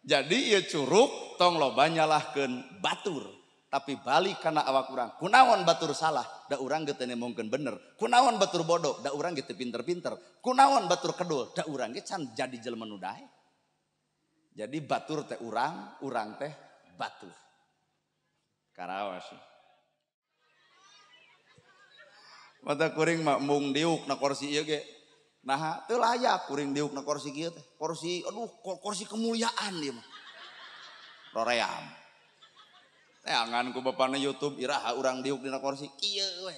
Jadi ieu curug tong loba nyalahkeun batur, tapi balik kana awak urang. Kunaon batur salah, da urang ge teu nemongkeun bener. Kunaon batur bodoh, da urang ge teu pinter-pinter. Kunaon batur kedul, da urang ge can jadi jelema nu daek. Jadi batur teh urang, urang teh batur. Karawas. Mata kuring mah mung diuk na kursi ieu ge. Nah, teu layak kuring diuk na kursi kieu teh. Kursi, aduh, kursi kemuliaan ieu mah. Roream. Teangan ku bapana YouTube iraha urang diuk dina kursi kieu we.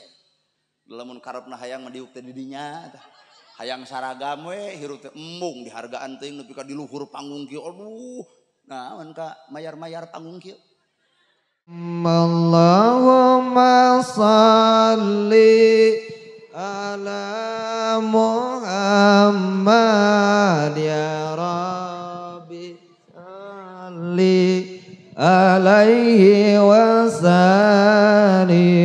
Lamun karepna hayang mah diuk teh di dinya tah. Hayang saragam we hirup teh embung dihargaan teuing nepi ka di luhur panggung kieu. Aduh, naon ka mayar-mayar panggung kieu. Allahumma salli ala Muhammad ya Rabbi salli alaihi wasallim.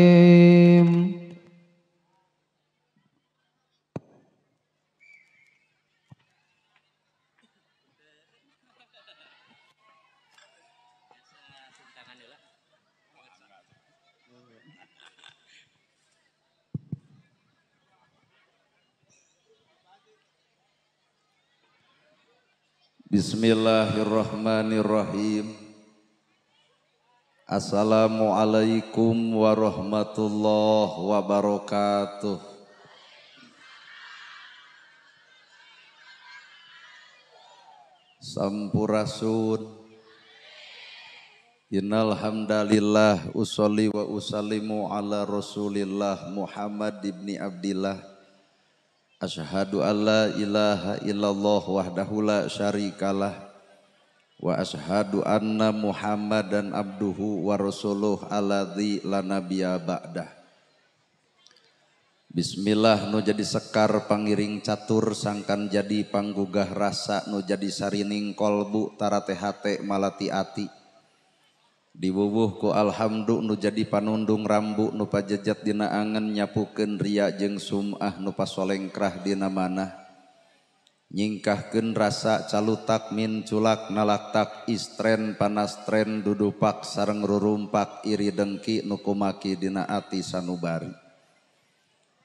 Bismillahirrahmanirrahim. Assalamualaikum warahmatullahi wabarakatuh. Sampurasun. Innal hamdalillah usolli wa usallimu ala Rasulillah Muhammad ibni Abdillah. Asyhadu alla ilaha illallah wahdahu la syarikalah wa asyhadu anna Muhammadan abduhu wa rasuluh alladzi la nabiyya ba'dah. Bismillah nu jadi sekar pangiring catur sangkan jadi panggugah rasa nu jadi sarining kolbu tarate hate malati ati. Diwuwuh ku alhamdu nu jadi panundung rambu nu pajejat dina angen nyapukeun ria jeung sum'ah nu pasolengkrah dina manah. Nyingkahkeun rasa calutak min culak nalaktak istren panastren dudupak sareng rurumpak iri dengki nu kumaki dina ati sanubari.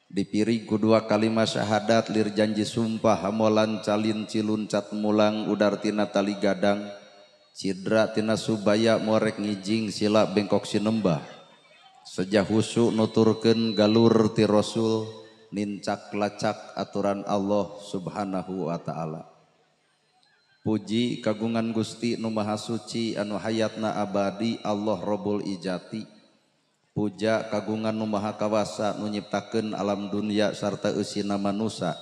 Dipirig ku dua kalimat syahadat lir janji sumpah hamolan calin ciluncat mulang udar tina tali gadang. Cidra tina subaya morek ngijing sila bengkok sinembah. Sejah husu nuturkeun galur ti Rasul nincak lacak aturan Allah Subhanahu wa ta'ala. Puji kagungan Gusti nu Maha Suci anu hayatna abadi Allah Rabbul Ijati. Puja kagungan nu Maha Kawasa nu nyiptakeun alam dunia sarta eusina manusa.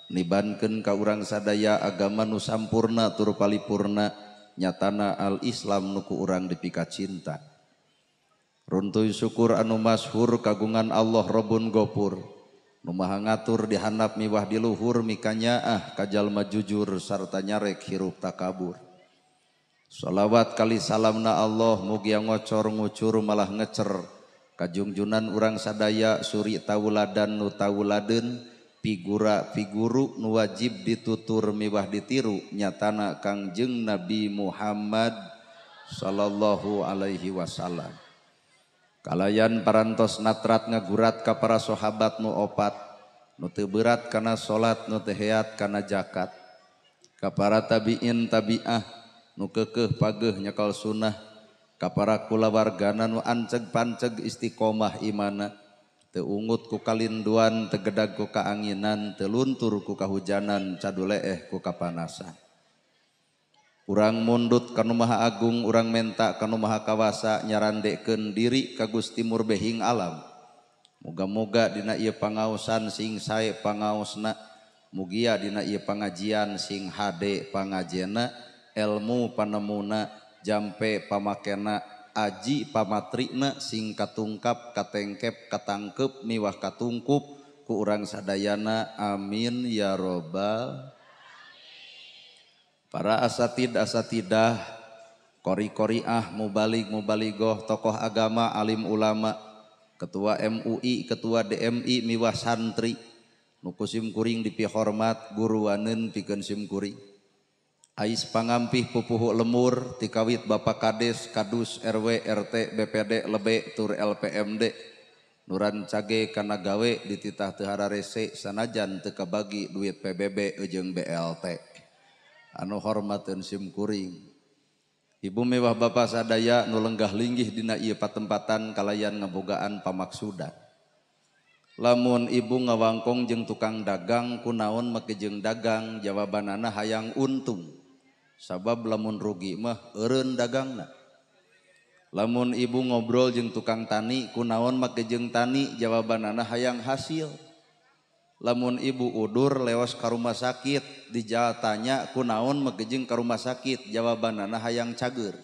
Nibankeun ka urang sadaya agama nu sampurna tur palipurna. Nyatana al-Islam nuku urang dipika cinta. Runtuy syukur anu masyhur kagungan Allah Robun Gopur. Nu maha ngatur dihandap miwah di luhur mikanyaah kajalma jujur sarta nyarek hirup takabur. Sholawat kali salamna Allah mugia ngocor ngucur malah ngecer. Kajungjunan urang sadaya suri tauladan nu tauladeun. Figura figuru nu wajib ditutur miwah ditiru nyatana Kangjeng Nabi Muhammad sallallahu alaihi wasallam. Kalayan parantos natrat ngagurat ka para sahabat nu opat nu teu berat kana salat nu teu heat kana zakat. Ka para tabiin tabiah nu keukeuh pageuh nyekal sunnah. Ka para kulawargana nu anceg panceg istiqomah imana. Teu ungut ku kalinduan, tegedag ku kaanginan, teu luntur ku kahujanan, caduleeh ku kapanasan. Urang mundut ka nu Maha Agung, urang menta ka nu Maha Kawasa, nyarandekeun diri ka Gusti Murbehing alam. Moga-moga dina ieu pangaosan sing sae pangaosna, mugia dina ieu pangajian sing hade pangajena, elmu panemuna, jampe pamakena, aji pamatrina sing katungkap katengkep katangkep miwah katungkup ku urang sadayana amin ya robbal. Para asatid asatidah, kori-koriah, mubalig mubaligoh, tokoh agama, alim ulama, ketua MUI, ketua DMI miwah santri nu ku sim kuring dipihormat guruaneun pikeun sim kuring. Ais pangampih pupuhu lemur tikawit Bapak Kades, Kadus, RW, RT, BPD, Lebe, tur LPMD. Nuran cage kana gawe dititah teu hararese sanajan teu kabagi duit PBB jeung BLT. Anu hormateun sim kuring. Ibu mewah Bapak sadaya nu lenggah linggih dina ieu patempatan kalayan ngabogaan pamaksudan. Lamun ibu ngawangkong jeung tukang dagang kunaon make jeung dagang jawabanana hayang untung. Sabab lamun rugi mah eureun dagangna. Lamun ibu ngobrol jeung tukang tani kunaon make jeung tani jawabanana hayang hasil. Lamun ibu udur lewas ka rumah sakit dijatanya kunaon make jeung ka rumah sakit jawabanana hayang cager.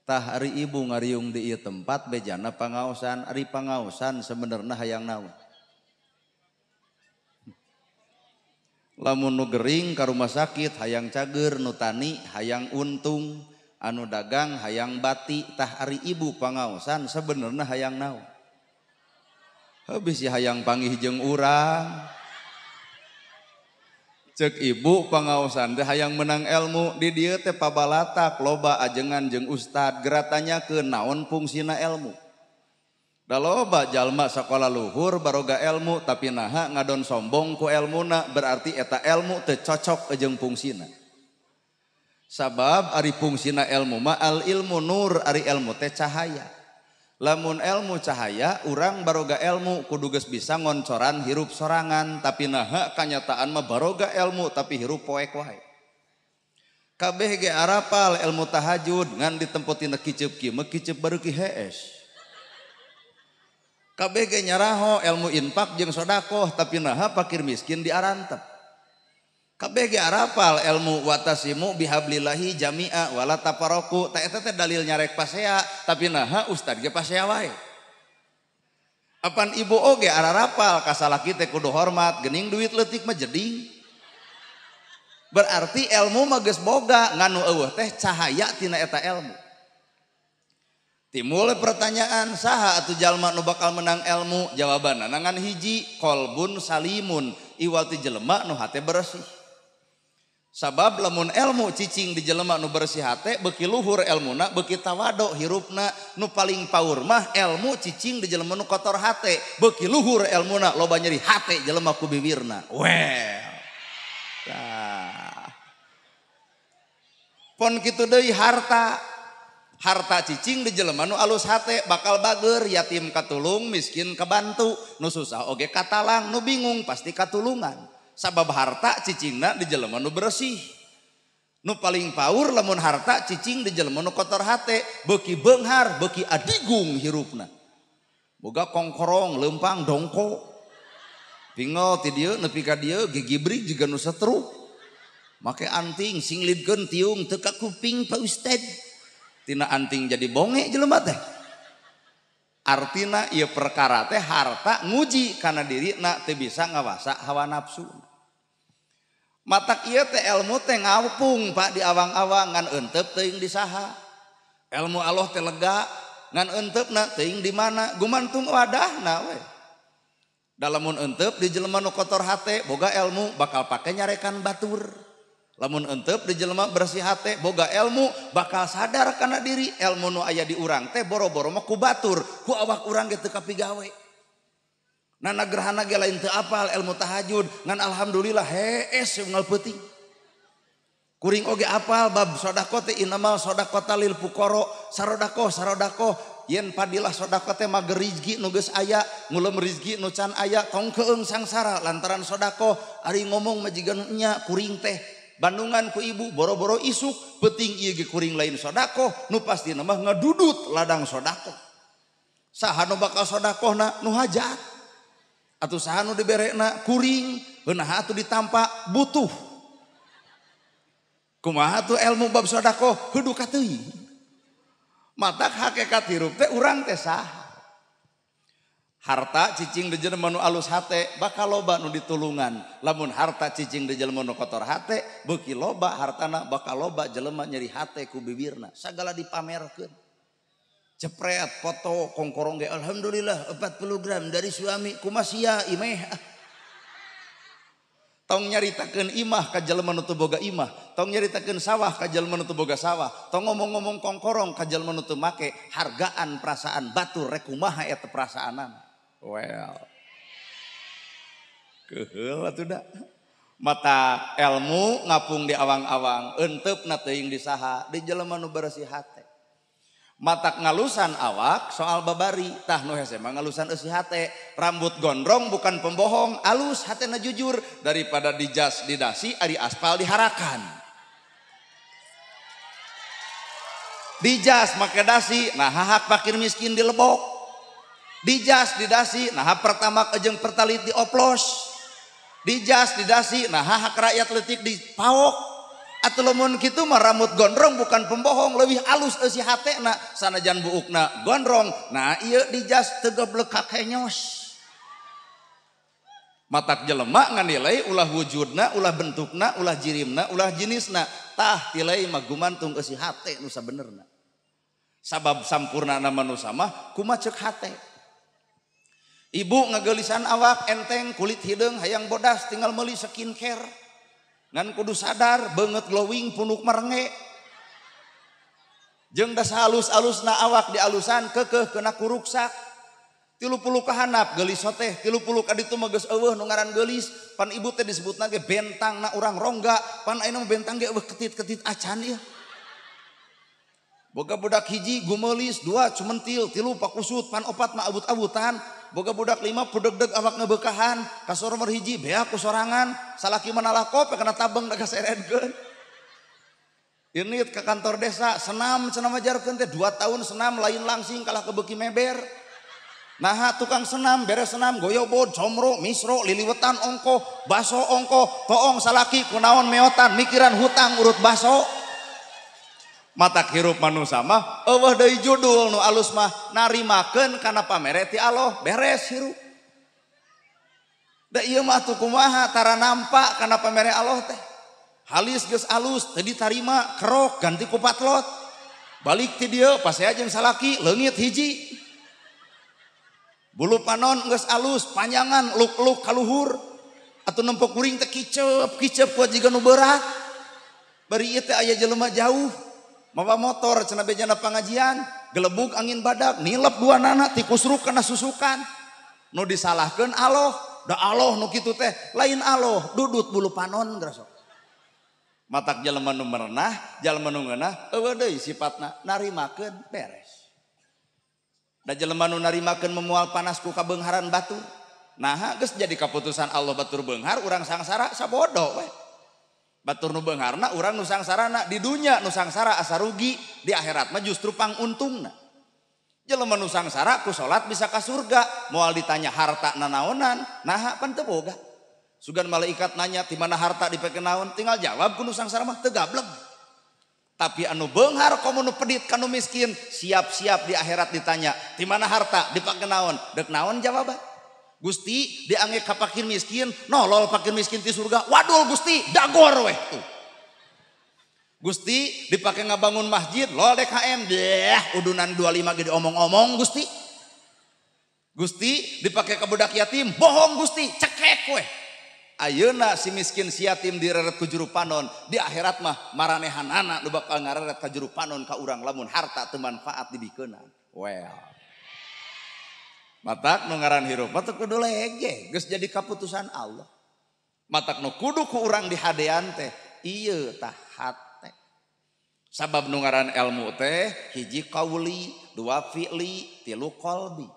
Tah ari ibu ngariung di ieu tempat bejana pangaosan, ari pangaosan sebenarna hayang naon. Lamun nu gering ka rumah sakit hayang cager, nu tani hayang untung, anu dagang hayang bati. Tah ari ibu pangaosan sebenarna hayang naon. Habis ya hayang panggih jeung urang. Cek ibu pangaosan teh hayang menang ilmu, di dieu teh pabalatak loba ajengan jeung ustad geratanya ke naon fungsina ilmu. Da loba jalma sakola luhur baroga ilmu tapi naha ngadon sombong ku elmuna, berarti eta ilmu teu cocok jeung fungsina. Sabab ari fungsina ilmu mah al ilmu nur, ari ilmu teh cahaya. Lamun ilmu cahaya, urang baroga ilmu kudu geus bisa ngoncoran hirup sorangan, tapi naha kanyataan mah baroga ilmu tapi hirup poek wae. Kabeh ge arapal ilmu tahajud ngan ditempotina kiceup kieu mah kiceup bareuki hees. Kabeh ge nyaraho ilmu infak jeung sodakoh tapi naha pakir miskin diarantep. Kabeh ge arapal ilmu watasimu bihablillahi jami'a wala tafaroku, ta eta teh dalil nyarek pasea tapi naha ustad ge pasea wae. Apan ibu oge ararapal ka salaki teh kudu hormat geuning duit leutik mah jeding. Berarti ilmu mah geus boga ngan nu eueuh teh cahaya tina eta ilmu. Timbul pertanyaan saha atuh jalma nu bakal menang ilmu, jawabanna ngan hiji kolbun salimun, iwal ti jelema nu hate bersih. Sabab lamun ilmu cicing di jelema nu bersih hate beuki luhur elmuna beuki tawado hirupna. Nu paling paur mah ilmu cicing di jelema nu kotor hate beuki luhur elmuna loba nyeri hate jelema ku bibirna. Well. Tah. Pon kitu deui harta. Harta cicing di jelema nu alus hate bakal bager, yatim katulung, miskin kabantu, nu susah oge katalang, nu bingung pasti katulungan. Sabab harta cicingna di jelema nu bersih. Nu paling paur lamun harta cicing di jelema nu kotor hate, beuki beunghar, beuki adigung hirupna. Boga kongkorong, leumpang, dongko. Pingol ti dieu nepi ka dieu gigibrik jiga nu setruk. Make anting singlidkeun tiung teu ka kuping Pak Ustad. Tina anting jadi bonge jelema teh. Artina ieu perkara teh harta nguji kana dirina teu bisa ngawasa hawa nafsu. Matak ieu teh ilmu teh ngapung Pak di awang-awang ngan eunteup teuing di saha. Ilmu Allah teh lega ngan eunteup-na teuing di mana, gumantung wadahna we. Da lamun eunteup di jelema nu kotor hate boga ilmu bakal pake nyarekan batur. Lamun eunteup di jelema bersih hate boga ilmu bakal sadar kana diri ilmu nu aya di urang teh boro-boro mah ku batur ku awak urang ge teu kapigawe. Nana gerhana ge lain teu apal ilmu tahajud ngan alhamdulillah hees unggal peuting. Kuring oge apal bab sedekah teh innamal sedekah lil fuqara, sarodakoh sarodakoh yen padilah sedekah teh mager rizki nu geus aya ngulem rizki nu can aya tong keung sangsara lantaran sedekah. Ari ngomong mah jiga nu nya kuring teh Bandungan ku ibu boro-boro isuk peuting ieu ge kuring lain sodakoh nu pastina mah ngadudut ladang sodakoh. Saha nu bakal sodakohna nu hajat atuh saha nu diberekna kuring heunaha atuh ditampa butuh. Kumaha tuh ilmu bab sodakoh heuduh kateuing. Matak hakikat hirup teh urang teh saha. Harta cicing di jelema nu alus hate bakal loba nu ditulungan. Lamun harta cicing di jelema nu kotor hate beuki loba hartana bakal loba jelema nyeri hate ku bibirna. Sagala dipamerkeun. Cepret foto kongkorong ge alhamdulillah 40 gram dari suami kumasia imeh. Tong nyaritakeun imah ka jelema nu teu boga imah, tong nyaritakeun sawah ka jelema nu teu boga sawah, tong ngomong-ngomong kongkorong ka jelema nu teu make, hargaan perasaan batur rek kumaha eta perasaanana. Well. Keuheul atuh da. Mata ilmu ngapung di awang-awang, eunteup na teuing di saha, di jelema nu beresih hate. Matak ngalusan awak soal babari, tah nu hese mah ngalusan eusi hate. Rambut gondrong bukan pembohong, alus hatena jujur daripada dijas di dasi ari aspal diharakan. Dijas make dasi, nah hak fakir miskin dilebok. Dijas di dasi, nah pertama jeung pertalit dioplos. Dijas di dasi, nah hak rakyat leutik dipaok. Atuh lamun kitu mah rambut gondrong bukan pembohong, leuwih alus eusi hatena sanajan buukna gondrong. Nah ieu dijas teu goblek kakenyos. Matak jelema nganilai ulah wujudna, ulah bentukna, ulah jirimna, ulah jenisna. Tah tilai mah gumantung eusi hate nu sabenerna. Sabab sampurnana manusa mah kumaha ceuk hate. Ibu ngageulisan awak enteng kulit hideung hayang bodas tinggal meuli skincare. Ngan kudu sadar beungeut glowing punuk marenge. Jeung da halus-alusna awak dialusan keukeuh kena kuruksak. 30 kahanap geulis teh, 30 ka ditu mah geus eueuh nu ngaran geulis. Pan ibu teh disebutna ge bentangna urang rongga, pan ayeuna mah bentang ge eueuh ketit-ketit acan ieu. Boga budak hiji gumeulis, dua cumentil, tilu pakusut, pan opat mah abut-abutan. Boga budak lima pudegdeg awak ngebekahan, kasor nomor hiji beak ku sorangan, salaki manalah kope kana tabeng da kaseredkeun. Ini ke kantor desa senam cenah majarkeun teh 2 tahun senam lain langsing kalah kebeuki meber. Naha tukang senam beres senam goyobod, comro, misro, liliwetan ongko, baso ongko, toong salaki kunaon meotan, mikiran hutang urut baso. Matak hirup manusa mah eueuh deui judul nu alus mah narimakeun kana pamere ti Allah beres hirup. Da ieu mah atuh kumaha tara nampak kana pamere Allah teh. Halis geus alus teu ditarima kerok ganti ku patlot. Balik ti dieu pasea jeung salaki leungit hiji. Bulu panon geus alus panjangan luk-luk kaluhur. Atuh nempo kuring teh kicep-kicep kuat jiga nu berat. Bari ieu teh aya jelema jauh. Mawa motor cenah bejana pangajian, gelebug angin badak, nilep dua nana tikusruk kana susukan. Nu disalahkeun Allah, da Allah nu kitu teh, lain Allah, dudut bulu panon grasok. Matak jelema nu merenah, jelema nu ngeunah, eueuh deui sipatna narimakeun beres. Da jelema nu narimakeun memual panas ku kabeungharan batur. Naha geus jadi kaputusan Allah batur beunghar, urang sangsara sabodo we. Batur nu beungharna urang nu sangsarana di dunya nu sangsara asa rugi, di akhirat mah justru panguntungna. Jelema nu sangsara ku salat bisa ka surga, moal ditanya harta nanaonan, naha pan teu boga. Sugan malaikat nanya ti mana harta dipake naon, tinggal jawab ku nu sangsara mah teu gableg. Tapi anu beunghar komo nu pedit ka nu miskin, siap-siap di akhirat ditanya ti mana harta dipake naon, deuk naon jawaban. Gusti diange ka fakir miskin, nolol fakir miskin ti surga. Wadul Gusti, dagor weh tuh. Gusti dipake ngabangun masjid, lol DKM, deh udunan 25 ge diomong-omong Gusti. Gusti dipake ka budak yatim, bohong Gusti, cekek weh. Ayeuna si miskin si yatim direret ku juru panon, di akhirat mah maranehanana nu bakal ngareret ka juru panon ka urang lamun harta teu manfaat dibikeunan. Well. Matak nu ngaran hirup mah teu kudu lege, geus jadi kaputusan Allah. Matak nu kudu ku urang dihadean teh, ieu tah hate. Sabab nu ngaran ilmu teh hiji qauli, dua fi'li, tilu qalbi.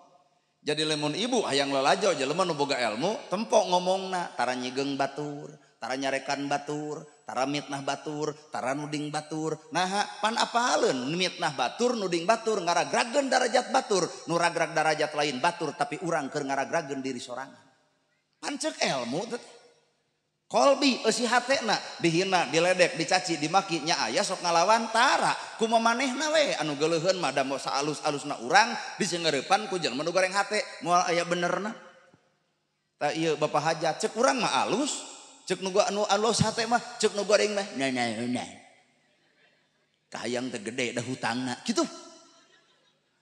Jadi lamun ibu hayang lalajo jelema nu boga ilmu, tempok ngomongna tara nyigeung batur, tara nyarekan batur, tara mitnah batur, tara nuding batur. Naha pan apaleun mitnah batur, nuding batur, ngaragrageun darajat batur, nu ragrag darajat lain batur tapi urang keur ngaragrageun diri sorangan. Pan ceuk ilmu teh. Kolbi eusi hatena dihina, diledek, dicaci, dimaki nya aya sok ngalawan tara. Kumaha manehna we anu geuleuheun mah da saalus-alusna urang diseungeureupan ku jelema nu goreng hate, moal aya benerna. Tah ieu bapak hajat ceuk urang mah alus. Cek nu anu alus hate mah, cek nu goreng mah nah nah nah. Kahayang teh gede da hutangna kitu.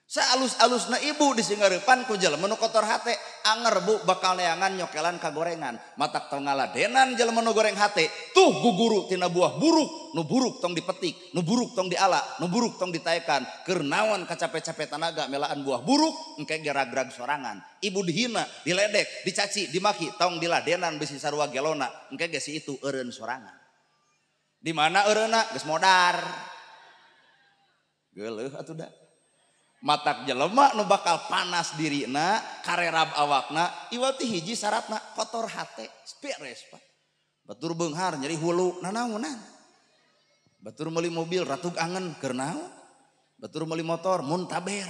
Saalus-alusna ibu disingareupan ku jelema nu kotor hate, anger bu bakal neangan nyokelan kagorengan. Matak tong ngaladenan jelema nu goreng hate, tuh guguru tina buah buruk, nu buruk tong dipetik, nu buruk tong diala, nu buruk tong ditaekan. Keur naon kacape-cape tanaga melaan buah buruk, engke ge ragrag sorangan. Ibu dihina, diledek, dicaci, dimaki, tong diladenan bisi sarua gelona, engke ge si itu eureun sorangan. Di mana eureunna geus modar. Geuleuh atuh da. Matak jelema nu bakal panas dirina, karerab awakna, iwal ti hiji syaratna kotor hate, beres Pak. Batur beunghar nyeri hulu nanaonan. Batur meuli mobil ratug angen keur naon? Batur meuli motor muntaber.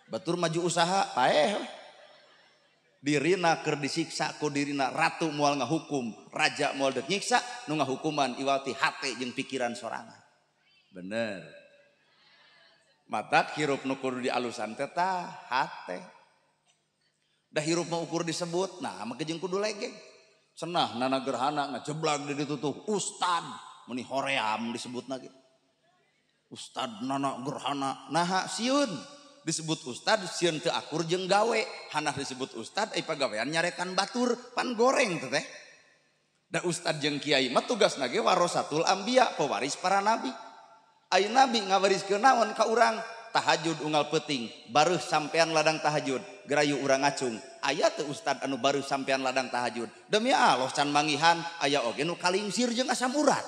Batur maju usaha paeh. Dirina keur disiksa ku dirina ratu moal ngahukum, raja moal deuk nyiksa, nu ngahukuman iwal ti hate jeung pikiran sorangan. Bener. Matak hirup nu kudu dialusan teh tah hate. Da hirup mah ukur disebut, nah make jeung kudu legeng. Cenah nana gerhana ngajeblag di ditu tuh ustad meuni hoream disebutna ge. Ustad nana gerhana naha sieun disebut ustad sieun teu akur jeung gawe, hanah disebut ustad ai pagawean nyarekan batur pan goreng teh teh. Da ustad jeung kiai mah tugasna ge warasatul anbiya, pewaris para nabi. Ayo nabi ngawariskeun naon ka urang tahajud unggal peuting bareuh sampean ladang tahajud gerayu urang ngacung aya teu ustad anu bareuh sampean ladang tahajud demi Allah can mangihan aya oge nu kalingsir jeung asam urat.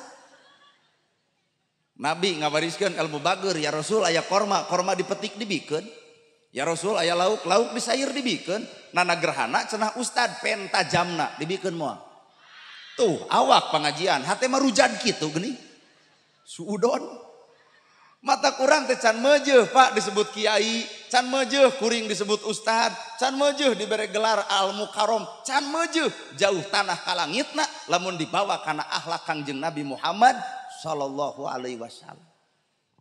Nabi ngawariskeun ilmu bager ya Rasul aya korma korma dipetik dibikeun ya Rasul aya lauk lauk disair dibikeun nana gerhana cenah ustad penta jamna dibikeun moal tuh awak pengajian hate mah rujad kitu geuning suudon. Mata kurang teh can meujeuh Pak disebut kiai, can meujeuh kuring disebut ustad, can meujeuh dibere gelar al mukarrom, can meujeuh jauh tanah ka langitna lamun dibawa kana akhlak Kangjeng Nabi Muhammad sallallahu alaihi wasallam.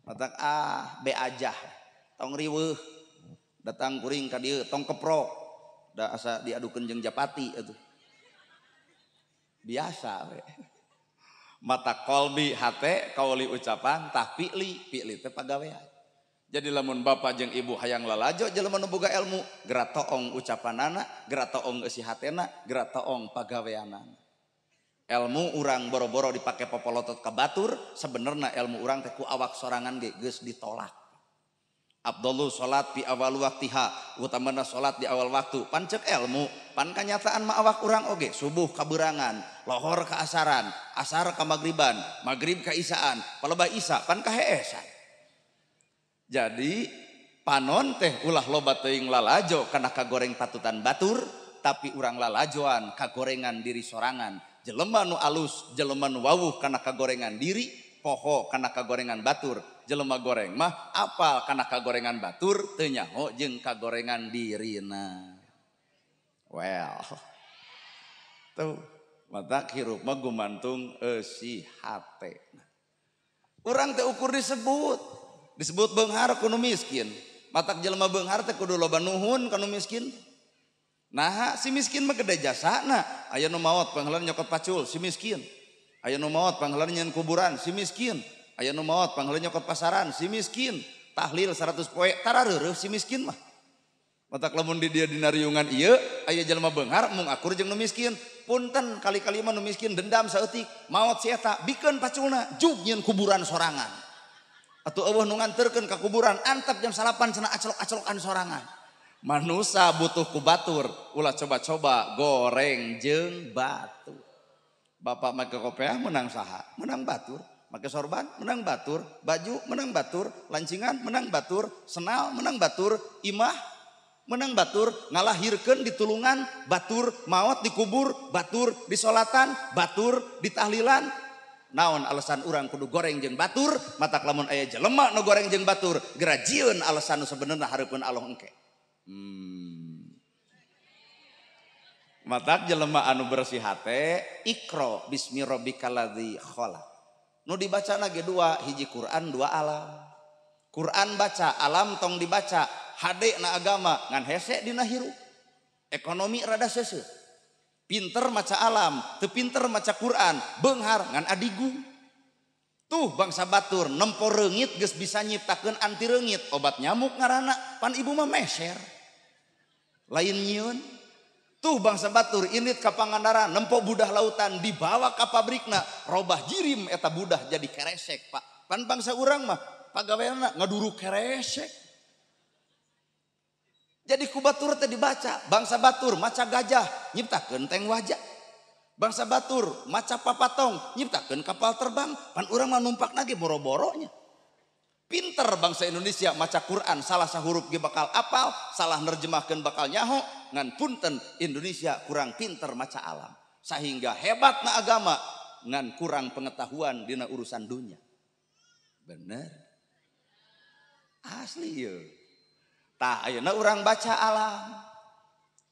Matak ah be ajah tong riweuh datang kuring ka dieu tong keprok da asa diadukeun jeung japati atuh. Biasa we. Mata kolbi hate kauli ucapan tah pi'li pi'li teh pagawean. Jadi lamun bapak jeung ibu hayang lalajo jelema nu boga ilmu geura toong ucapanana, geura toong eusi hatena, geura toong pagaweanana. Ilmu urang boro-boro dipake popolotot ka batur, sebenarna ilmu urang teh ku awak sorangan ge geus ditolak. Abdullah salat di awal waktiha, utamana salat di awal waktu, pan cek ilmu, pan kanyataan mah awak urang oge subuh kaberangan, lohor ka asaran, asar ka magriban, magrib ka isaan, palebah isa pan kaheesan. Jadi panon teh ulah loba teuing lalajo kana kagoreng patutan batur, tapi urang lalajoan kagorengan diri sorangan. Jelema nu alus, jelema nu wawuh kana kagorengan diri, poho kana kagorengan batur. Jelema goreng mah apal kana kagorengan batur teu nyaho jeung kagorengan dirina. Well. Tuh, mata hirup mah gumantung eusi hate. Urang teh ukur disebut, disebut beunghar ku nu miskin. Matak jelema beunghar teh kudu loba nuhun ka nu miskin. Naha si miskin mah gede jasana, aya nu maot pangheulana nyokot pacul si miskin. Aya nu maot pangheulana nyeun kuburan si miskin. Aya nu maot pangheulana nyokot pasaran si miskin. Tahlil 100 poe tarareureuh si miskin mah. Matak lamun di dia dina riungan ieu aya jelema beunghar mung akur jeung nu miskin. Punten kali-kali mah nu miskin dendam saeutik, maot si eta bikeun paculna jug nyeun kuburan sorangan. Atuh eueuh nu nganterkeun ka kuburan antep jam 9 cenah acelok-acelokan sorangan. Manusa butuh ku batur, ulah coba-coba goreng jeung batu. Bapak make kopeah menang saha? Menang batur. Make sorban menang batur, baju menang batur, lancingan menang batur, senal menang batur, imah menang batur, ngalahirkeun ditulungan batur, maot dikubur batur, disolatan batur, ditahlilan. Naon alasan urang kudu goreng jeung batur? Matak lamun aya jelema nu goreng jeung batur, geura jieun alasan nu sebenarna hareupeun Allah engke. Matak jelema anu bersih hate, ikro bismi rabbikal ladzi khalaq. Nu dibaca lagi dua, hiji Quran dua alam. Quran baca, alam tong dibaca, hade na agama ngan hese dina hirup. Ekonomi rada seuseuh. Pinter maca alam, teu pinter maca Quran, beunghar ngan adigu. Tuh bangsa batur nempo reungit geus bisa nyiptakeun anti reungit, obat nyamuk ngaranna, pan ibu mah meser. Lain nyieun. Tuh bangsa batur indit ka Pangandaran nempo budah lautan dibawa ka pabrikna, robah jirim eta budah jadi keresek, Pak. Pan bangsa urang mah pagaweanna ngaduru keresek. Jadi ku batur teh dibaca, bangsa batur maca gajah nyiptakeun teng wajah. Bangsa batur maca papatong nyiptakeun kapal terbang, pan urang mah numpakna ge boro-boronya. Pinter bangsa Indonesia maca Quran salah sahuruf ge bakal apal, salah nerjemahkeun bakal nyaho, ngan punten Indonesia kurang pinter maca alam. Sehingga hebatna agama ngan kurang pengetahuan dina urusan dunia. Bener? Asli ye. Tah ayeuna urang baca alam.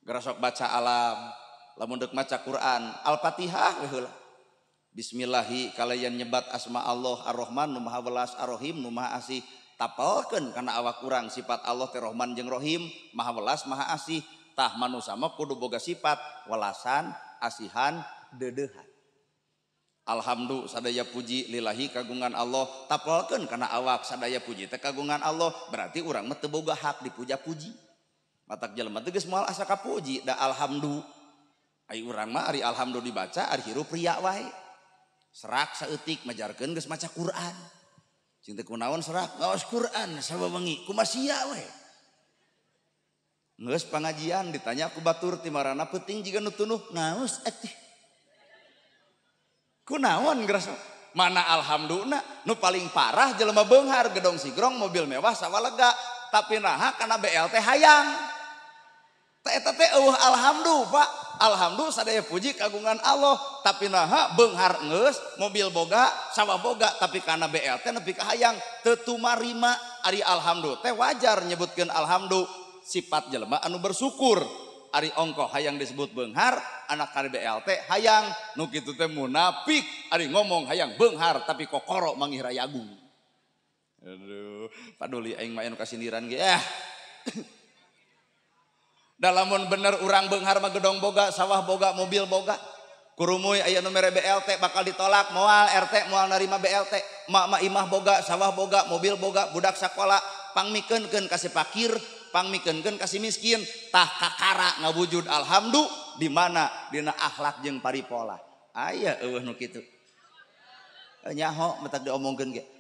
Gerasok baca alam. Lamun deuk maca Quran, Al-Fatihah we heula. Bismillahi kalayan nyebat asma Allah Ar-Rahman nu Maha Welas Ar-Rahim nu Maha Asih. Tapelkeun kana awak urang sifat Allah teh Rahman jeung Rahim, Maha Welas Maha Asih. Tah manusa mah kudu boga sifat welasan, asihan, deudeuhan. Alhamdulillah sadaya puji lillahi kagungan Allah. Tapelkeun kana awak sadaya puji teh kagungan Allah, berarti urang mah teu boga hak dipuja-puji. Matak jelema teh geus moal asa kapuji da alhamdulillah. Ai urang mah ari alhamdulillah dibaca ari hirup ria wae. Serak saeutik majarkeun geus maca Quran. Cing teh kunaon serak ngaos Quran sabawengi kumaha sia we. Geus pangajian ditanya ku batur ti marana peuting jiga nu tunuh ngaos atuh. Kunaon geus mana alhamdulillah nu paling parah jelema beunghar gedong sigrong mobil mewah sawalega tapi naha kana BLT hayang. Teh eta teh eueuh alhamdulillah Pak. Alhamdulillah sadaya puji kagungan Allah tapi naha beunghar geus mobil boga sawah boga tapi kana BLT nepi ka hayang teu tumarima ari alhamdulillah teh wajar nyebutkeun alhamdulillah sifat jelema anu bersyukur. Ari ongkoh hayang disebut beunghar anak kana BLT hayang nu kitu teh munafik ari ngomong hayang beunghar tapi kokoro mangih rayagung. Aduh paduli aing mah anu kasindiran ge ah. Dalamun bener urang beunghar mah gedong boga, sawah boga, mobil boga. Kurumuy aya nu mere BLT bakal ditolak, moal RT moal narima BLT. Mak imah boga, sawah boga, mobil boga, budak sakola pangmikeunkeun ka si fakir, pangmikeunkeun ka si miskin. Tah kakara ngawujud alhamdulillah di mana dina akhlak jeung paripola. Aya eueuh nu kitu. Nyaho matak diomongkeun ge.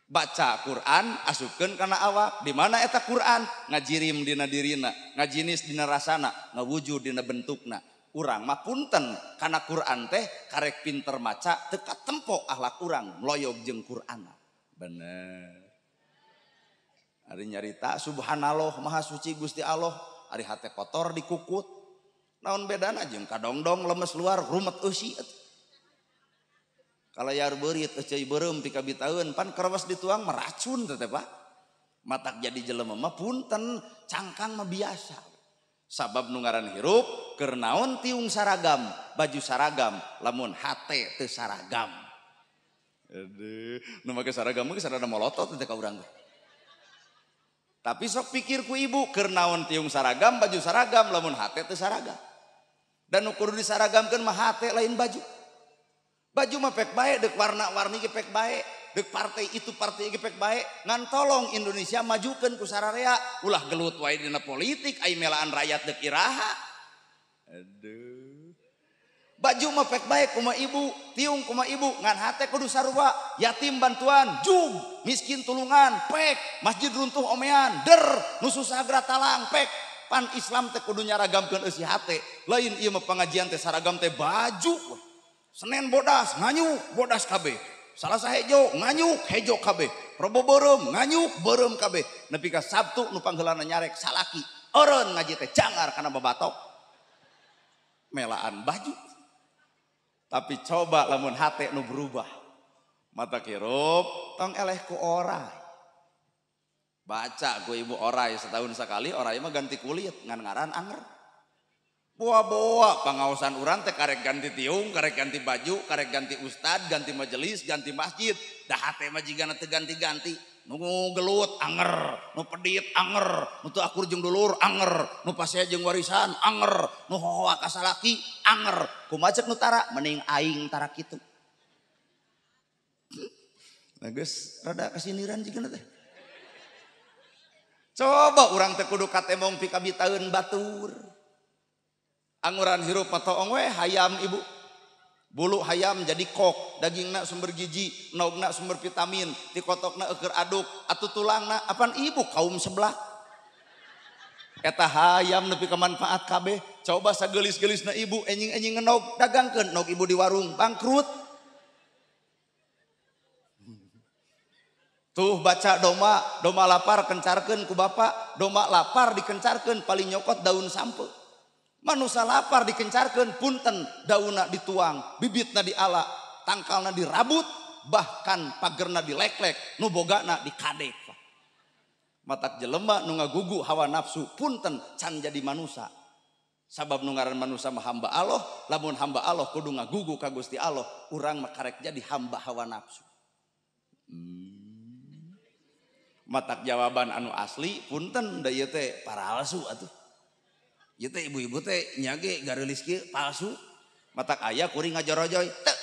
Baca Quran asupkeun kana awak di mana eta Quran ngajirim dina dirina ngajinis dina rasana ngawujud dina bentukna. Urang mah punten kana Quran teh karek pinter maca teu katempo akhlak urang mloyog jeung Quran. Bener. Ari nyarita subhanallah maha suci Gusti Allah ari hate kotor dikukut. Naon bedana jeung kadongdong lemes luar rumet eusi. Kalayar beurit euceuy beureum pikabitaeun pan kerewas dituang meracun teh Pak. Matak jadi jelema mah punten cangkang mah biasa. Sabab nu ngaran hirup keur naon tiung saragam, baju saragam lamun hate teu saragam. Aduh, nu make saragam mah geus rada molotot teh ka urang teh. Tapi sok pikir ku ibu keur naon tiung saragam, baju saragam lamun hate teu saragam. Dan nu kudu disaragamkeun mah hate lain baju. Baju mah pek bae deuk warna-warni ge pek bae, deuk partai itu partai ge pek bae, ngan tolong Indonesia majukeun ku sararea, ulah gelut wae dina politik ai melaan rakyat deuk iraha. Aduh. Baju mah pek bae kumaha ibu, tiung kumaha ibu, ngan hate kudu sarua, yatim bantuan, jug, miskin tulungan, pek, masjid runtuh omean, der, nu susah gratalang, pek. Pan Islam teh kudu nyaragamkeun eusi hate, lain ieu mah pangajian teh saragam teh baju. Senin bodas, nganyuk, bodas kabeh. Salasa hejo, nganyuk, hejo kabeh. Rebo beureum, nganyuk, beureum kabeh. Nepi ka Sabtu nu pangheulana nyarek salaki. Eureun ngaji teh jangar kana babatok. Melaan baju. Tapi coba lamun hate nu berubah. Mata hirup tong eleh ku orai. Baca ku ibu orai setahun sekali, orai mah ganti kulit ngan ngaran anger. Boa-boa pangaosan urang teh karek ganti tiung, karek ganti baju, karek ganti ustad, ganti majelis, ganti masjid. Dah hate mah jigana teu ganti-ganti. Nu gelut anger, nu pedit anger, nu teu akur jeung dulur anger, nu pasea jeung warisan anger, nu hohoa ka salaki anger. Kumaha ceuk nu tara mending aing tara kitu. Nah geus rada kasiniran jigana teh. Coba urang teh kudu katemong pikabitaeun batur. Anguran hirup matoong we hayam ibu. Bulu hayam jadi kok, dagingna sumber gizi, nogna sumber vitamin, tikotokna eueur aduk, atuh tulangna apan ibu kaum sebelah. Eta hayam nepi ka manfaat kabeh. Coba sageulis-geulisna ibu enjing-enjing ngenog, dagangkeun nog ibu di warung, bangkrut. Tuh baca doma, doma lapar kencarkeun ku bapak, doma lapar dikencarkeun paling nyokot daun sampe. Manusia lapar dikencarkeun punten daunna dituang, bibitna diala, tangkalna dirabut, bahkan pagerna dileklek, nu bogana dikadek. Matak jelema nu ngagugu hawa nafsu punten can jadi manusia. Sabab nu ngaran manusia mah hamba Allah, lamun hamba Allah kudu ngagugu ka Gusti Allah, urang mah karek jadi hamba hawa nafsu. Matak jawaban anu asli punten da ieu teh paralsu atuh. Ieu teh ibu-ibu teh nya ge gareulis kieu palsu. Matak aya kuring ngajorojoy teu.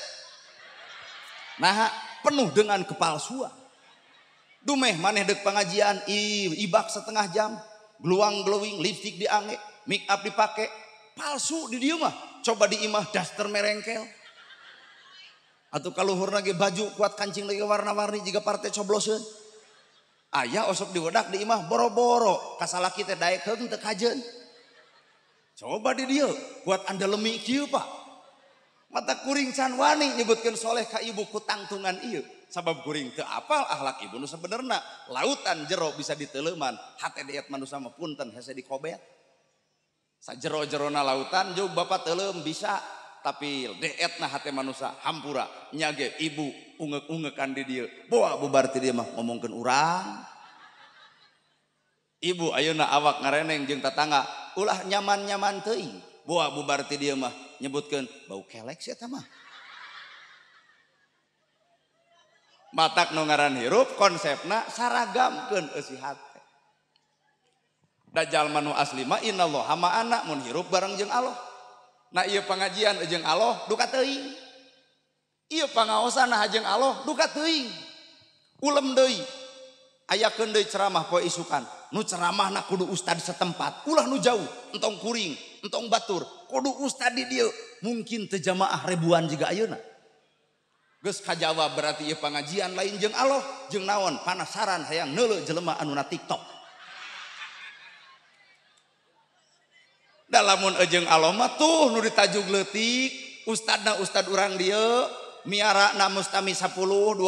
Nah, penuh dengan kepalsuan. Dumeh maneh deuk pengajian ibak setengah jam, gluang glowing, lipstick diange, make up dipake, palsu di dieu mah. Coba di imah daster merengkel. Atuh kaluhurna ge baju kuat kancing lagi warna-warni jiga partai cobloseun. Aya osok diwedak di imah boro-boro, kasalaki teh daek heung teu kajeun. Coba di dieu kuat andalemi kieu Pak. Mata kuring can wani nyebutkeun soleh ka ibu ku tangtungan ieu. Sabab kuring teu apal akhlak ibu nu sebenarna. Lautan jero bisa diteleman, hate diet manusia mah punten hese dikobet. Sajero-jerona lautan jeung bapak teuleum bisa, tapi deetna hate manusia hampura nyage ibu ungek-ungekan di dieu. Boa bubar ti dieu mah ngomongkeun urang. Ibu ayeuna awak ngareneng jeung tatangga ulah nyaman-nyaman teuing. Boa bubar ti dieu mah nyebutkeun bau kelek sia eta mah. Matak nu ngaran hirup konsepna saragamkeun eusi hate. Da jalma nu asli mah innallaha ma'ana mun hirup bareng jeung Allah. Nah ieu pangajian jeung Allah duka teuing. Ieu pangaosan nah jeung Allah duka teuing. Ulem deui. Ayakeun deui ceramah poe isukan. Nu ceramahna kudu ustad setempat, ulah nu jauh, entong kuring, entong batur, kudu ustad di dieu. Mungkin teu jamaah ribuan jiga ayeuna. Geus kajawab berarti ieu pangajian lain jeung Allah, jeung naon panasaran hayang neuleu jelema anu na TikTok. Da lamun jeung Allah mah tuh nu ditajuk leutik, ustadna ustad urang dieu, miarana mustami 10, 20,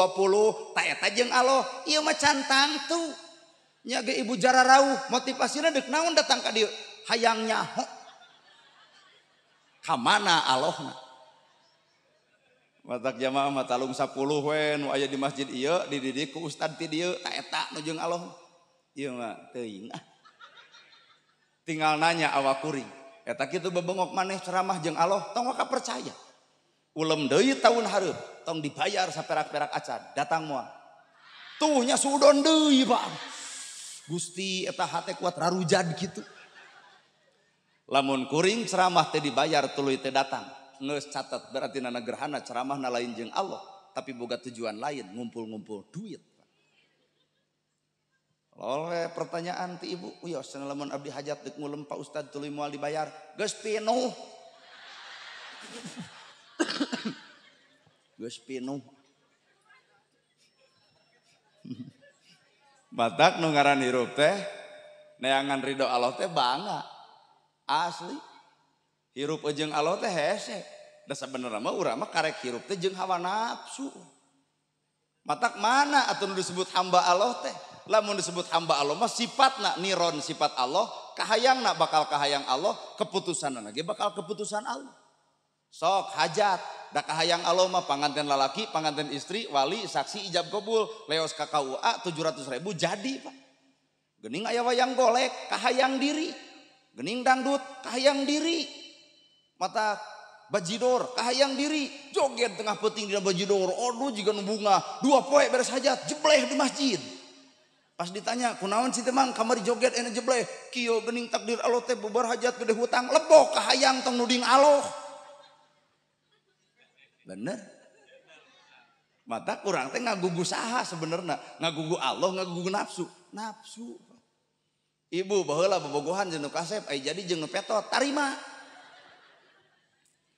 ta eta jeung Allah, ieu mah can tangtu. Nya ge ibu jararauh, motivasina deuk naon datang ka dieu? Hayang nyaho. Ka mana Allahna? Matak jamaah mah talung 10 we nu aya di masjid ieu dididik ku ustad ti dieu, ta eta nu jeung Allah. Ieu mah teuing ah. Tinggal nanya awak kuring. Eta kitu bebengok maneh ceramah jeung Allah, tong waka percaya. Ulem deui taun hareup, tong dibayar saperak-perak acan, datang moal. Tuh nya sudon deui, Pak. Gusti eta hate kuat rarujad kitu. Lamun kuring ceramah teh dibayar tuluy teh datang. Geus catat berarti nana gerhana ceramahna lain jeung Allah, tapi boga tujuan lain, ngumpul-ngumpul duit. Oleh pertanyaan ti ibu, wios cenah lamun abdi hajat deuk ngulem Pak Ustad tuluy moal dibayar, geus pinuh. Geus pinuh. Batak nu ngaran hirup teh neangan ridho Allah teh bangga. Asli. Hirup jeung Allah teh hese. Da sabenerna mah urang mah karek hirup teh jeung hawa nafsu. Matak mana atuh nu disebut hamba Allah teh? Lamun disebut hamba Allah mah sifatna niron sifat Allah, kahayangna bakal kahayang Allah, keputusanna ge bakal keputusan Allah. Sok hajat, da kahayang Allah mah panganten lalaki, panganten istri, wali, saksi ijab kabul, leos ka KUA 700.000 jadi Pak. Geuning aya wayang golek, kahayang diri. Geuning dangdut, kahayang diri. Mata bajidor, kahayang diri. Joget tengah peuting dina bajidor, aduh jiga nu bunga, 2 poe beres hajat, jebleh di masjid. Pas ditanya, kunaon sih temang kamari joget enak jebleh, kieu geuning takdir Allah teh bubar hajat gede hutang, lebok kahayang tong nuding Allah. Bener. Mata kurang teh ngagugu saha sebenarnya, ngagugu Allah, ngagugu nafsu. Nafsu. Ibu baheula bobogohan jeung nu kasep, ai jadi jeung nu petot, tarima.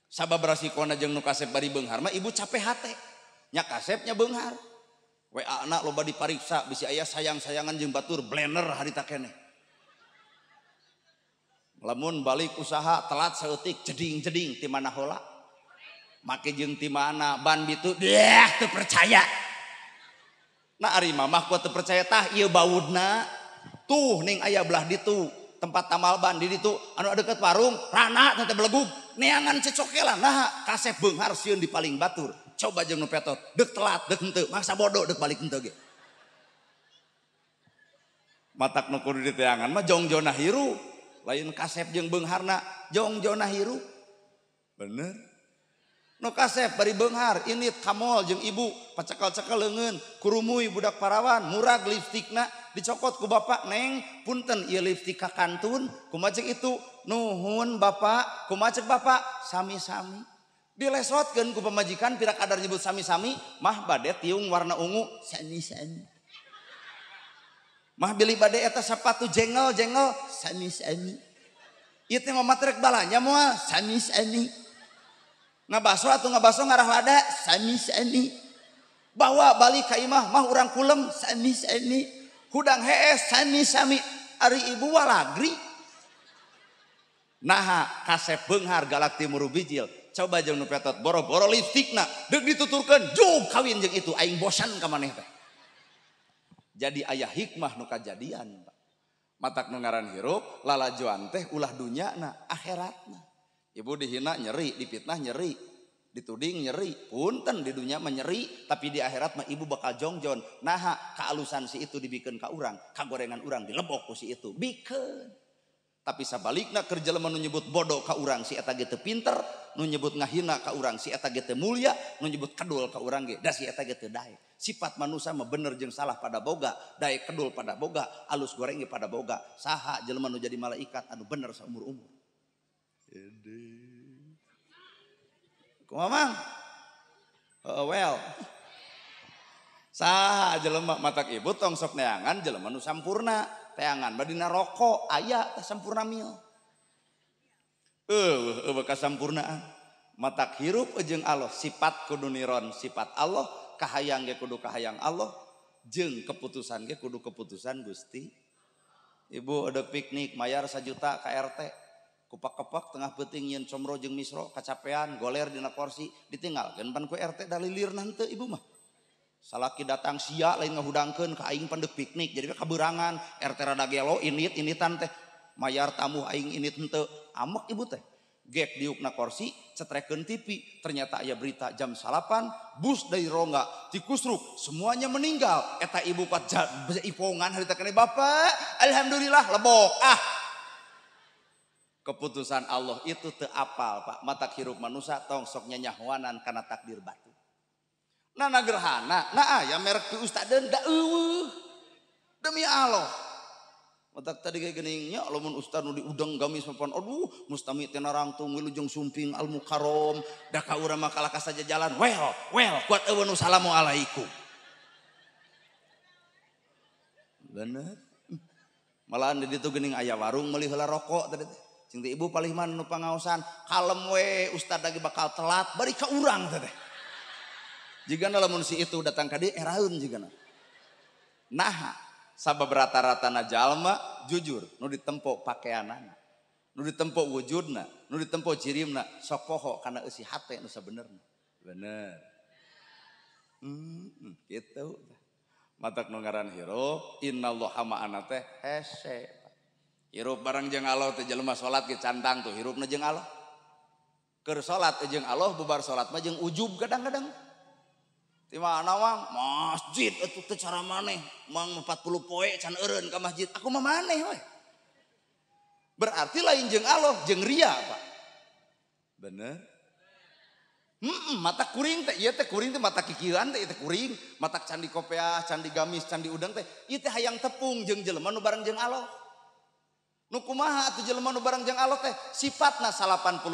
Sabab rasikona jeung nu kasep bari beunghar mah ibu capek hate. Nya kasep nya beunghar. WA na loba dipariksa bisi aya sayang-sayangan jeung batur blender harita keneh. Lamun balik usaha telat saeutik jeding-jeding ti mana heula. Make jeung ti mana ban bitu deh teu percaya. Nah ari mamah ku teu percaya tah ieu baudna. Tuh ning aya belah ditu tempat tamal ban di ditu anu deket warung rana teh belegug neangan cecokelan nah kasep beunghar sieun di paling batur. Coba jeung nu petot deuk telat deuk henteu maksa bodoh deuk balik henteu ge. Matak nu kudu diteangan mah jongjona hirup lain kasep jeung beungharna jongjona hirup. Bener. Nu kasep bari beunghar init kamol jeung ibu pacekel-cekel leungeun kurumuy budak parawan murag lipstikna dicokot ku bapak neng punten ieu lipstik ka kantun kumaha cek itu nuhun bapak kumaha cek bapak sami-sami dilesotkeun ku pamajikan pira kadar nyebut sami-sami mah bade tiung warna ungu sami-sami mah bilih bade eta sepatu jengel-jengel sami-sami ieu teh mah matrek balanya moal sami-sami ngabaso atau ngabaso ngarah lada sami-sami bawa balik ka imah mah urang kulem sami-sami hudang hees sami-sami ari ibu walagri naha kasep beunghar galak timur bijil coba jeung nu petot boro-boro lipstikna deuk dituturkeun jug kawin jeung itu aing bosan ka maneh teh. Jadi aya hikmah nu kajadian Pak. Matak nu ngaran hirup lalajoan teh ulah dunyana akhiratna. Ibu dihina nyeri, dipitnah nyeri, dituding nyeri, punten di dunia mah nyeri, tapi di akhirat mah ibu bakal jongjon. Naha kaalusan si itu dibikeun ka urang, kagorengan urang dilebok ku si itu, bikeun. Tapi sabalikna keur jelema nu nyebut bodoh ka urang si eta ge teu pinter, nu nyebut ngahina ka urang si eta ge teu mulia, nu nyebut kedul ka urang ge da si eta ge teu daek. Sifat manusia mah bener jeung salah pada boga, daek kedul pada boga, alus goreng ge pada boga. Saha jelema nu jadi malaikat anu bener saumur-umur. Kumaha mang? Well. Saha jelema matak ibu tong sok neangan jelema nu sampurna, teangan mah dina rokok aya teh sampurna mil. Eueuh kasampurnaan. Matak hirup jeung Allah sifat kudu niron sifat Allah, kahayang ge kudu kahayang Allah, jeung keputusan ge kudu keputusan Gusti. Ibu ada piknik mayar 1 juta ka RT. Kupak-kepak tengah peuting nyeun comro jeung misro kacapean goler dina kursi ditinggalkeun pan ku RT dalilirna henteu ibu mah. Salaki datang sia lain ngahudangkeun ka aing pan deuk piknik jadi kaberangan RT rada gelo init-initan teh mayar tamu aing init henteu amek ibu teh. Gek diukna kursi cetrekeun TV ternyata aya berita jam 9 bus dari Rongga tikusruk semuanya meninggal eta ibu pat ipongan harita keneh bapak alhamdulillah lebok ah. Keputusan Allah itu teu apal Pak. Matak hirup manusia tong sok nyanyahoanan kana takdir batu. Nah gerhana, nah aya merek pi ustadeun da eueuh. Demi Allah. Matak tadi ge geuning nya lamun ustad nu diudang gamis mapan aduh mustami teh narangtung wilujeng sumping al mukarrom da ka urang mah kalah saja jalan well well kuat eueuh nu salamualaikum. Bener. Malahan di ditu geuning aya warung meuli heula rokok tadi teh. Cing teh ibu palih mana nu pangaosan kalem we ustad lagi bakal telat bari ka urang teh. Jigana lamun si itu datang ka dieu eraeun jigana. Naha sabab rata-ratana jalma jujur nu ditempo pakeanana, nu ditempo wujudna, nu ditempo cirimna sok poho kana eusi hate nu sabenerna. Bener. Kitu. Matak nu ngaran hirup innallaha ma'ana teh hese. Hirup bareng jeung Allah teh jelema salat ge cantang tuh hirupna jeung Allah. Keur salat jeung Allah bubar salat mah jeung ujub kadang-kadang. Di mana mang masjid atuh teh cara maneh mang 40 poe can eureun ka masjid aku mah maneh we. Berarti lain jeung Allah jeung ria Pak. Bener? Mata kuring teh ieu teh kuring teh mata kikieuan teh ieu teh kuring, mata candi kopeah, candi gamis, candi udang teh ieu teh hayang tepung jeung jelema nu bareng jeung Allah. Nu kumaha atuh jelema nu bareng jeung Allah teh sifatna 88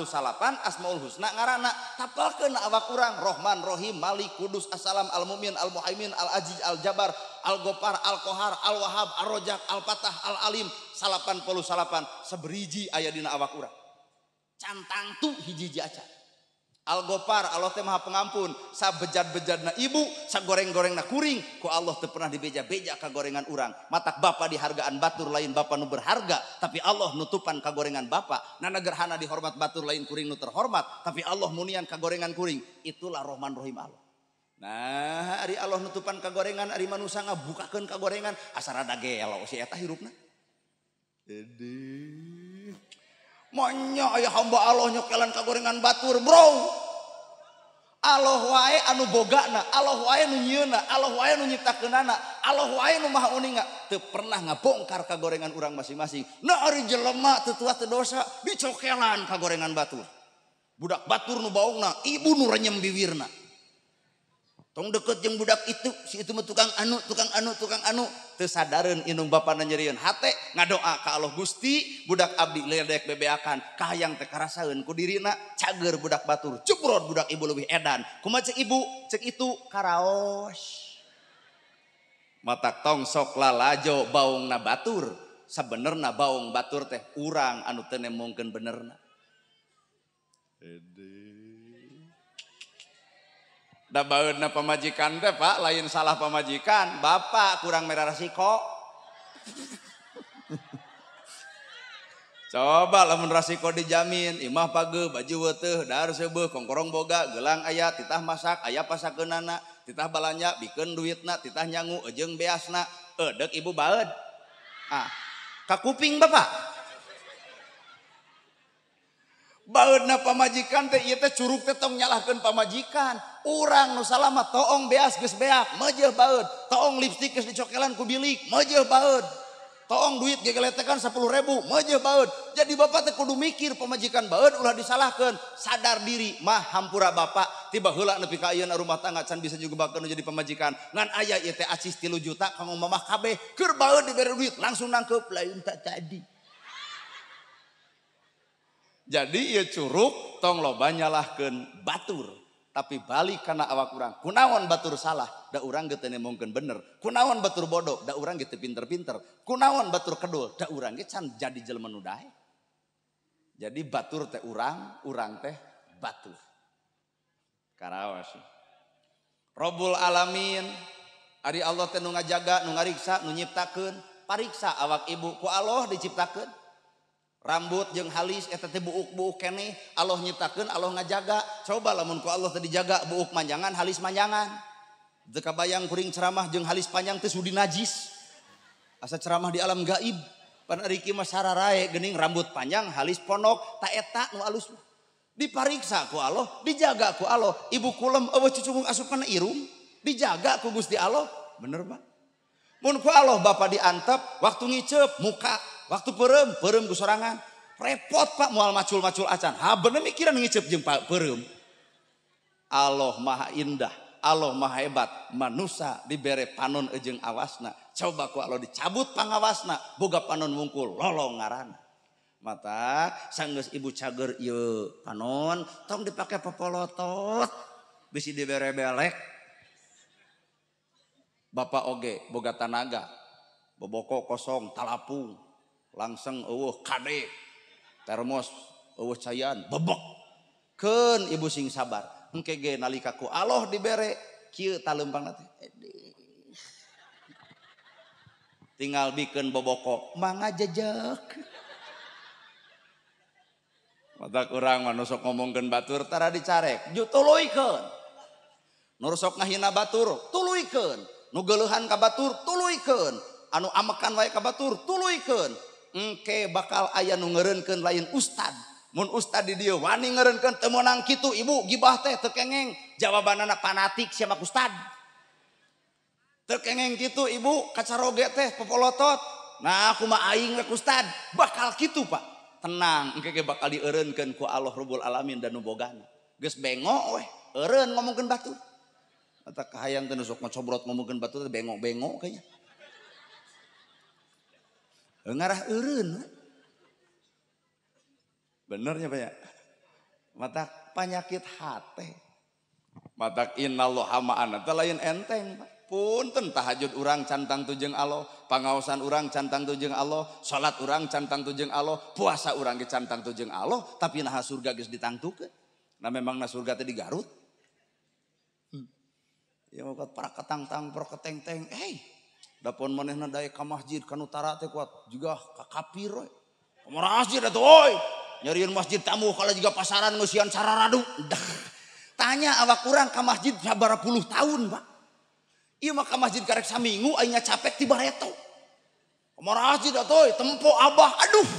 Asmaul Husna ngaranna tapalkeun awak urang Rohman, Rohim, Malik, Kudus, Assalam, Al-Mumin, Al-Muhaimin, Al-Aziz, Al-Jabar, Al-Ghaffar, Al-Qahar, Al-Wahhab, Ar-Rajak, Al-Fatah, Al-Alim 88 seberiji aya dina awak urang. Can tangtu hiji-hiji acan. Al-Ghaffar, Allah teh Maha Pengampun, sabejad-bejadna ibu, sagoreng-gorengna kuring, ku Allah teu pernah dibeja-beja ka gorengan urang. Matak bapa dihargaan batur lain bapa nu berharga, tapi Allah nutupan kagorengan bapa. Nana gerhana dihormat batur lain kuring nu terhormat, tapi Allah munian kagorengan kuring. Itulah Rohman Rohim Allah. Nah, ari Allah nutupan kagorengan, ari manusia ngabukakeun kagorengan, asa rada gelo si eta hirupna. Jadi manya aya hamba Allah nyokelan kagorengan batur, bro. Allah wae anu bogana, Allah wae nu nyieuna, Allah wae nu nyiptakeunana, Allah wae nu maha uninga, teu pernah ngabongkar kagorengan urang masing-masing. Nah ari jelema teu tua teu dosa dicokelan kagorengan batur. Budak batur nu baongna, ibu nu renyem biwirna. Tong deket jeung budak itu, si itu mah tukang anu, tukang anu, tukang anu. Teu sadareun indung bapana nyerieun hate, ngadoa ka Allah Gusti, budak abdi ledek bebeakan, kahayang teh karasaeun ku dirina, cager budak batur, jebrot budak ibu leuwih edan. Kumaha cek ibu, cek itu karaos. Matak tong sok lalajo baongna batur, sabenerna baong batur teh urang anu teu nemongkeun benerna. Da baeudna pamajikan teh Pak, lain salah pamajikan, bapak kurang merah rasiko. Coba lamun rasiko dijamin, imah pageuh, baju weuteuh, dahar seubeuh, kongkorong boga, gelang aya, titah masak, aya pasakeunana, titah balanja, bikeun duitna, titah nyangu, ejeung beasna, eudek ibu baeud. Ah, ka kuping bapak. Baeudna pamajikan teh ieu teh curug teh tong nyalahkeun pamajikan. Urang nu salah mah toong beas geus beak, meujeuh baeud. Toong lipstik geus dicokelan ku bilik, meujeuh baeud. Toong duit gegeletekan 10.000, meujeuh baeud. Jadi bapak teh kudu mikir pamajikan baeud ulah disalahkeun. Sadar diri mah hampura bapak tiba heula nepi ka ayeuna rumah tangga can bisa jugebakeun nu jadi pamajikan. Ngan aya ieu teh acis 3 juta kanggo mamah kabeh, keur baeud dibere duit langsung nangkeup lain tak tadi. Jadi ieu curug tong loba nyalahkeun batur, tapi balik kana awak urang. Kunaon batur salah, da urang ge teu nemongkeun bener. Kunaon batur bodoh, da urang ge teu pinter-pinter. Kunaon batur kedul, da urang ge can jadi jelema nu dae. Jadi batur teh urang, urang teh batur. Karaos. Robbul alamin, ari Allah teh nu ngajaga, nu ngariksa, nu nyiptakeun. Pariksa awak ibu ku Allah diciptakeun. Rambut jeung halis eta teh buuk-buuk keneh, Allah nyiptakeun, Allah ngajaga. Coba lamun ku Allah teh dijaga buuk manjangan, halis manjangan. Teu kabayang kuring ceramah jeung halis panjang teh sudi najis. Asa ceramah di alam gaib. Pan ari kieu mah sararae geuning rambut panjang, halis pondok, ta eta nu alus. Dipariksa ku Allah, dijaga ku Allah. Ibu kulem eueuh cucungung asup kana irung, dijaga ku Gusti Allah. Bener Pak? Mun ku Allah bapak diantep, waktu ngiceup muka, waktu peureum, peureum ku sorangan. Repot Pak moal macul-macul acan. Ha bener mikiran ngiceup jeung peureum. Allah Maha Indah, Allah Maha Hebat. Manusa dibere panon jeung awasna. Coba ku Allah dicabut pangawasna, boga panon wungkul lolong ngaranna. Mata sanggeus ibu cager ieu panon, tong dipake popolotot, bisi dibere belek. Bapak oge boga tanaga, boboko kosong talapung, langsung eueuh kade, termos eueuh cayan, bebek. Keun ibu sing sabar, engke ge nalika ku Allah dibere kieu taleumpangna teh. Tinggal bikeun boboko, mangga jejek. Mata urang mah nu sok ngomongkeun batur tara dicarek, ju tuluykeun. Nu sok ngahina batur, tuluykeun. Nu geuleuhan ka batur tuluykeun, anu amekan wae ka batur tuluykeun. Engke bakal aya nu ngeureunkeun lain ustad. Mun ustad di dieu wani ngeureunkeun teu meunang kitu ibu gibah teh teu kengeng. Jawabanana fanatik sia mah ustad. Teu kengeng kitu ibu kacaroge teh popolotot. Nah kumaha aing rek ustad bakal kitu Pak. Tenang engke ge bakal dieureunkeun ku Allah Rabbul Alamin dan nu bogana. Geus bengok weh eureun ngomongkeun batur. Mata kahayang teh sok ngocobrot ngomongkeun batur teh bengok-bengok kayaknya. Ngarah eureun. Benernya Pak ya? Mata penyakit hate. Matak innallaha ma'ana teh lain enteng Pak. Punten tahajud urang cantang tujeng Allah, pangaosan urang cantang tujeng Allah, salat urang cantang tujeng Allah, puasa urang ge cantang tujeng Allah, tapi naha surga geus ditangtukeun. Nah memang na surga teh di Garut. Ya mau para ketangtang, para keteng-teng, hey, dapon manehna daek ka masjid ka utara teh kuat juga ka kafir we. Kamara masjid atuh oi. Nyariin masjid tamu kalau juga pasaran ngeusian sararadu. Tanya awak urang ka masjid sabaraha puluh tahun, Pak. Ieu mah ka masjid karek saminggu aingnya capek ti bareto. Kamara masjid atuh tempo abah, aduh.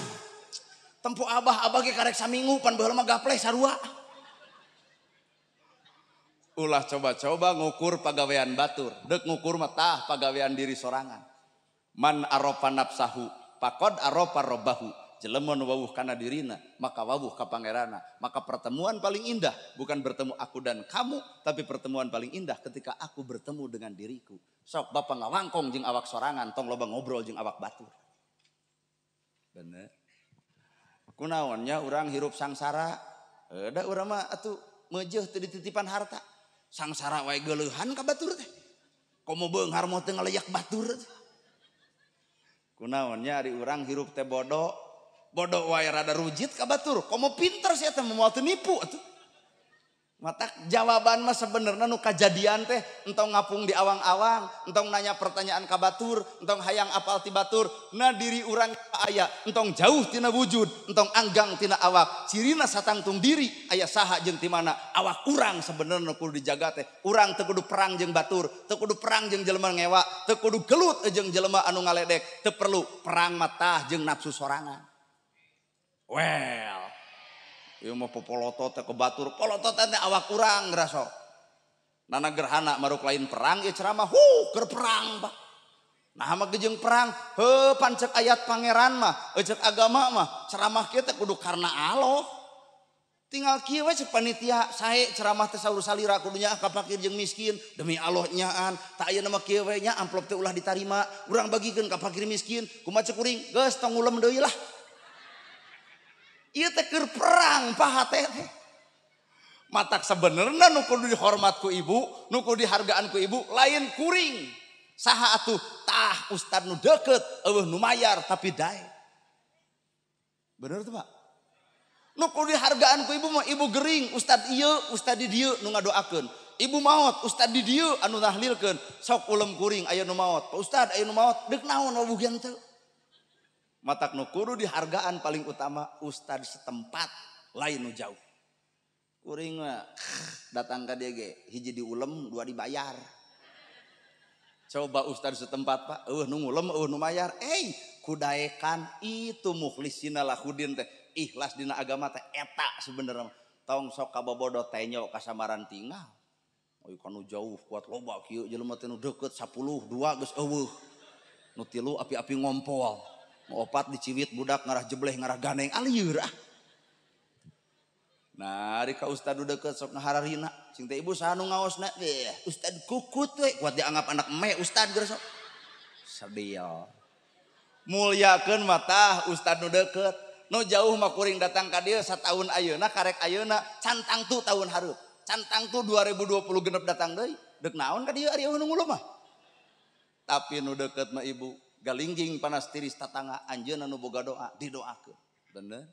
Tempo abah, abah ge karek saminggu pan baheula mah gapleh sarua. Ulah coba-coba ngukur pagawean batur, dek ngukur mah tah pagawean diri sorangan. Man arofa nafsahu, pakod arofa robbahu. Jelema nu wawuh kana dirina, maka wawuh ka pangerana. Maka pertemuan paling indah bukan bertemu aku dan kamu, tapi pertemuan paling indah ketika aku bertemu dengan diriku. Sok bapak ngawangkong jeung awak sorangan, tong loba ngobrol jeung awak batur. Bener. Kunaonnya urang hirup sangsara, da urang mah atuh meujeuh teu dititipan harta. Sangsara wae geuleuhan ka batur teh. Komo beunghar moal teu ngaleyak batur. Kunaonnya ari urang hirup teh bodoh. Bodoh wae rada rujit ka batur, komo pinter sia teh moal teu nipu atuh. Matak jawaban mah sebenarnya nu kajadian teh entong ngapung di awang-awang, entong nanya pertanyaan ka batur, entong hayang apal ti batur, na diri urang aya, entong jauh tina wujud, entong anggang tina awak, cirina satangtung diri aya saha jeung ti mana, awak urang sebenarnya kudu dijaga teh, urang teu kudu perang jeung batur, teu kudu perang jeung jelema ngewa, teu kudu gelut jeung jelema anu ngaledek, teu perlu perang matah jeung nafsu sorangan. Well, ieu mah popolotot teh ke batur, polotot teh awak urang ngraso. Nana gerhana maruk lain perang ieu ceramah, hu keur perang Pak. Nah mah jeung perang, heuh pancek ayat pangeran mah, cek agama mah, ceramah kieu teh kudu karena Allah. Tinggal kieu we cek panitia sae ceramah teh saur salira kudunya ka fakir jeung miskin demi Allah nyaan, tak ayeuna mah kieu we nya amplop teh ulah ditarima, urang bagikeun ka fakir miskin, kumaha cek kuring, geus tong ngulem deui lah. Ieu teh keur perang paha teh. Matak sebenarnya nu kudu dihormat ku ibu, nu kudu dihargaan ku ibu lain kuring. Saha atuh tah ustad nu deket, eueuh nu mayar tapi dae. Bener tuh Pak? Nu kudu dihargaan ku ibu mah ibu gering, ustad ieu, ustad di dieu nu ngadoakeun. Ibu maot, ustad di dieu anu nahlilkeun. Sok ulem kuring aya nu maot. Pak ustad aya nu maot, deuk naon wabuh teu. Matak nu kudu dihargaan paling utama ustad setempat lain nu jauh. Kuring mah datang ka dieu ge hiji diulem dua dibayar. Coba ustad setempat Pak, eueuh nu ngulem eueuh nu mayar. Eh, kudaekan itu mukhlisina lahudin teh, ikhlas dina agama teh eta sebenarnya. Tong sok kabobodo tenyo kasamaran tinggal. Oi kanu jauh kuat loba kieu jelema teh nu deukeut 10 2 geus eueuh. Nu tilu api-api ngompol. Nu opat diciwit budak ngarah jebleh ngarah ganeng alieur ah. Nah, ari ka ustad nu deukeut sok ngahararina, cing teh ibu saha nu ngaosna? Ustad kukut we, kuat dianggap anak eme ustad geus sok. Sedih. Mulyakeun mah tah ustad nu deukeut. Nu jauh mah kuring datang ka dieu sataun ayeuna karek ayeuna cantang tu tahun hareup. Cantang tu 2020 genep datang deui. Deuk naon ka dieu ari eueuh nu ngulum mah. Tapi nu deukeut mah ibu galingging panas tiris tatangga anjeunna nu boga doa didoakeun. Bener?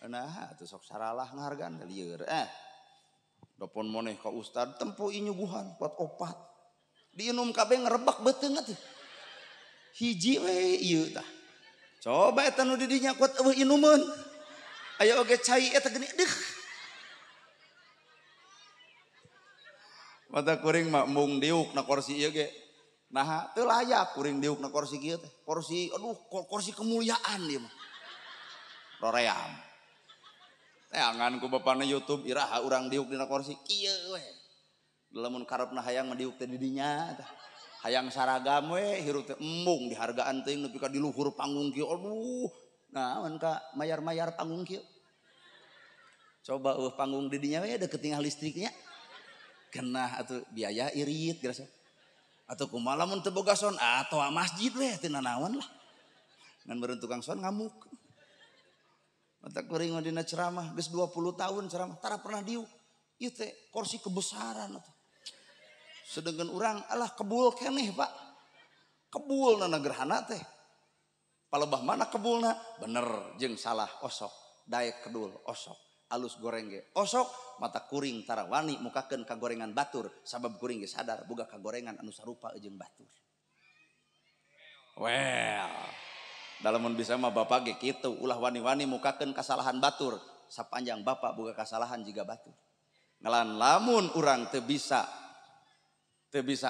Nah, atuh sok saralah ngahargaan lieur eh. Dopon moneh ka ustad tempo inyuguhan kuat opat. Diinum kabeh ngerebak beuteung atuh. Hiji we ieu tah. Coba eta nu di dinya kuat eueuh inumeun. Aya oge cai eta geuning deuh. Mata kuring mah embung diuk na kursi ieu ge. Nah, teu layak kuring diuk na kursi kieu teh. Kursi aduh kursi kemuliaan ieu mah. Roream. Teangan ku bapana YouTube iraha urang diuk dina kursi kieu we. Lamun karepna hayang mah diuk teh di dinya tah. Hayang saragam we hirup teh embung dihargaan teuing nepi ka di luhur panggung kieu. Aduh, naon ka mayar-mayar panggung kieu. Coba eueuh panggung di dinya we deukeut tinggal listriknya. Genah atuh biaya irit geus. Atau kumaha lamun teu boga son atoa masjid we teu nanaon lah. Ngan beureun tukang son ngamuk. Mata kuring dina ceramah geus 20 tahun ceramah tara pernah diuk. Ieu teh kursi kebesaran atuh. Sedangkan urang alah kebul keneh Pak. Kebul na gerhana teh. Palebah mana kebulna? Bener jeung salah osok, daek kedul osok, alus goreng ge osok, mata kuring tara wani mukakeun kagorengan batur sabab kuring ge sadar boga kagorengan anu sarupa jeung batur. Well, dalamun bisa mah bapak ge kitu, ulah wani-wani mukakeun kasalahan batur, sapanjang bapak boga kasalahan jiga batur. Ngelan lamun urang teu bisa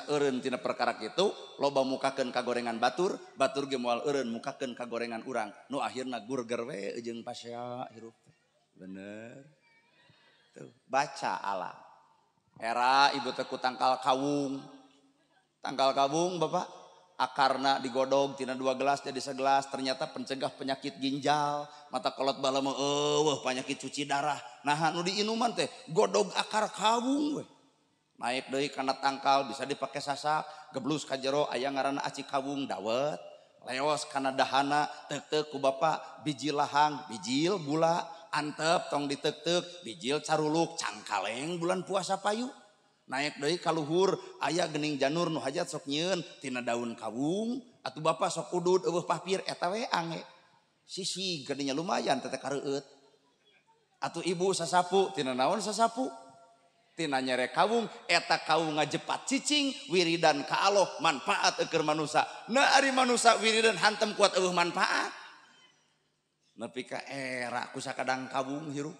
eureun tina perkara kitu, loba mukakeun kagorengan batur, batur ge moal eureun mukakeun kagorengan urang, nu akhirna gurger we jeung pasea hirup teh. Bener. Tuh, baca alam. Era ibu teh ku tangkal kawung. Tangkal kawung bapak, akarna digodog tina 2 gelas jadi segelas, ternyata pencegah penyakit ginjal, mata kolot bala mah eueuh penyakit cuci darah. Nah nu diinuman teh godog akar kawung we. Naik deui kana tangkal bisa dipake sasak, geblus ka jero aya ngaranna aci kawung dawet, leos kana dahana teuk-teuk ku bapak biji lahang, bijil gula, antep tong diteuk-teuk, bijil caruluk, cangkaleng bulan puasa payu. Naik deui ka luhur aya geuning janur nu hajat sok nyieun tina daun kawung, atuh bapak sok udud eueuh papir eta we ange. Sisi geuning lumayan teh kareueut. Atuh ibu sasapu tina naon sasapu? Tina nyere kawung, eta kawung ngajepat cicing, wiridan ka Allah manfaat eueur manusa. Na ari manusa wiridan hantem kuat eueuh manfaat. Nepi ka era ku sakadang kawung hirup.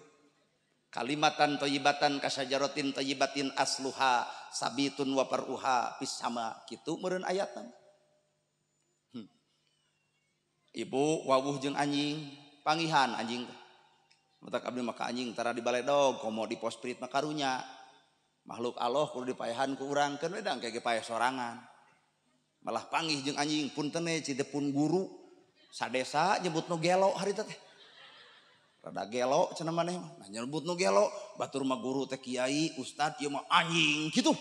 Kalimatan thayyibatan kasajaratin thayyibatin asluha sabitun wa paruha fis sama kitu meureun ayatna. Ibu wawuh jeung anjing, pangihan anjing teh. Matak abdi mah ka anjing tara di baledog, komo di pos prit mah karunya. Makhluk Allah kudu dipaehan ku urang keun we dang ge paeh sorangan. Malah panggih jeung anjing punten we ci teh pun guru sadesa nyebut nu gelo harita teh. Rada gelo cenah maneh mah. Nah nyebut nu gelo, batur mah guru teh kiai, ustad ieu mah anjing kitu.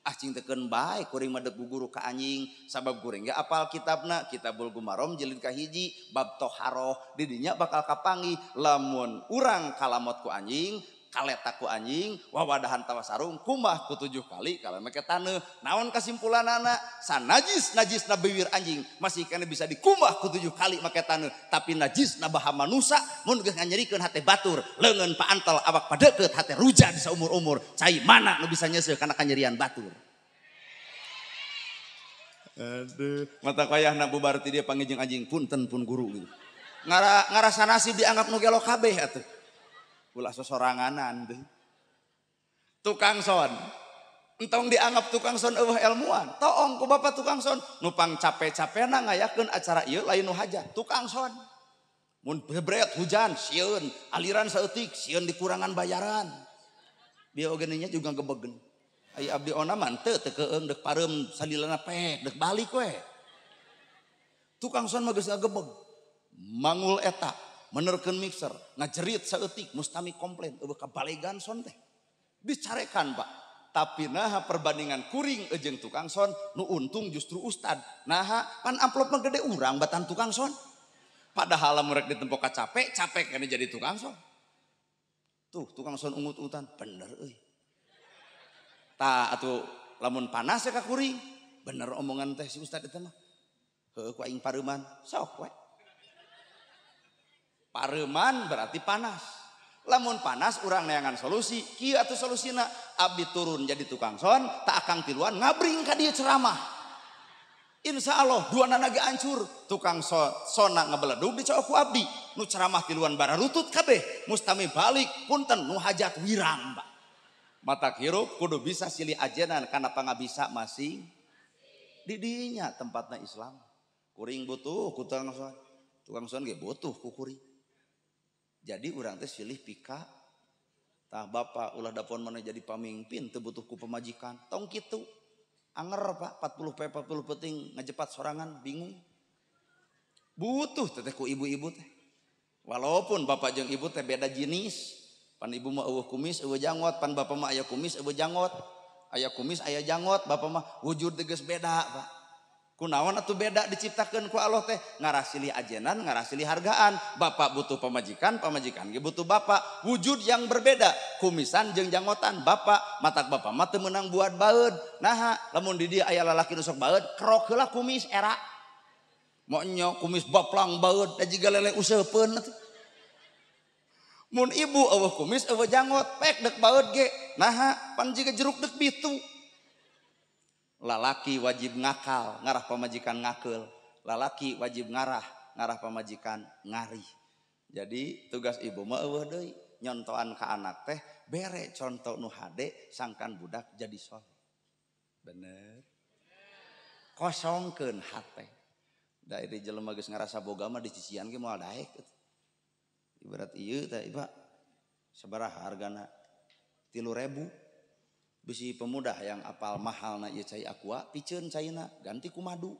Ah cing teh keun bae kuring mah deuk guru ka anjing sabab kuring ge apal kitabna, Kitabul Gumarom jilid kahiji bab toharoh di dinya bakal kapanggih lamun urang kalamot ku anjing, kaleta ku anjing, wawadahan tawa sarung kumah ku 7 kali kalau make taneuh. Naon kesimpulanana? Sanajis najisna biwir anjing masih kena bisa dikumah ku 7 kali make taneuh, tapi najisna baha manusa mun geus nganyerikeun hate batur, leungeun paantel awak padeukeut hate ruja di saumur-umur. Cai mana nu bisa nyeuseuh kana kanyerian batur? Aduh, mata kayahna bubar ti dia panggih jeung anjing punten pun guru gitu. Ngarasa nasib dianggap nu gelo kabeh atuh. Ulah sosoranganan tuh. Tukang son. Entong dianggap tukang son eueuh ilmuan. Toong ku bapak tukang son. Nupang cape-capena ngayakeun acara ieu lain nu hajat. Tukang son. Mun bebret hujan sieun, aliran saeutik sieun dikurangan bayaran. Bieu oge nya juga gebegen. Ai abdi ona mah teu teu keung deuk pareum salilana pek deuk balik we. Tukang son mah geus ngagebeg. Mangul eta menerkeun mixer, ngajerit saeutik, mustami komplain, eueuh kabalegan son teh. Dicarekan Pak. Tapi naha perbandingan kuring jeung tukang son, nu untung justru ustad. Naha pan amplop mah gede urang batan tukang son. Padahal lamun rek ditempo ka capek, capek kana jadi tukang son. Tuh tukang son ungut-ungutan, bener euy. Tah atuh lamun panas ya ka kuring, bener omongan teh si ustad eta mah. Heueuh ku aing pareuman, sok we. Pareuman berarti panas. Lamun panas urang neangan solusi. Kieu atuh solusina, abdi turun jadi tukang son, tak akang tiluan ngabring ka dieu ceramah. Insya Allah dua nana ge hancur. Tukang sona ngebeledug dicook ku abdi. Nu ceramah tiluan bararutut kabeh, mustami balik punten nu hajat wirang, Pak. Matak hirup kudu bisa silih ajenan kana pangabisa masing di dinya tempatna Islam. Kuring butuh ku tukang son. Tukang son ge butuh ku kuring. Jadi urang teh silih pika. Tah bapak ulah dapon mana jadi pamimpin teu butuh ku pemajikan. Tong kitu. Anger Pak 40 pe 40 penting ngajepat sorangan bingung. Butuh teh ku ibu-ibu teh. Walaupun bapak jeung ibu teh beda jenis. Pan ibu mah eueuh kumis eueuh janggot, pan bapak mah aya kumis eueuh janggot. Aya kumis aya janggot, bapak mah wujud teh geus beda Pak. Kunaon atuh beda diciptakeun ku Allah teh ngarah silih ajenan, ngarah silih hargaan. Bapak butuh pamajikan, pamajikan ge butuh bapak. Wujud yang berbeda, kumisan jeung janggotan bapak, matak bapak mah teu meunang buat baeud. Naha, lamun di dieu aya lalaki nu sok baeud, kerok heula kumis era. Moenyo kumis baplang baeud da jiga lele useupeun atuh. Mun ibu eueuh kumis eueuh janggot, pek deuk baeud ge. Naha, pan jiga jeruk deuk bitu. Lalaki wajib ngakal, ngarah pamajikan ngakeul. Lalaki wajib ngarah, ngarah pamajikan ngarih. Jadi tugas ibu mah eueuh deui, nyontoan ka anak teh bere contoh nu hade sangkan budak jadi soleh. Bener. Kosongkeun hate. Da ieu jelema geus ngarasa boga mah dicician ge moal daek. Ibarat ieu teh Pak, sabaraha hargana? 3.000. Bisi pemuda yang apal mahal na ieu cai aqua, piceun caina ganti ku madu.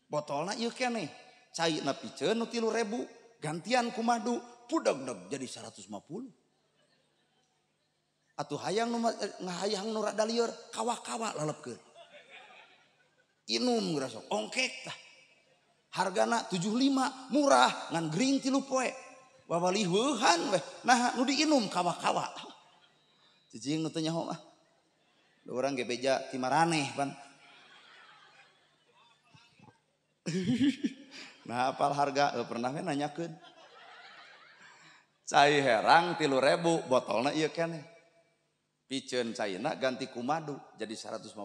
Botolna ieu keneh, caina piceun nu 3.000, gantian ku madu, pudeg-deg jadi 150. Atuh hayang nu ngahayang nu rada lieur, kawa-kawa lalepkeun. Inum geura sok ongkek tah. Hargana 75, murah ngan gering 3 poe. Wawali heuhan weh, nah nu diinum kawa-kawa. Cicing nu teu nyaho mah. Da urang ge beja ti maraneh pan. Nah apal harga pernah we nanyakeun. Cai herang 3.000 botolna ieu keneh. Piceun caina ganti ku madu jadi 150.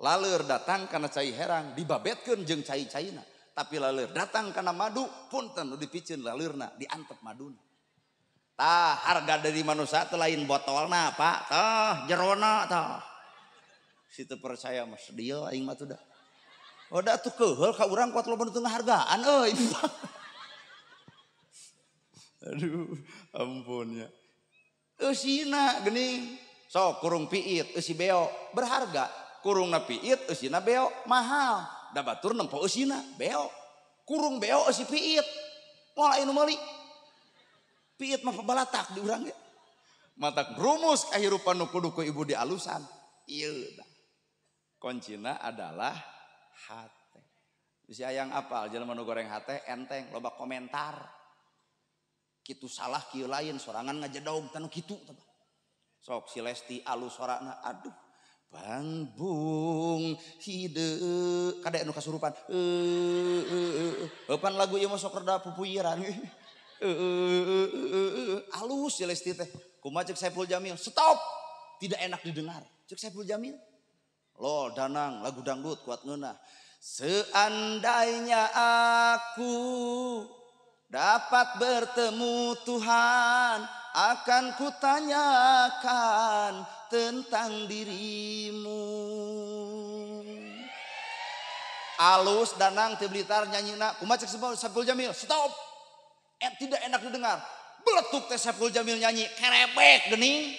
Laleur datang kana cai herang dibabetkeun jeung cai caina. Tapi laleur datang kana madu punten nu dipiceun laleurna diantep maduna. Tah harga dari manusia teh lain botolna Pak, tah jerona tah. Situ percaya mah sedih aing mah tuh dah. Oh da tuh keuheul ka urang kuat loba nu teu ngahargaan euy. Aduh, ampun ya. Eusina geuning. Sok kurung piit eusi beo berharga, kurungna piit eusina beo mahal. Da batur nempo eusina beo. Kurung beo eusi piit. Moal aya nu meuli. Piit mah pabalatak di urang ge. Matak rumus kahirupan nu kudu ku ibu dialusan. Ieu tah. Kuncina adalah hate. Bisi hayang apal jelema nu goreng hate enteng loba komentar. Kitu salah kieu lain sorangan ngajedog tanu kitu tah. Sok si Lesti alus sorana aduh bangbung hideung kade nu kasurupan. Pan lagu ieu mah sok rada pupuiran. Alus si Lesti teh. Kumaha cek Saiful Jamil? Stop. Tidak enak didengar. Cek Saiful Jamil. Loh Danang lagu dangdut kuat ngeunah. Seandainya aku dapat bertemu Tuhan, akan kutanyakan tentang dirimu. Alus Danang teu Blitar nyanyina. Kumaha cek Saiful Jamil? Stop. Tidak enak didengar. Beletuk teh Saiful Jamil nyanyi kerebek geuning.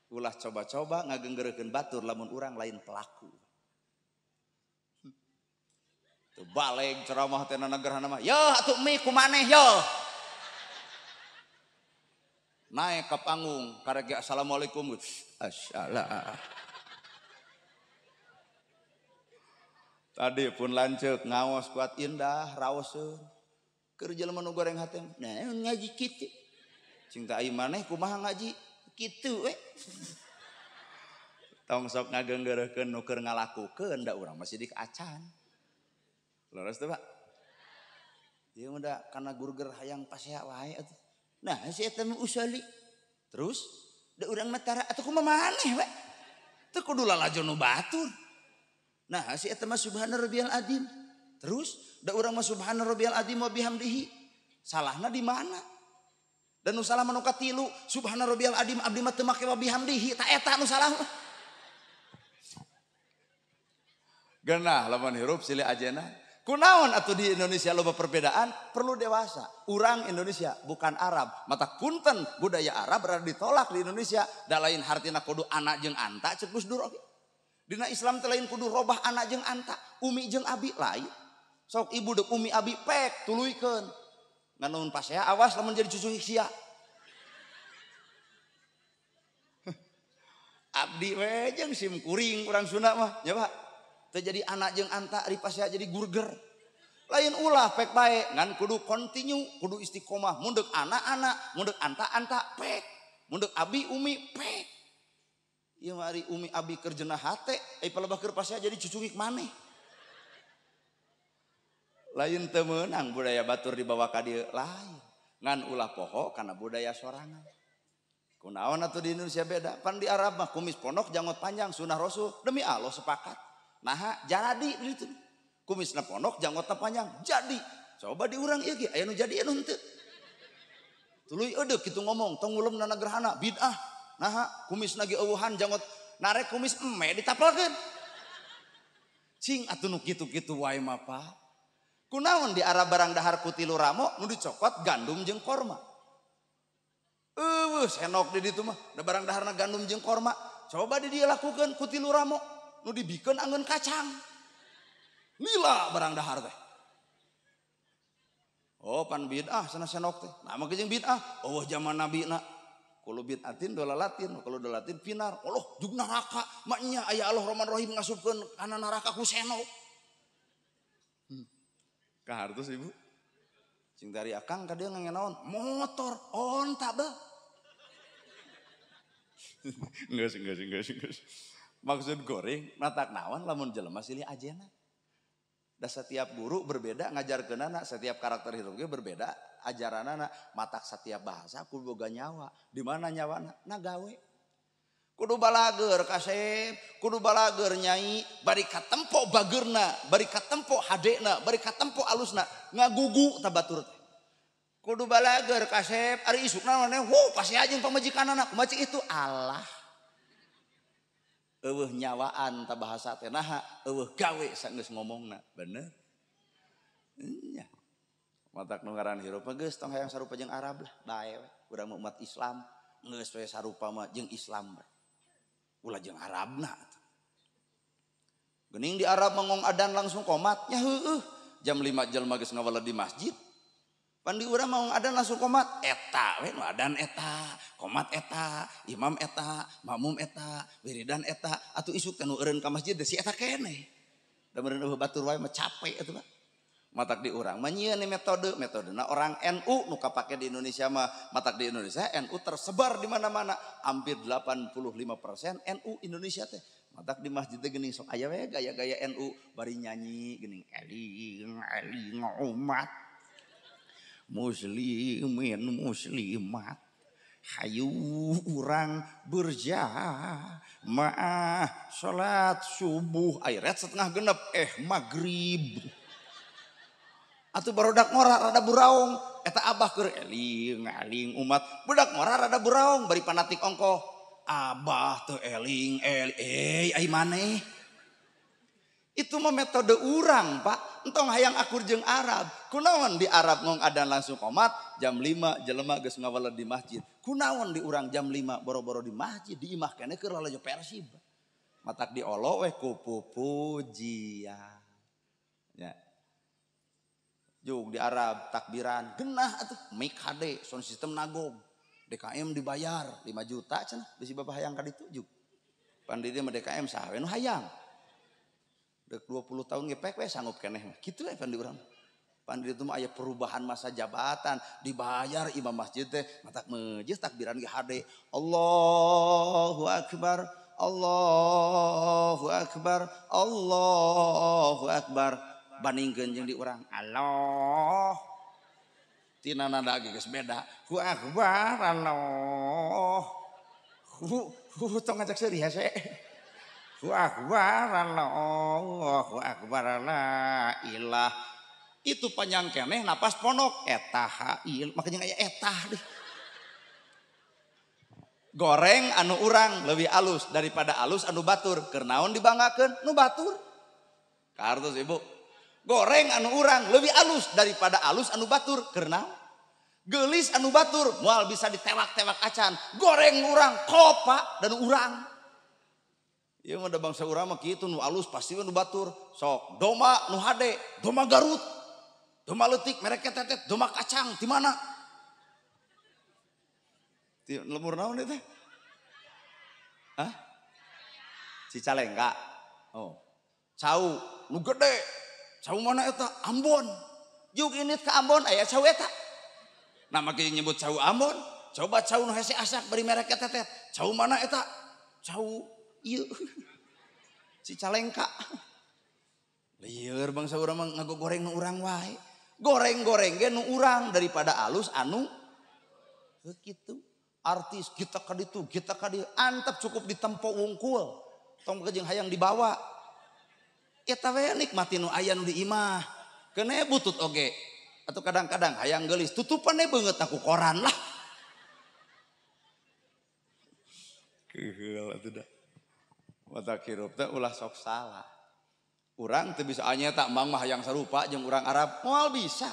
Ulah coba-coba ngagenggereukeun batur lamun urang lain pelaku. Tuh baleg ceramah teh nanagerhana mah. Yo atuh mi kumaneh yo. Naik ke panggung karek assalamualaikum. Assalam. Tadi pun lanceuk ngaos kuat indah raoseun. Keur jelema nu goreng hate nah ngaji kitu. Cing teh ai maneh kumaha ngaji kitu we. Tong sok ngagenggereukeun nu keur ngalakukeun da urang masih dik acan. Leres teh Pak? Ieu mah da kana gurger hayang pasea wae atuh. Nah si eta mah usali. Terus da urang mah tara atuh kumaha maneh we. Teu kudu lalajo nu batur. Nah si eta mah subhana rabbiyal azim. Terus da urang mah subhana rabbiyal azim wa bihamdihi. Salahna di mana? Dan nu salah mah nu katilu, subhana rabbiyal azim abdi mah teu make wa bihamdihi, ta eta nu salah. Geunah lamun hirup silih ajena. Kunaon atuh di Indonesia loba perbedaan, perlu dewasa. Urang Indonesia bukan Arab. Mata punten budaya Arab berada ditolak di Indonesia. Da lain hartina kudu anak jeung anta cek Gus Dur oge. Dina Islam teh lain kudu robah anak jeung anta, umi jeung abi lain. Sok ibu deuk umi abi pek tuluykeun. Ngan lamun pasea awas lamun jadi cucu sia. Abdi we jeung sim kuring urang Sunda mah, nya Pak. Teu jadi anak jeung anta ari pasea jadi gurger. Lain ulah pek bae ngan kudu kontinu, kudu istiqomah. Mun deuk anak-anak, mun deuk anta-anta pek. Mun deuk abi umi pek. Ieu mah ari umi abi keur jenah hate, ai palebah keur pasea jadi cucungik maneh. Lain teu meunang budaya batur dibawa ka dieu lain. Ngan ulah poho kana budaya sorangan. Kunaon atuh di Indonesia beda? Pan di Arab mah kumis pondok janggot panjang sunah rasul demi Allah sepakat. Naha jadi gitu. Kumisna pondok janggotna panjang jadi. Coba di urang ieu ge aya nu jadi anu henteu. Tuluy eudeuh kitu ngomong tong ngulemna gerhana bid'ah. Naha kumisna ge eueuhan janggot narek kumis eme ditapelkeun. Cing atuh nu kitu-kitu wae mah Pak. Kunaon di Arab barang dahar ku tilu ramo nu dicokot gandum jeung korma. Eueuh senok di ditu mah da barang daharna gandum jeung korma. Coba di dieu lakukeun ku tilu ramo nu dibikeun angeun kacang. Lila barang dahar teh. Oh pan bid'ah sana senok teh. Nah mah jeung bid'ah eueuh zaman nabina. Kulo bid'atin dolalatin, kulo dolalatin finar. Allah jug neraka, maknya aya Allah Rahman Rahim ngasupkeun kana neraka ku senok. Kahartos ibu. Cing dari akang ka dieu ngangenaon motor onta bah. Geus. Maksud goreng matak naon lamun jelema silih ajena. Da setiap guru berbeda ngajarkeunana, setiap karakter hidup ge berbeda ajaranana, matak setiap bahasa kudu boga nyawa. Di mana nyawana? Na gawe. Kudu balager kasep, kudu balager nyai, bari katempo bagerna, bari katempo hadena, bari katempo alusna, ngagugu ta batur teh. Kudu balager kasep, ari isukna maneh, wuh pasti aja pamajikanana, kumaha itu Allah. Eueuh nyawaan ta bahasa teh naha, eueuh gawe sanggeus ngomongna, bener? Nya. Matak nu ngaran hirup mah geus tong hayang sarupa jeung Arab lah, bae we. Urang mah umat Islam, geus we sarupa mah jeung Islam. Ulah jeung Arabna. Geuning di Arab mengong adan langsung komat, nya heueuh. Jam 5 jelema geus ngawaled di masjid. Pan di urang mah adan langsung komat, eta we nu adan eta, komat eta, imam eta, makmum eta, wiridan eta, atuh isuk teh nu eureun ka masjid si eta keneh. Da meureun eueuh batur wae mah capek atuh Pak. Matak di urang mah nyieun metode, metodena orang NU nu kapake di Indonesia mah, matak di Indonesia NU tersebar di mana-mana, hampir 85% NU Indonesia teh. Matak di masjid teh geuning sok aya we gaya-gaya NU bari nyanyi geuning eling eling umat muslimin muslimat hayu urang berjamaah salat subuh airet setengah genep maghrib. Atuh barudak ngora rada buraung eta abah keur eling eling umat budak ngora rada buraung bari panatik ongkoh abah teu eling eling ai maneh. Itu mah metode urang Pak, entong hayang akur jeung Arab. Kunaon di Arab ngong adan langsung komat jam 5 jelema geus ngawaled di masjid. Kunaon di urang jam 5 boro-boro di masjid di imah keneh keur lalajo Persib. Matak diolo weh ku pupujian. Ya. Jug di Arab takbiran genah atuh mic HD sound system nagog. DKM dibayar 5 juta cenah bisi bapak hayang ka ditu jug. Pan di dieu mah DKM saha we nu hayang. Dek 20 tahun ngepek we sanggup keneh mah. Kitu we pan di urang. Pan di ditu mah aya perubahan masa jabatan, dibayar imam masjid teh matak meujeuh takbiran ge HD. Allahu akbar, Allahu akbar, Allahu akbar. Bandingkeun jeung di urang Allah. Tina nada ge geus beda. Ku akbar Allah. Hu tong ngajak seuri hese. Ku akbar Allahu akbar la ilah. Itu panjang keneh napas ponok eta hail makanya aya etah deh. Goreng anu urang leuwih alus daripada alus anu batur. Keur naon dibanggakeun nu batur. Kartos ibu. Goreng anu urang leuwih alus daripada alus anu batur. Keur naon? Geulis anu batur moal bisa ditewak-tewak acan. Goreng urang kopa dan urang. Ieu mah da bangsa urang mah kitu nu alus pasti nu batur. Sok doma nu hade, doma Garut. Doma leutik merek tetet, doma kacang di mana? Di lemur naon ieu teh? Hah? Cicalengka. Oh. Cau nu gede. Cau mana eta? Ambon. Juk init ka Ambon aya cau eta. Nah make nyebut cau Ambon, coba cau nu hese asak bari merek eta teh. Cau mana eta? Cau ieu. Cicalengka. Lieur bangsa urang mah ngagogoreng nu urang wae. Goreng-goreng ge nu urang daripada alus anu kitu. Artis kita ka ditu, kita ka dieu, antep cukup ditempo wungkul. Tong jeung hayang dibawa. Eta we nikmati nu aya nu di imah. Kene butut oge. Atau kadang-kadang hayang geulis tutupan beungeut ku koran lah. Keheul atuh da. Mata hirup teh ulah sok salah. Urang teu bisa anya tak mang mah hayang sarupa jeung urang Arab, moal bisa.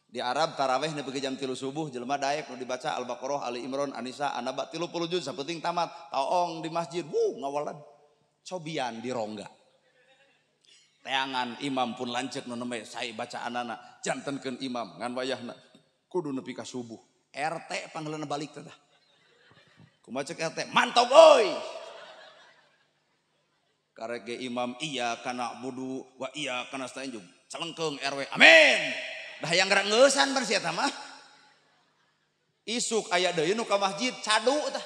Di Arab taraweh nepi ka jam 3 subuh jelema daek nu dibaca Al-Baqarah, Ali Imran, An-Nisa, An-Naba 30 juz sapenting tamat. Taong di masjid, wuh ngawalad. Cobian di rongga. Teangan imam pun lanceuk nu nembe sae bacaanana, jantenkeun imam ngan wayahna kudu nepi ka subuh. RT pangheulana balik teh tah. Kumaha cek RT? Mantap euy. Karek ge imam iya kana budu wa iya kana stain jeung celengkeung RW. Amin. Dah hayang gerak ngeusan bar si eta mah. Isuk aya deui nu ka masjid cadu tah.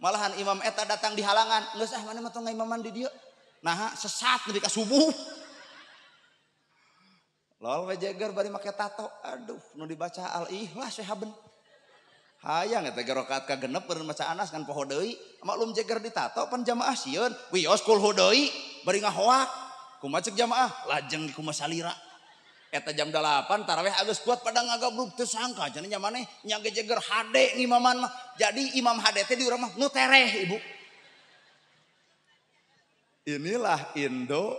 Malahan imam eta datang di halangan, geus ah maneh mah tong ngaimaman di dieu. Naha sesat nepi ka subuh. Lol we jeger bari make tato. Aduh, nu dibaca Al-Ikhlas we haben. Hayang eta ge rakaat ka genep beureun maca Anas kan poho deui. Maklum jeger ditato pan jamaah sieun. Wios kulhu deui bari ngahoak. Kumaha ceuk jamaah? Lajeng kumaha salira. Eta jam 8 tarawih geus kuat pada ngagabrug teu sangka cenah nya maneh nya ge jeger hade ngimaman mah. Jadi imam hade teh di urang mah nu tereh ibu. Inilah Indo.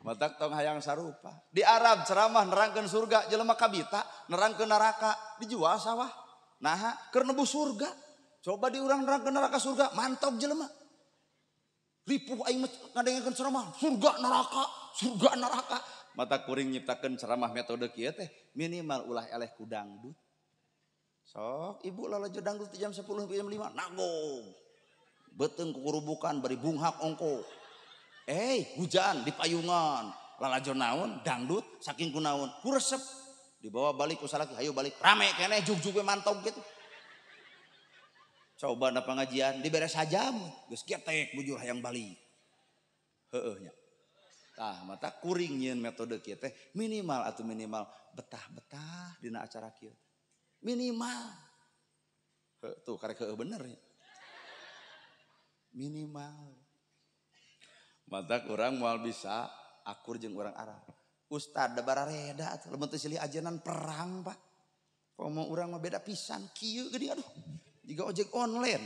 Matak tong hayang sarupa. Di Arab ceramah nerangkeun surga jelema kabita, nerangkeun neraka dijual sawah. Naha keur nebus surga. Coba di urang nerangkeun neraka surga, mantap jelema. Ripuh aing ngadengekeun ceramah surga neraka, surga neraka. Mata kuring nyiptakeun ceramah metode kieu teh minimal ulah eleh ku dangdut. Sok ibu lalajo dangdut jam 10 sampai jam 5 nanggung. Beuteung kukurubukan bari bunghak ongko. Hujan di payungan, lalajo naon, dangdut, saking ku naon, ku resep. Dibawa balik ku salaki, hayu balik, rame keneh jug-jug we mantog gitu. Coba na pengajian, diberes sajam, geus getek bujur hayang balik. Heueuh nya. Tah mata kuring nyieun metode kieu teh minimal atuh minimal betah-betah dina acara kieu. Minimal. Heuh tuh karek heueuh bener nya. Minimal. Matak urang moal bisa akur jeung urang Arab. Ustad da barareda atuh lamun teu silih ajenan perang, Pak. Komo urang mah beda pisan kieu geuning aduh. Jiga ojek online.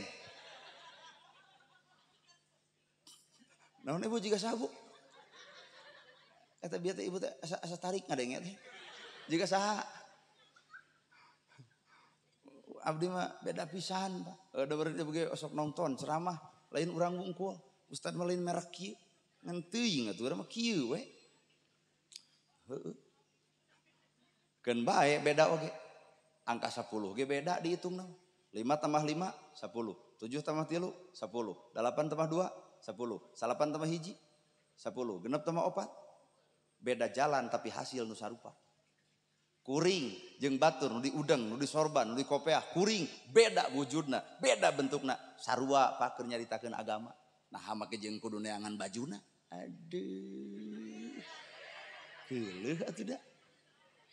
Naon ibu jiga sabu? Eta bieu teh ibu teh asa tarik ngadenge teh. Jiga saha? Abdi mah beda pisan, Pak. Da beureum ieu osok nonton ceramah lain urang wungkul. Ustad mah lain merek kieu. Ngan teuing atuh urang mah kieu we. Heueuh. Keun bae beda oge. Angka 10 ge beda dihitungna. 5 tambah 5 10, 7 tambah 3 10, 8 tambah 2 10, 9 tambah 1 10, genep tambah 4. Beda jalan tapi hasil nu sarupa. Kuring jeung batur nu diudeng, nu disorban, nu dikopeah, kuring beda wujudna, beda bentukna, sarua pak keur nyaritakeun agama. Nah make jeung kudu neangan bajuna. Aduh. Keuleuh atuh da.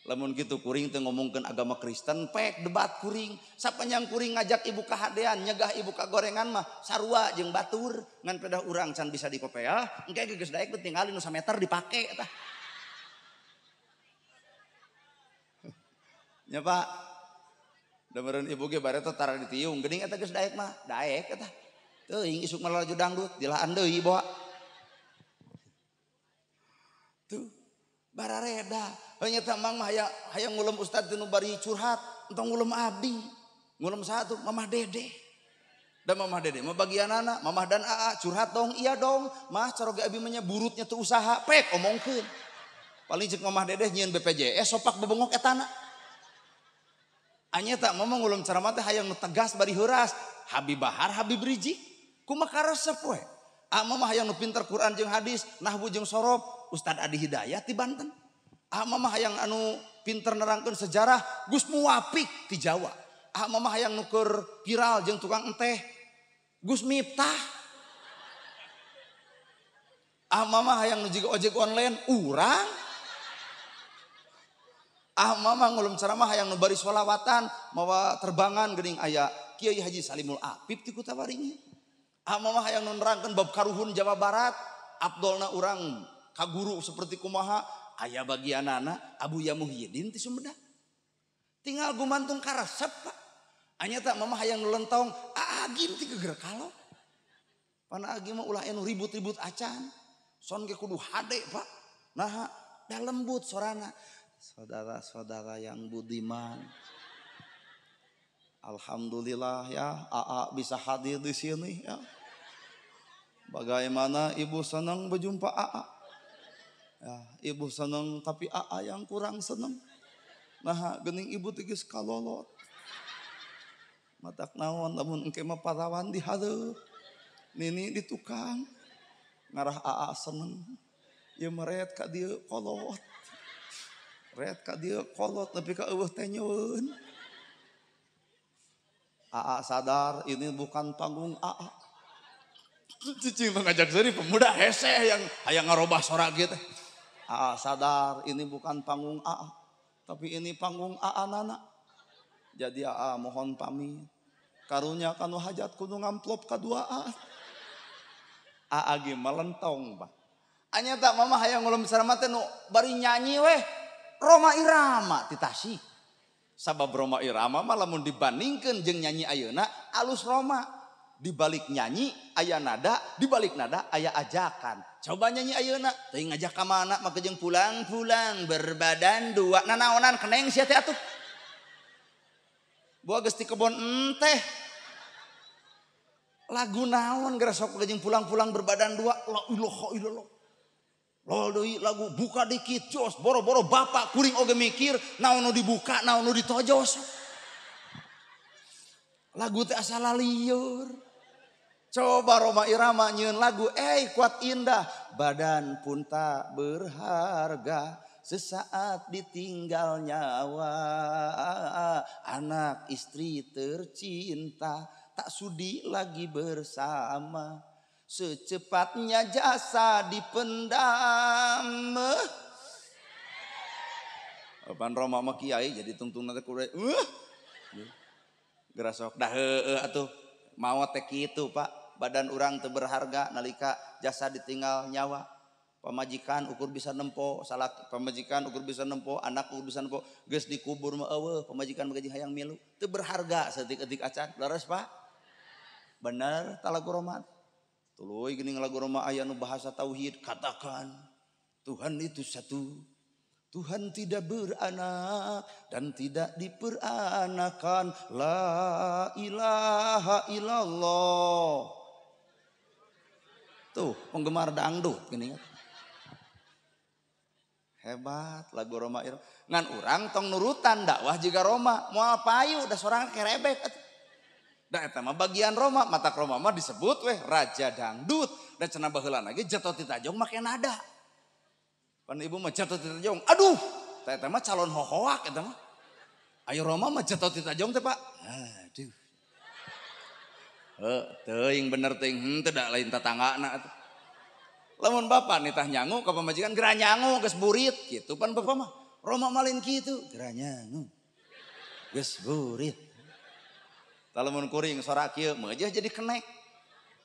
Lamun kitu kuring teu ngomongkeun agama Kristen, pek debat kuring. Sapanjang kuring ngajak ibu kahadean, nyegah ibu kagorengan mah sarua jeung batur, ngan pedah urang can bisa dikopeah, engke geus daek tingali nu sameter dipake tah. Nya Pak. Da meureun ibu ge bareto tara ditiung, geuning eta geus daek mah, daek eta. Teuing isuk mah lalajo dangdut, dilaan deui bawa. Tuh, barareda. Hanya mang mah hayang ngulem ustad teu nu bari curhat, entong ngulem abdi. Ngulem saha tuh? Mamah Dede. Da Mamah Dede mah bagianana, Mamah dan Aa curhat dong, iya dong. Mah caroge abi mah nya burutnya teu usaha, pek omongkeun. Paling ceuk Mamah Dede nyieun BPJS sopak bebengok etana. Anya tak mama ngulem ceramah teh hayang nu tegas bari heuras. Habib Bahar, Habib Rizik. Kumaha karesep we. Ama mah hayang nu pinter Quran jeung hadis, nahwu jeung sorof, Ustad Adi Hidayat di Banten. Ama mah hayang anu pinter nerangkeun sejarah, Gus Muwafik di Jawa. Ama mah hayang nu keur viral jeung tukang enteh, Gus Miftah. Ama mah hayang nu jiga ojek online, urang. Ama mah ngulum ceramah hayang nu bari sholawatan, mawa terbangan geuning aya Kiai Haji Salimul Apip ti Kutawaringin. Ama mah hayang nu nerangkeun bab karuhun Jawa Barat, abdolna urang ka guru seperti kumaha, aya bagianana Abuya Muhyiddin ti Sumedang. Tinggal gumantung karesep Pak. Anya tak mama hayang nu lentong, agim ti geger kalong. Pana agim mah ulah anu ribut-ribut acan. Son ge kudu hade Pak. Nah, da lembut sorana. Saudara-saudara yang budiman, alhamdulillah ya, AA bisa hadir di sini ya. Bagaimana ibu senang berjumpa AA? Ya, ibu senang tapi AA yang kurang senang. Nah, gening ibu tigis kalolot. Matak naon lamun engke mah parawan di hareup. Nini di tukang. Ngarah AA seneng. Ieu meret ka dieu kolot. Ret ka dieu kolot nepi ka eueuh teh nyeueun. AA sadar ini bukan panggung AA. Cicing mengajak seri pemuda hese yang hayang ngarobah sorak gitu. AA sadar ini bukan panggung AA, tapi ini panggung AA nana. Jadi AA mohon pamit. Karunya kanu hajat kudu ngamplop kaduaan. AA ge melentong Pak. Anya tak mama hayang ngulum ceramah teh nu bari nyanyi weh. Rhoma Irama ti Tasik. Sabab Rhoma Irama mah lamun dibandingkeun jeung nyanyi ayeuna alus Rhoma. Di balik nyanyi aya nada, di balik nada aya ajakan. Coba nyanyi ayeuna, teuing ngajak ka mana maka jeung pulang-pulang berbadan dua. Nanaonan keneng sia teh atuh. Boa geus ti kebon enteh. Lagu naon geura sok jeung pulang-pulang berbadan dua. La ilaha illallah. Lol deui lagu buka dikit jos boro-boro bapak kuring oge mikir naon nu dibuka naon nu ditojos. Lagu teh asa lalieur. Coba Rhoma Irama nyieun lagu kuat indah badan pun tak berharga sesaat ditinggal nyawa anak istri tercinta tak sudi lagi bersama. Secepatnya jasa dipendam. Pan Rhoma mah kiai jadi tungtung nanti kudu gerasok dah heueuh atuh maot teh kitu Pak. Badan urang teu berharga nalika jasa ditinggal nyawa. Pamajikan ukur bisa nempo, salah pamajikan ukur bisa nempo, anak ukur bisa nempo, geus dikubur mah eueuh pamajikan mah gaji hayang milu. Teu berharga saeutik-eutik acan. Leres Pak? Bener ta lagu Rhoma? Tuluy geuning lagu Rhoma aya nu bahasa tauhid, katakan Tuhan itu satu. Tuhan tidak beranak dan tidak diperanakan. La ilaha illallah. Tuh, penggemar dangdut gini. Hebat lagu Rhoma Irama. Ngan urang tong nurutan dakwah jiga Rhoma, moal payu da sorangan kerebek atuh. Da eta mah bagian Rhoma, matak Rhoma mah disebut weh raja dangdut. Da cenah baheula lagi jatuh ti tajong make nada. Pan ibu mah jatuh ti tajong, aduh, tah eta mah calon hohoak eta mah. Ayo Rhoma mah jatuh ti tajong teh Pak. Aduh. Heuh, teuing bener teuing henteu da lain tatanggana atuh. Lamun bapak nitah nyangu ka pamajikan geura nyangu geus burit kitu pan bapak mah. Rhoma mah lain kitu, geura nyangu. Geus burit. Lamun kuring sora kieu meujeuh jadi kenek.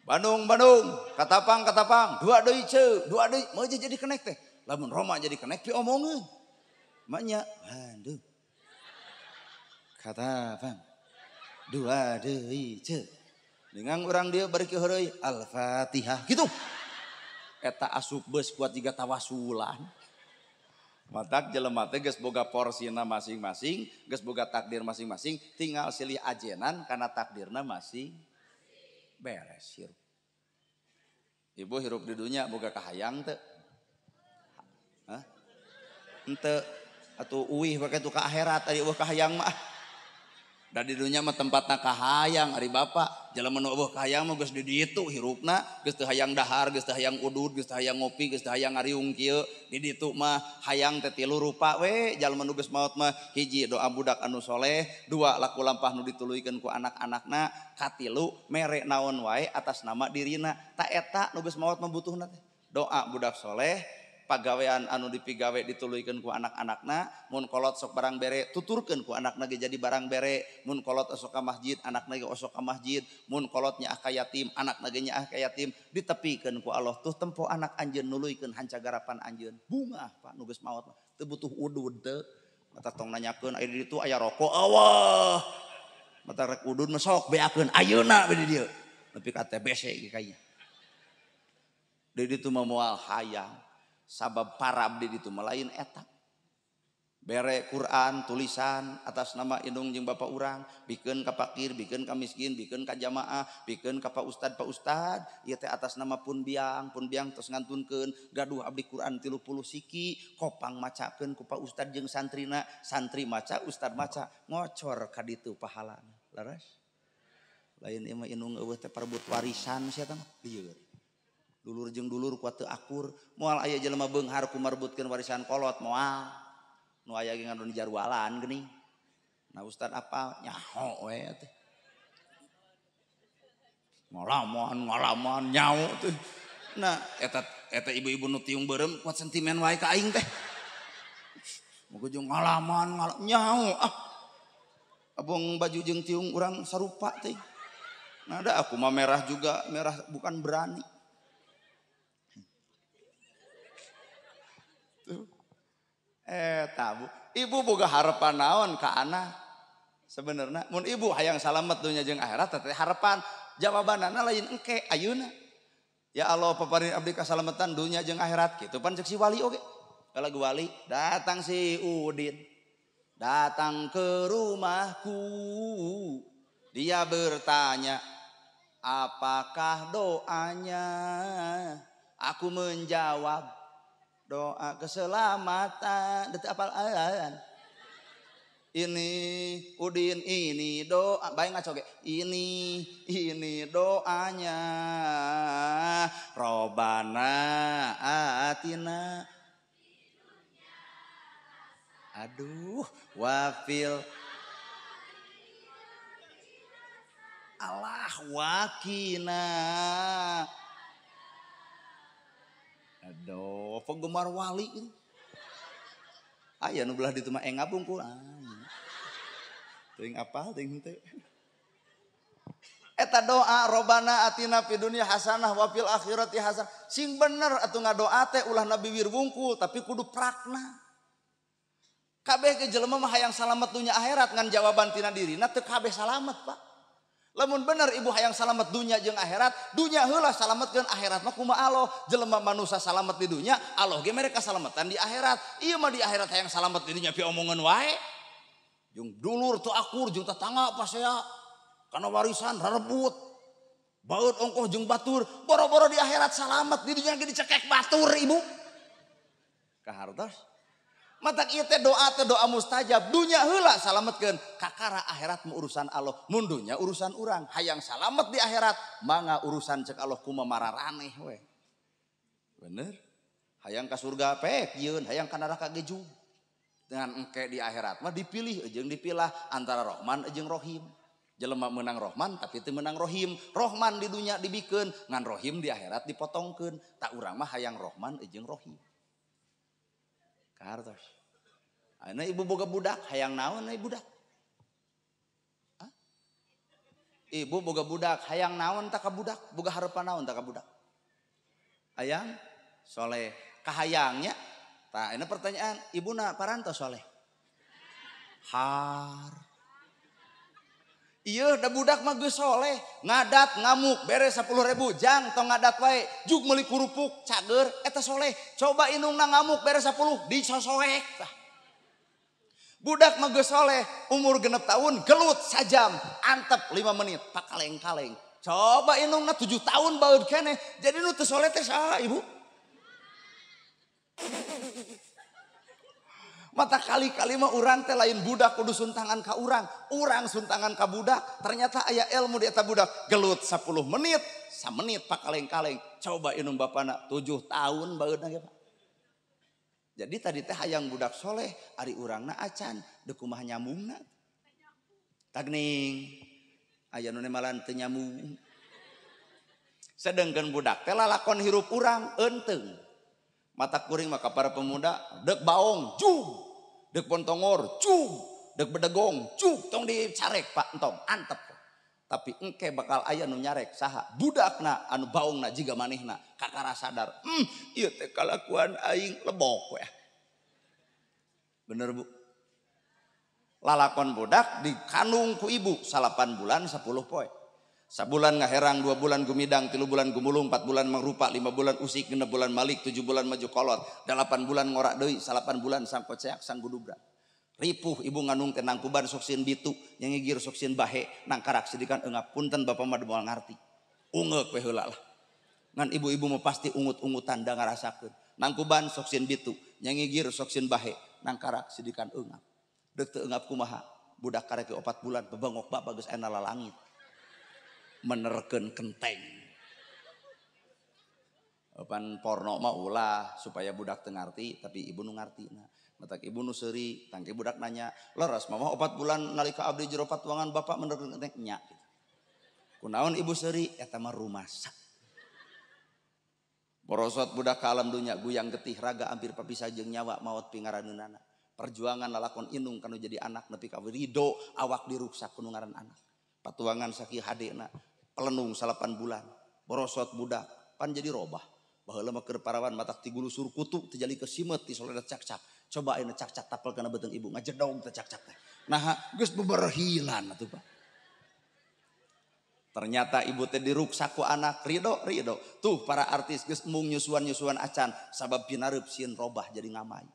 Bandung Bandung, Katapang Katapang, dua deui ceu, dua deui meujeuh jadi kenek teh. Lamun Rhoma jadi kenek diomongeun. Maknya Bandung. Katapang. Dua deui ceu. Dengan urang dieu bari heureuy Al-Fatihah gitu. Eta asup beus kuat jiga tawasulan. Matak jelema teh geus boga porsina masing-masing, geus boga takdir masing-masing, tinggal silih ajenan karena takdirna masing beres hirup. Ibu hirup di dunia boga kahayang teu? Hah? Henteu atuh uih pake tu ka akhirat ari eueuh kahayang mah. Da di dunya mah tempatna kahayang ari bapak, jelema nu eueuh kahayang mah geus di ditu hirupna, geus teu hayang dahar, geus teu hayang udud, geus teu hayang ngopi, geus teu hayang ngariung kieu. Di ditu mah hayang teh tilu rupa we, jalma nu geus maot mah hiji doa budak anu soleh, dua laku lampah nu dituluykeun ku anak-anakna, katilu mere naon wae atas nama dirina. Ta eta nu geus maot mah butuhna teh. Doa budak soleh, pagawean anu dipigawe dituluykeun ku anak-anakna, mun kolot sok barang bere tuturkeun ku anakna ge jadi barang bere, mun kolot osok ka masjid anakna ge osok ka masjid, mun kolot nyaah ka yatim anakna ge nyaah ka yatim, ditepikeun ku Allah tuh tempo anak anjeun nuluykeun hancagarapan anjeun. Bungah Pak nu geus maot mah teu butuh udud teu. Mata tong nanyakeun aya di ditu aya rokok awah. Mata rek udud mah sok beakeun ayeuna we di dieu. Nepi ka TBC ge kayanya. Di ditu mah moal hayang. Sabab parab di ditu mah lain eta. Bere Quran tulisan atas nama indung jeung bapak urang, bikeun ka fakir, bikeun ka miskin, bikeun ka jamaah, bikeun ka pak ustad, pak ustad, ieu teh atas nama pun biang tos ngantunkeun gaduh abdi Quran 30 siki, kopang macakeun ku pak ustad jeung santrina, santri maca, ustad maca, ngocor ka ditu pahalana. Leres? Lain ieu mah indung eueuh teh parebut warisan sia teh mah lieur. Dulur jeung dulur kuat teu akur, moal aya jelema beunghar ku marebutkeun warisan kolot moal. Nu aya ge ngadon jarwalan geuning. Nah ustad apa nyaho we teh. Ngalaman nyaho teh. Nah eta ibu-ibu nu tiung beureum kuat sentimen wae ka aing teh. Muga jeung ngalaman nyaho ah. Abong baju jeung tiung urang sarupa teh. Nah da aku mah merah juga, merah bukan berani. Tuh. Tabu. Ibu boga harapan naon ka anak sebenarnya mun ibu hayang salamet dunya jeung akhirat teh harapan jawabanana lain engke ayeuna. Ya Allah paparin abdi kasalametan dunya jeung akhirat kitu pan ceuk si wali oge. Lagu wali datang si Udin datang ke rumahku, dia bertanya apakah doanya, aku menjawab doa keselamatan. Detik apalan ini Udin ini doa bae ngaco ge ini doanya Robana atina aduh wafil Allah wakina. Aduh, penggemar wali ini. Aya nu belah ditu mah engap bungkul. Teuing apal teuing henteu. Eta doa robana atina fid dunya hasanah wa fil akhirati hasanah. Sing bener atuh ngadoa teh ulah nabi wir wungkul tapi kudu prakna. Kabeh ge jelema mah hayang salamet dunya akhirat ngan jawaban tina dirina teu kabeh salamet, Pak. Lamun bener ibu hayang salamet dunya jeung akhirat, dunya heula salametkeun akhirat mah kumaha Allah. Jelema manusia salamet di dunya, Allah ge mereka salametan di akhirat. Ieu mah di akhirat hayang salamet di dunya pi omongan wae. Jeung dulur teu akur jeung tetangga pasea kana warisan rarebut. Baeud ongkoh jeung batur, boro-boro di akhirat salamet di dunya ge dicekek batur ibu. Kahartos. Matak ieu teh doa mustajab, dunya heula salametkeun, kakara akhirat mah urusan Allah, mun dunya urusan urang. Hayang salamet di akhirat, mangga urusan cek Allah kumaha mararaneh we. Bener? Hayang ka surga pek yeun, hayang ka neraka ge jug. Dengan engke di akhirat mah dipilih jeung dipilah antara Rohman jeung Rohim. Jelema meunang Rohman tapi teu meunang Rohim. Rohman di dunya dibikeun, ngan Rohim di akhirat dipotongkeun. Tak urang mah hayang Rohman jeung Rohim. Kahartos. Ayeuna ibu boga budak, hayang naon ieu budak? Hah? Ibu boga budak, hayang naon tak ka budak? Boga harapan naon tak ka budak? Hayang soleh. Kahayangnya? Tah, ini pertanyaan, ibuna parantos soleh? Har. Iya, da budak mah geus soleh, ngadat ngamuk bere 10.000 jang tong ngadat wae, jug meuli kurupuk cager eta soleh. Coba indungna ngamuk bere 10 disosoek tah. Budak mah geus soleh, umur 6 tahun gelut sajam, antep 5 menit pakaleng-kaleng. Coba indungna 7 tahun baeud keneh, jadi nu teu soleh teh saha ibu? Mata kali-kali mah urang teh lain budak kudu suntangan ka urang, urang suntangan ka budak. Ternyata aya ilmu di eta budak. Gelut 10 menit, samenit pakaleng-kaleng. Coba inum bapana 7 tahun baeudna ge Pak. Jadi tadi teh hayang budak soleh, ari urangna acan, deuk kumaha nyambungna. Tagning aya nu malan teu nyambung. Sedengkeun budak teh lalakon hirup urang eunteng. Mata kuring maka para pemuda dek baong jug, dek pontongor jug, dek bedegong jug, tong dicarek Pak entong antep. Tapi engke bakal aya nu nyarek saha budakna anu baongna jiga manehna kakara sadar. Ieu teh kalakuan aing lebok we. Bener Bu. Lalakon budak dikandung ku ibu 8 bulan 10 poe. Sabulan ngaherang, 2 bulan gumidang, 3 bulan gumulung, 4 bulan mangrupa, 5 bulan usik, 6 bulan malik, 7 bulan maju kolot, 8 bulan ngorak deui, 8 bulan sangkoceak sanggudubra. Ripuh ibu nganung teh nangkuban sok sieun bitu, nyengigir sok sieun bahe, nangkarak sidikan eungap punten bapak mah moal ngarti. Ungeuk we heula lah. Ngan ibu-ibu mah pasti ungut-ungutan da ngarasakeun. Nangkuban sok sieun bitu, nyengigir sok sieun bahe, nangkarak sidikan eungap. Deuk teu eungap kumaha? Budak karek 4 bulan bebengok bapak geus aya lalangit. Menerkeun kenteng. Pan porno mah ulah supaya budak teu ngarti tapi ibu nu ngartina. Matak ibu nu seuri, tangke budak nanya, "Leres mama 4 bulan nalika abdi jero patuangan bapak menerkeun kenteng nya." Gitu. Kunaon ibu seuri eta mah rumasa. Borosot budak ka alam dunya guyang getih raga hampir papisah jeung nyawa maot pingaraneunana. Perjuangan lalakon indung kanu jadi anak nepi ka ridho awak diruksak ku nu ngaran anak. Patuangan sakieu hadena pelenung 8 bulan, borosot budak, pan jadi robah. Baheula mah keur parawan matak tigulu kutu teu jadi kesimet ti soledat cakcak. Coba ayeuna cakcak tapel kana beuteung ibu ngajedog teh cakcak teh. Nah, geus beberhilan atuh Pak. Ternyata ibu teh diruksak ku anak, ridho ridho. Tuh para artis geus embung nyusuan-nyusuan acan sabab pinareup sieun robah jadi ngamai.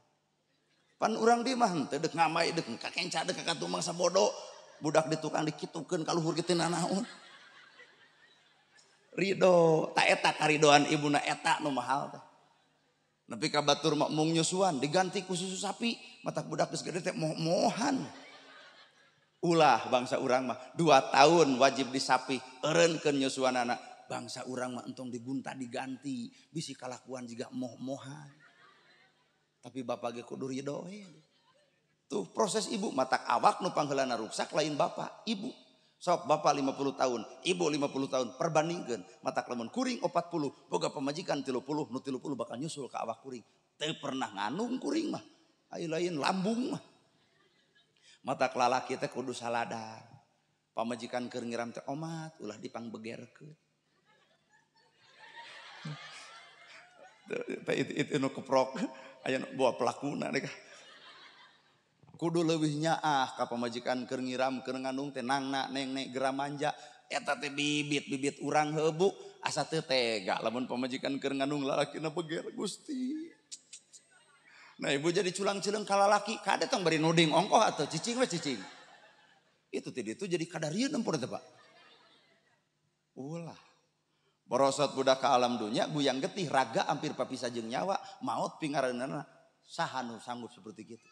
Pan urang di mah henteu deuk ngamai deuk kakenca deuk ka katumang sabodo. Budak di tukang dikitukeun ka luhur kitu nanaon. Ridho, ta eta karidoan ibuna eta nu mahal teh. Nepi ka batur mah mung nyusuan diganti ku susu sapi, matak budak geus gede teh moh-mohan. Ulah bangsa urang mah 2 tahun wajib disapih, eureunkeun nyusuanana. Bangsa urang mah entong digunta diganti, bisi kalakuan jiga moh-mohan. Tapi bapak ge kudu ridho we. Tuh proses ibu matak awak nu pangheulana ruksak lain bapak, ibu. Sok bapak 50 tahun, ibu 50 tahun, perbandingkeun matak lamun kuring 40, boga pamajikan 30, nu 30 bakal nyusul ka awak kuring. Teu pernah nganung kuring mah. Ai lain lambung mah. Matak lalaki teh kudu saladar. Pamajikan keur ngiram teh omat ulah dipangbegerkeun. Teh itu nu keprok aya nu bawa pelakuna deh. Kudu leuwih nyaah ka pamajikan keur ngiram keur ngandung teh nangna neng-nek geura manja eta teh bibit-bibit urang heuh Bu asa teu tega lamun pamajikan keur ngandung lalakina beger Gusti. Nah ibu jadi culang-cileung ka lalaki kade tong bari nuding ongkoh atuh cicing we cicing. Itu teh ditu jadi kadarieun ampun teh Pak. Ulah. Borosot budak ka alam dunya guyang getih raga hampir papisah jeung nyawa maot pingaraneunana saha nu sanggup seperti kitu.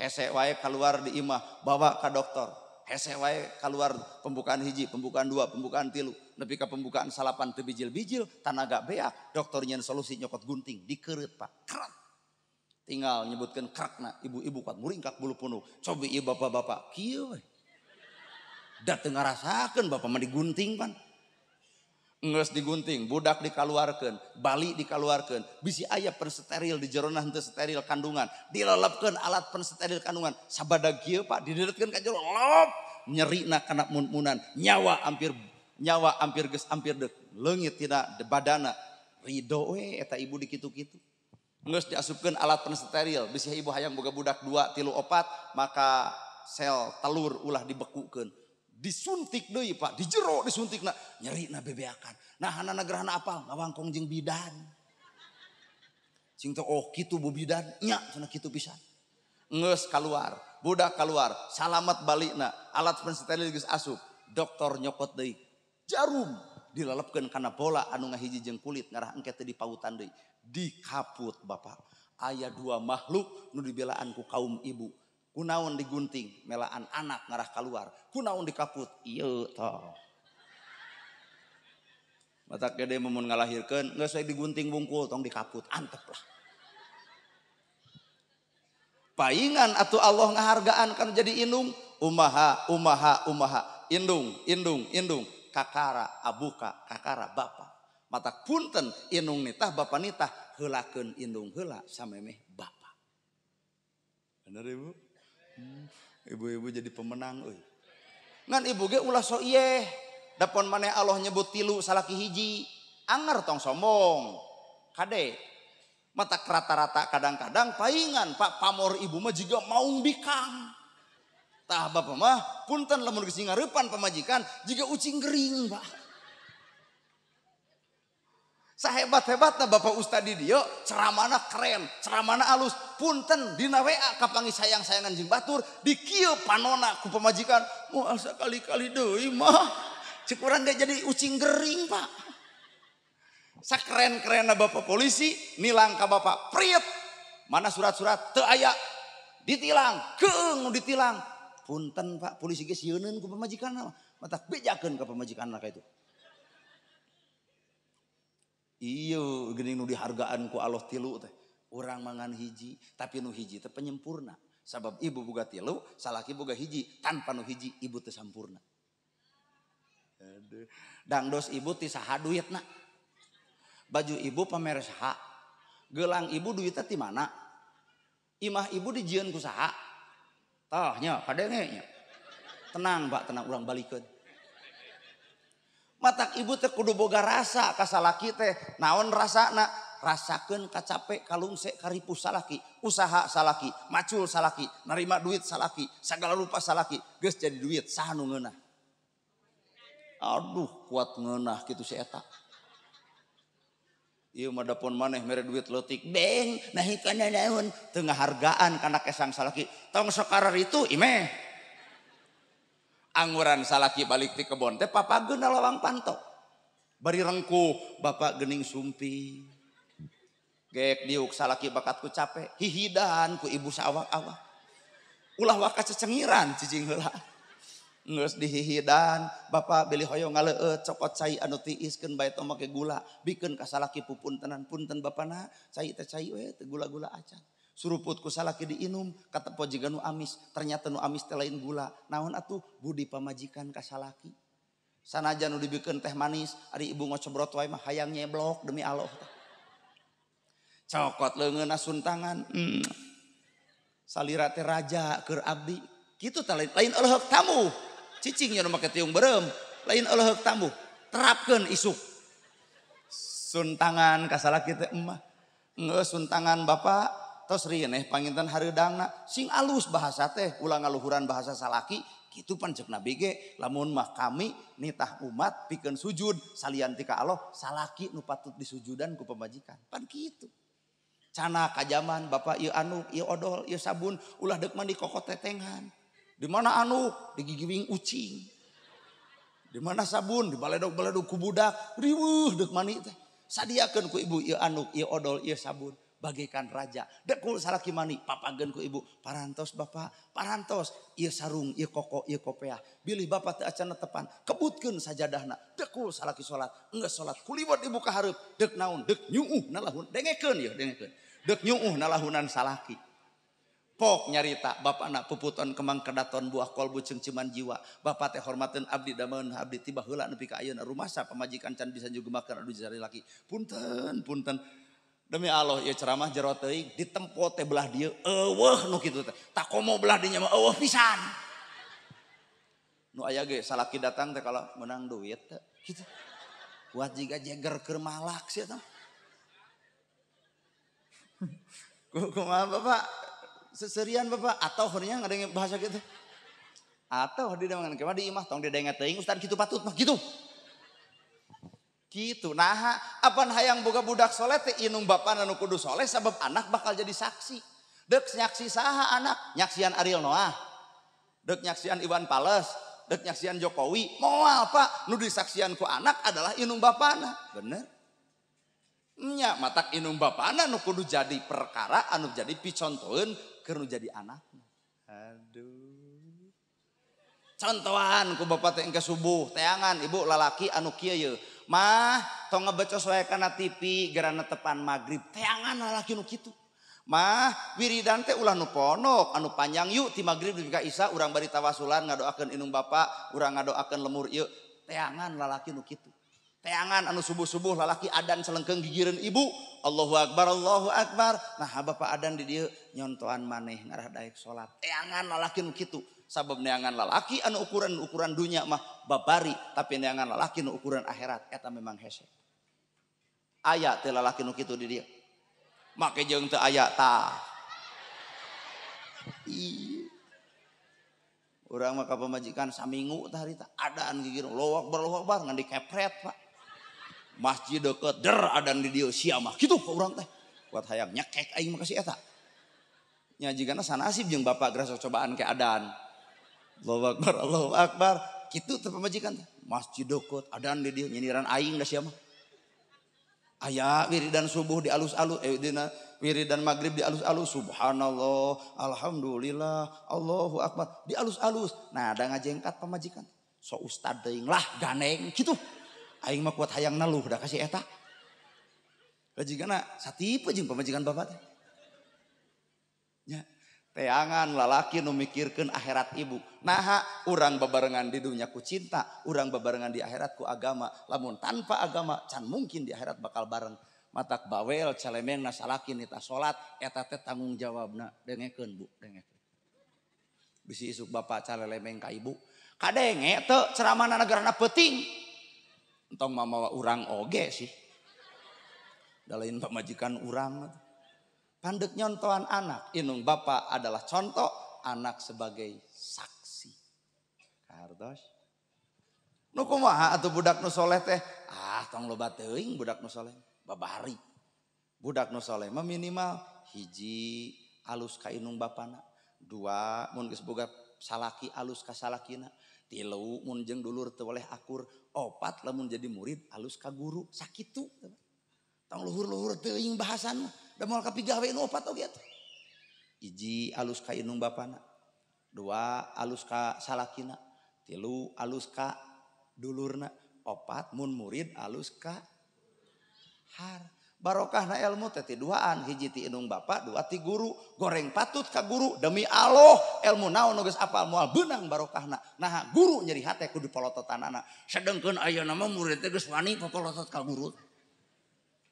Hese wae keluar di imah bawa ke dokter. Hese wae keluar pembukaan 1, pembukaan 2, pembukaan 3, nepi ka pembukaan 8 teu bijil-bijil, tanaga beak, dokter nyeun solusi nyokot gunting dikereut Pak. Keret. Tinggal nyebutkeun krakna ibu-ibu kuat muringkak bulu punuk. Cobi ieu bapak-bapak kieu we. Da teu ngarasakeun bapak mah digunting pan. Geus digunting, budak dikaluarkeun, bali dikaluarkeun, bisi aya pensteril di jerona henteu steril kandungan, dilelepkeun alat pensteril kandungan, sabadag kieu Pak dideureutkeun ka jero, lop, nyerina kana mun-munan, nyawa hampir geus hampir deuk, leungit tina badana, ridho we eta ibu dikitu-kitu. Geus diasupkeun alat pensteril, bisi ibu hayang boga budak 2, 3, 4, maka sel telur ulah dibekukeun. Disuntik deui Pak, di jero disuntikna, nyerina bebeakan. Nah hanana gerahana apal ngawangkong jeung bidan. Cing teh oh kitu bu bidan, nya cenah kitu pisan. Geus kaluar, budak kaluar, salamet balikna, alat pensteril geus asup, dokter nyokot deui. Jarum dilelepkeun kana bola anu ngahiji jeung kulit ngarah engke teh dipautan deui. Dikaput Bapak. Aya dua makhluk nu dibelaan ku kaum ibu. Kunaon digunting melaan anak ngarah keluar. Kunaon dikaput ieu tah. Matak gede mun ngalahirkeun geus we digunting bungkul tong dikaput antep lah. Paingan atuh Allah ngahargaan kan jadi indung umaha umaha umaha indung indung indung kakara abuka kakara bapa. Matak punten indung nitah bapa nitah heulakeun indung heula samemeh bapa. Bener ibu? Ibu-ibu jadi pemenang euy. Ngan ibu ge ulah so ieu. Dapon maneh Allah nyebut tilu salaki hiji. Anger tong sombong. Kade. Matak rata-rata kadang-kadang paingan pak pamor ibu mah jiga maung bikang. Tah bapak mah punten lamun geus ngarepan pamajikan jiga ucing gering pak. Sahebat-hebatna bapak ustad di dieu ceramana keren, ceramana alus, punten dina WA kapangi sayang-sayangan jeung batur di kieu panona ku pamajikan moal sakali-kali deui mah. Cek urang ge jadi ucing gering pak. Sakeren-kerenna bapak polisi nilang ka bapak priet mana surat-surat teu aya ditilang keung ditilang punten pak polisi ge sieuneun ku pamajikanna matak bejakeun ka pamajikanna ka itu. Iya geuning nu dihargaan ku Allah tilu teh urang mangan hiji tapi nu hiji teh penyempurna sabab ibu boga tilu salaki boga hiji tanpa nu hiji ibu teu sampurna. Aduh dangdos ibu ti saha duitna. Baju ibu pamer saha, gelang ibu duitnya ti mana? Imah ibu dijieun ku saha? Tah nya kadenge nya. Tenang Pak, tenang urang balikeun. Matak ibu teh kudu boga rasa ka salaki teh. Naon rasana? Rasakeun kacape, kalungse, karipuh salaki, usaha salaki, macul salaki, narima duit salaki, sagala rupa salaki, geus jadi duit saha nu ngeunah? Aduh, kuat ngeunah kitu si eta. Ieu mah dapon maneh mere duit leutik beng nah kana naon teu ngahargaan kana kesang salaki tong sokarar itu imeh angguran salaki balik ti kebon teh papageun lawang panto bari rengkuh bapak geuning sumpi geek diuk salaki bakat ku capek hihidan ku ibu saawak-awak ulah waka cecengiran cicing heula geus dihihidan bapak bilih hoyong ngaleueut cokot cai anu tiiskeun bae tong make gula bikeun ka salaki pupuntenan punten bapana cai teh cai we teu gula-gula acan suruput ku salaki diinum katepo jiga nu amis ternyata nu amis teh lain gula naon atuh budi pamajikan ka salaki sanajan nu dibikeun teh manis ari ibu ngocobrot wae mah hayang nyeblok demi Allah cokot leungeunna suntangan salira teh raja keur abdi kitu teh lain euleuk tamu cicing nya nu make tiung beureum lain euleuk tamu terapkeun isuk suntangan ka salaki teh emah geus suntangan bapak tos rieneh panginten hareudangna sing alus bahasa teh ulah ngaluhuran bahasa salaki kitu pan ceuk Nabi ge lamun mah kami nitah umat pikeun sujud salian ti ka Allah salaki nu patut disujudan ku pamajikan pan kitu cana kajaman bapak ieu anu ieu odol ieu sabun ulah deuk mandi kokot tetengan. Di mana anu digigiwing ucing. Di mana sabun dibaledog-baledog ku budak, riweuh deuk mandi teh. Sadiakeun ku ibu ieu anu, ieu odol, ieu sabun, bagaikan raja. Dekul salaki mandi, papageun ku ibu, parantos bapak, parantos ieu sarung, ieu koko, ieu kopeah. Bilih bapak teu acan tepan, kebutkeun sajadahna. Dekul salaki salat, enggeus salat kuliwat ibu ka hareup, deuk naon, deuk nyuuh nalahun. Dengekeun ieu, dengekeun. Deuk nyuuh nalahunan salaki. Pok nyarita bapak anak puputon kemang kedaton buah kolbu cengciman jiwa bapak teh hormateun abdi dameun abdi tiba heula nepi ka ayeuna rumasa pamajikan can bisa jugemakeun anu jari laki punten punten demi Allah ieu ceramah jero teuing ditempo teh belah dieu eueuh nu kitu teh takomo belah dinya mah eueuh pisan nu aya ge salaki datang teh kalau menang duit teh kitu kuat jiga jeger keur malak sia teh kumaha bapak seserian bapak atau hurnya ngadenge bahasa gitu atau di dengan kemah di imah tong didenge teuing ustad kitu patut mah kitu kitu naha apan hayang boga budak soleh teh inung bapana nu kudu soleh sabab anak bakal jadi saksi deuk nyaksi saha anak nyaksian Ariel Noah deuk nyaksian Iwan Fals deuk nyaksian Jokowi moal pak nu disaksian ku anak adalah inung bapana bener. Nya matak inung bapana nu kudu jadi perkara anu jadi picontoeun keur nu jadi anakna. Aduh. Contohan ku bapak teh engke subuh teangan ibu lalaki anu kieu ye. Mah tong ngebecos wae kana TV gerana tepan magrib teangan lalaki nu kitu. Mah wiridan teh ulah nu pondok anu panjang yuk ti magrib dugi ka isya urang bari tawasulan ngadoakeun inung bapak, urang ngadoakeun lemur ieu teangan lalaki nu kitu. Teangan anu subuh-subuh lalaki adan selengkeung gigireun ibu, Allahu akbar Allahu akbar. Nah bapak adan di dieu nyontoan maneh ngarah daek salat. Teangan lalaki nu kitu. Sabab neangan lalaki anu ukuran-ukuran dunya mah babari, tapi neangan lalaki nu ukuran akhirat eta memang hese. Aya teh lalaki nu kitu di dieu. Make jeung teu aya tah. Iya. Urang mah ka pamajikan saminggu tah harita adan gigir Allahu akbar Allahu akbar ngan dikepret Pak. Masjid deket der adan di dieu sia mah kitu ka urang teh. Kuat hayang nyekek aing mah ka si eta. Nya jigana sanasib jeung bapak geura sok cobaan ke adan. Allahu akbar Allahu akbar kitu teh pamajikan teh. Masjid deket adan di dieu nyindiran aing da sia mah. Aya wiridan subuh di alus-alus dina wiridan magrib di alus-alus subhanallah alhamdulillah Allahu akbar di alus-alus. Nah ada ngajengkat pamajikan so ustad teuing lah ganeng kitu. Aing mah kuat hayang naluh da kasih eta. Kajigana satipe jeung pamajikan bapak teh. Nya teangan lalaki nu mikirkeun akhirat ibu. Naha urang babarengan di dunya ku cinta, urang babarengan di akhirat ku agama. Lamun tanpa agama can mungkin di akhirat bakal bareng. Matak bawel calemeng na salaki nita salat eta teh tanggung jawabna. Dengekeun Bu, dengekeun. Bisi isuk bapak calelemeng ka ibu. Kadenge teu ceramahna negarana peuting. Entong mamawa urang oge sih. Da lain pamajikan urang. Pandek nyontohan anak, inung bapak adalah contoh, anak sebagai saksi. Kartos. Nu kumaha atuh budak nu soleh teh? Ah, tong loba teuing budak nu soleh, babari. Budak nu soleh mah minimal hiji alus ka inung bapana, dua mun geus boga salaki alus ka salakina, tilu mun jeung dulur teu boleh akur, opat lamun jadi murid alus ka guru, sakitu. Tong luhur-luhur teuing bahasan mah. Da moal kapigawe nu opat oge atuh. Hiji alus ka inung bapana, dua alus ka salakina, tilu alus ka dulurna, opat mun murid alus ka har. Barokahna ilmu teh ti duaan, hiji ti inung bapa, dua ti guru. Goreng patut ka guru demi Allah ilmu naon nu geus apal moal beunang barokahna. Nah guru nyeri hate kudu polototanana. Sedengkeun ayeuna mah murid teh geus wani popolotot ka guru.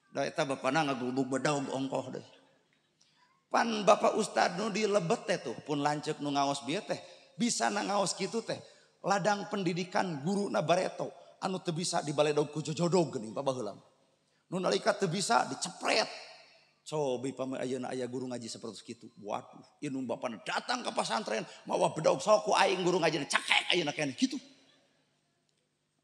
Da eta bapana ngagubug bedog ongkoh deui. Pan bapak ustad nu di lebet teh tuh pun lanceuk nu ngaos bieu teh bisa na ngaos kitu teh ladang pendidikan guruna bareto anu teu bisa dibaledog ku jojodog geuning baheula. Nu nalika teu bisa dicepret. Cobi pameh ayeuna aya guru ngaji sapertos kitu. Waduh, inung bapana datang ke pasantren mawa bedog sok ku aing guru ngaji cakek ayeuna keneh kitu.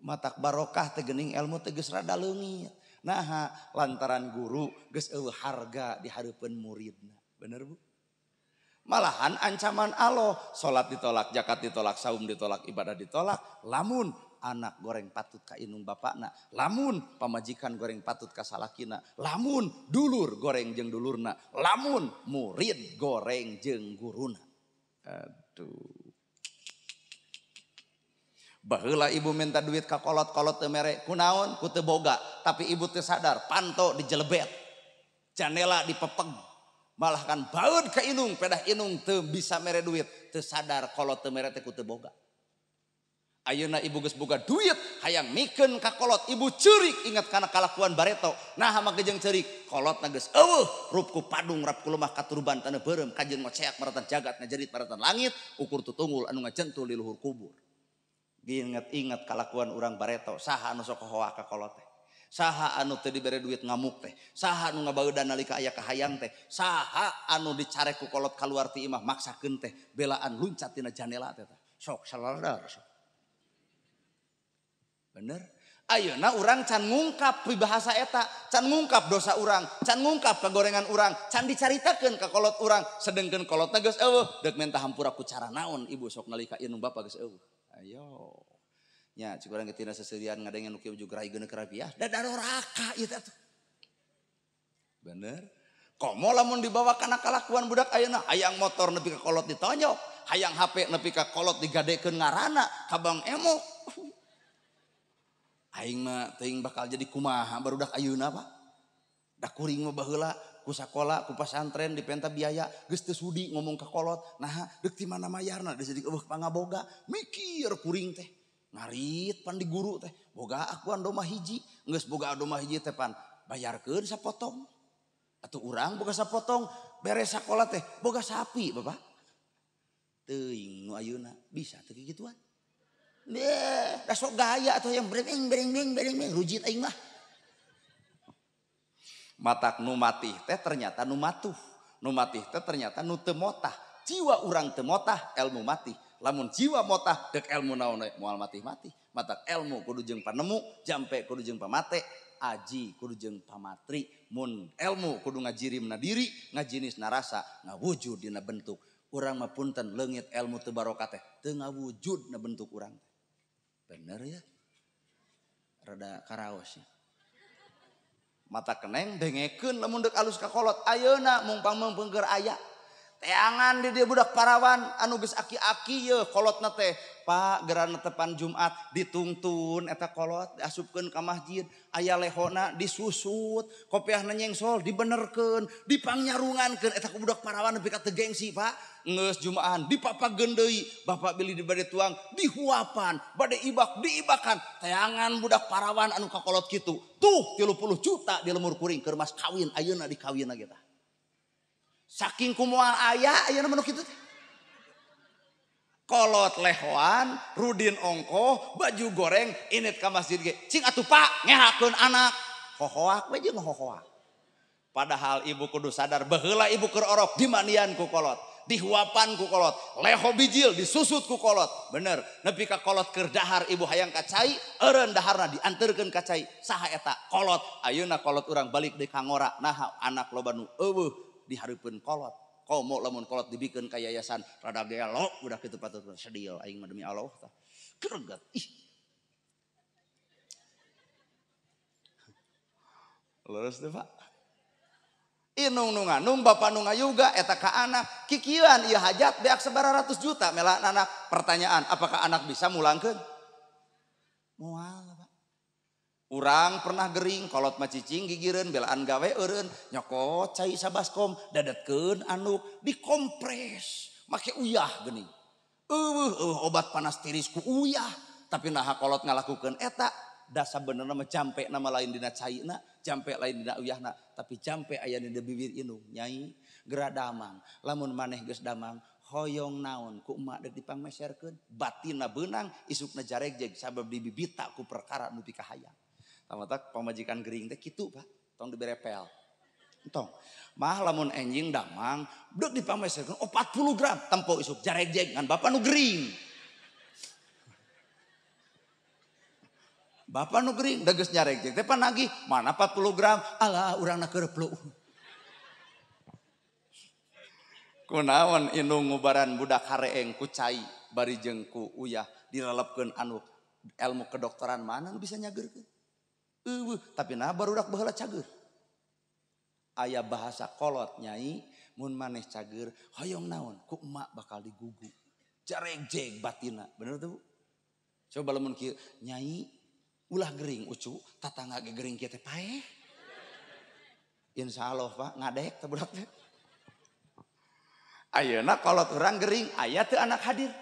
Matak barokah teh geuning ilmu teh geus rada leungit. Nah, lantaran guru geus eueuh harga di hareupeun muridna. Bener Bu? Malahan ancaman Allah, salat ditolak, zakat ditolak, saum ditolak, ibadah ditolak, lamun anak goreng patut ka inung bapakna, lamun pamajikan goreng patut ka salakina, lamun dulur goreng jeung dulurna, lamun murid goreng jeung guruna. Aduh. Baheula ibu minta duit ka kolot-kolot teu mere, kunaon ku teu boga, tapi ibu teu sadar, panto dijelebet, janela dipepeg, malah kan baeud ka inung, pedah inung teu bisa mere duit, teu sadar kolot teu mere teh ku teu boga. Ayeuna ibu geus boga duit, hayang mikeun ka kolot, ibu ceurik ingat kana kalakuan bareto. Nah make jeung ceurik, kolotna geus eueuh, rup ku padung, rap ku lemah katuruban taneuh beureum, kajeun ngoceak maratan jagat, ngajerit maratan langit, ukur tutunggul anu ngajentul di luhur kubur. Ingat-ingat kalakuan urang bareto, saha anu sok hoa ka kolot teh, saha anu teu dibere duit ngamuk teh, saha anu ngabaudan nalika aya kahayang teh, saha anu dicarek ku kolot kaluar ti imah maksakeun teh, belaan luncat tina janela teh, sok saladar sok. Bener? Ayeuna urang can ngungkap pribahasa eta, can ngungkap dosa urang, can ngungkap kagorengan urang, can dicaritakeun ka kolot urang, sedengkeun kolotna geus eueuh, deuk menta hampura ku cara naon ibu sok nalika inung bapa geus eueuh. Ayo. Nya cik urang geus tina seserian ngadengen nu kieu juga rai geuneuh kerapiah, da daroraka ieu teh atuh. Bener? Komo lamun dibawa kana kalakuan budak ayeuna hayang motor nepi ka kolot ditonyok, hayang HP nepi ka kolot digadekeun ngaranna ka Bang Emok. Aing mah teuing bakal jadi kumaha barudak ayeuna Pak. Da kuring mah baheula ku sakola ku pasantren dipenta biaya geus teu sudi ngomong ka kolot, naha deuk ti mana mayarna geus jadi eueuh pangaboga, mikir kuring teh. Ngarit pan di guru teh, boga akuan domah hiji, geus boga domah hiji teh pan bayarkeun sapotong. Atuh urang boga sapotong, beres sakola teh boga sapi Bapak. Teuing nu ayeuna bisa teu kikituan. Beh, da sok gaya atuh yang breng breng breng breng rujit aing mah. Matak nu matih teh ternyata nu matuh. Nu matih teh ternyata nu teu motah. Jiwa urang teu motah, ilmu mati. Lamun jiwa motah dek ilmu naon moal matih-matih. Matak ilmu kudu jeung panemu, jampe kudu jeung pamate, aji kudu jeung pamatri. Mun ilmu kudu ngajirimna diri, ngajinisna rasa, ngawujud dina bentuk. Urang mah punten leungit ilmu teu barokah teh, teu ngawujud na bentuk urang teh. Bener ya? Rada karaos ya. Mata keneng dengekeun lamun deuk alus ka kolot. Ayeuna mung pangmeungpeung keur aya. Teangan di dia budak parawan anu geus aki-aki ye kolotna teh. Pak gerana tepan Jumat ditungtun eta kolot diasupkeun ka masjid, aya lehona disusut, kopiahna nyengsol dibenerkeun, dipangyarungankeun eta ku budak parawan nepi ka teu gengsi Pak. Geus Jumahan dipapageun deui, bapak bilih di bade tuang dihuapan, bade ibak diibakan. Teangan budak parawan anu ka kolot kitu. Tuh 30 juta di lemur kuring keur mas kawin ayeuna dikawinna ge tah. Saking kumoal aya ayeuna mah nu kitu teh. Kolot lehoan, rudin ongkoh, baju goreng, init ka masjid ge. Cing atuh Pak, ngehakeun anak. Hohoak we jeung hohoak. Padahal ibu kudu sadar baheula ibu keur orok dimandian ku kolot, dihuapan ku kolot, leho bijil disusut ku kolot. Bener, nepi ka kolot keur dahar ibu hayang ka cai, eureun daharna dianterkeun ka cai. Saha eta? Kolot. Ayeuna kolot urang balik deui ka ngora. Naha anak loba nu eueuh dihareupeun kolot. Komo lamun kolot dibikeun ka yayasan rada gelo udah kitu patut sedih aing mah demi Allah tah. Greget ih. Leres teh Pak. Inung nu nganung bapak nu ngayuga eta ka anak kikieuan ieu hajat beak sabaraha ratus juta melaan anak. Pertanyaan, apakah anak bisa mulangkeun? Moal Pak. Urang pernah gering, kolot mah cicing gigireun, belaan gawe eureun, nyokot cai sabaskom, dadetkeun anduk, dikompres, make uyah geuning. Eueuh obat panas tiris ku uyah, tapi naha kolot ngalakukeun eta, da sabenerna mah jampe nama lain dina caina, jampe lain dina uyahna, tapi jampe aya dina bibir indung, nyai geura damang, lamun maneh geus damang, hoyong naon ku emak deuk dipangmeserkeun, batinna beunang, isukna jaregjeg sabab dibibita ku perkara nu pikahayang. Tamatak pamajikan gering teh kitu Pak, tong dibere pel. Entong. Mah lamun enjing damang, deuk dipangmeserkeun 40 gram, tempo isuk jaregjeg ngan bapak nu gering. Bapak nu gering da geus nyaregjeg teh panagih, mana 40 gram, alah urangna keur plu. Kunaon indung ngubaran budak hareeng ku cai bari jeung ku uyah dilelepkeun anu ilmu kedokteran mana nu bisa nyageurkeun. Eueuh, tapi nah barudak baheula cager. Aya bahasa kolot nyai, mun maneh cager, hoyong naon ku emak bakal digugu. Jaregjeg batina, bener tuh Bu? Coba lamun kieu, nyai ulah gering ucu, tatangga ge gering kieu teh paeh. Insyaallah Pak, ngadek teh budak teh. Ayeuna kolot urang gering, aya teu anak hadir.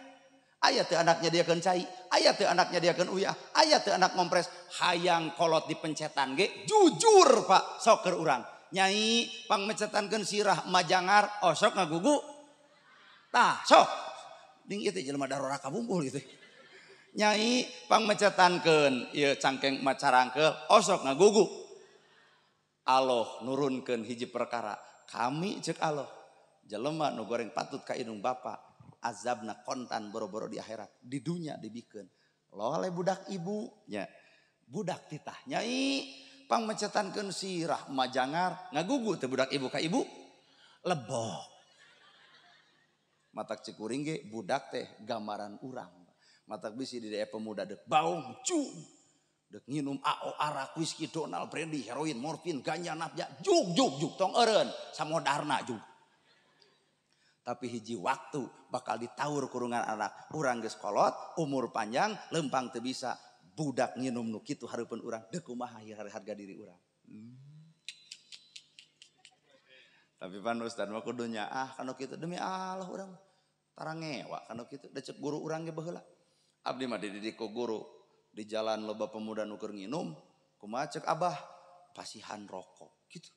Aya teu anak nyadiakeun cai, aya teu anak nyadiakeun uyah, aya teu anak ngompres, hayang kolot dipencetan ge jujur Pak, sok keur urang. Nyai pangmecetankeun sirah majangar, oh sok ngagugu. Tah, sok. Ding ieu teh jelema darora kabungkul gitu. Nyai pangmecetankeun ieu cangkeng macarangkeul, oh sok ngagugu. Allah nurunkeun hiji perkara, kami ceuk Allah. Jelema nu goreng patut ka indung bapa. Azabna kontan boro-boro di akhirat, di dunia dibikeun. Lole budak ibu nya, budak titah nyai pangmecetankeun sirah majangar ngagugu teh budak ibu ka ibu lebok. Matak cek kuring ge budak teh gambaran urang. Matak bisi di daerah pemuda deuk baung cung. Dek nginum AO arak whisky Donald brandy heroin morfin ganja napja juk juk juk tong eureun samodarna juk. Tapi hiji waktu bakal ditaur kurungan anak urang geus kolot umur panjang lempang teu bisa budak nginum nu kitu hareupeun urang deuk kumaha harga diri urang. Tapi pan ustad mah kudu nyaah kana kitu demi Allah urang tara ngewa kana kitu da ceuk guru urang ge baheula. Abdi mah dididik ku guru di jalan loba pemuda nu keur nginum kumaha ceuk abah pasihan rokok kitu.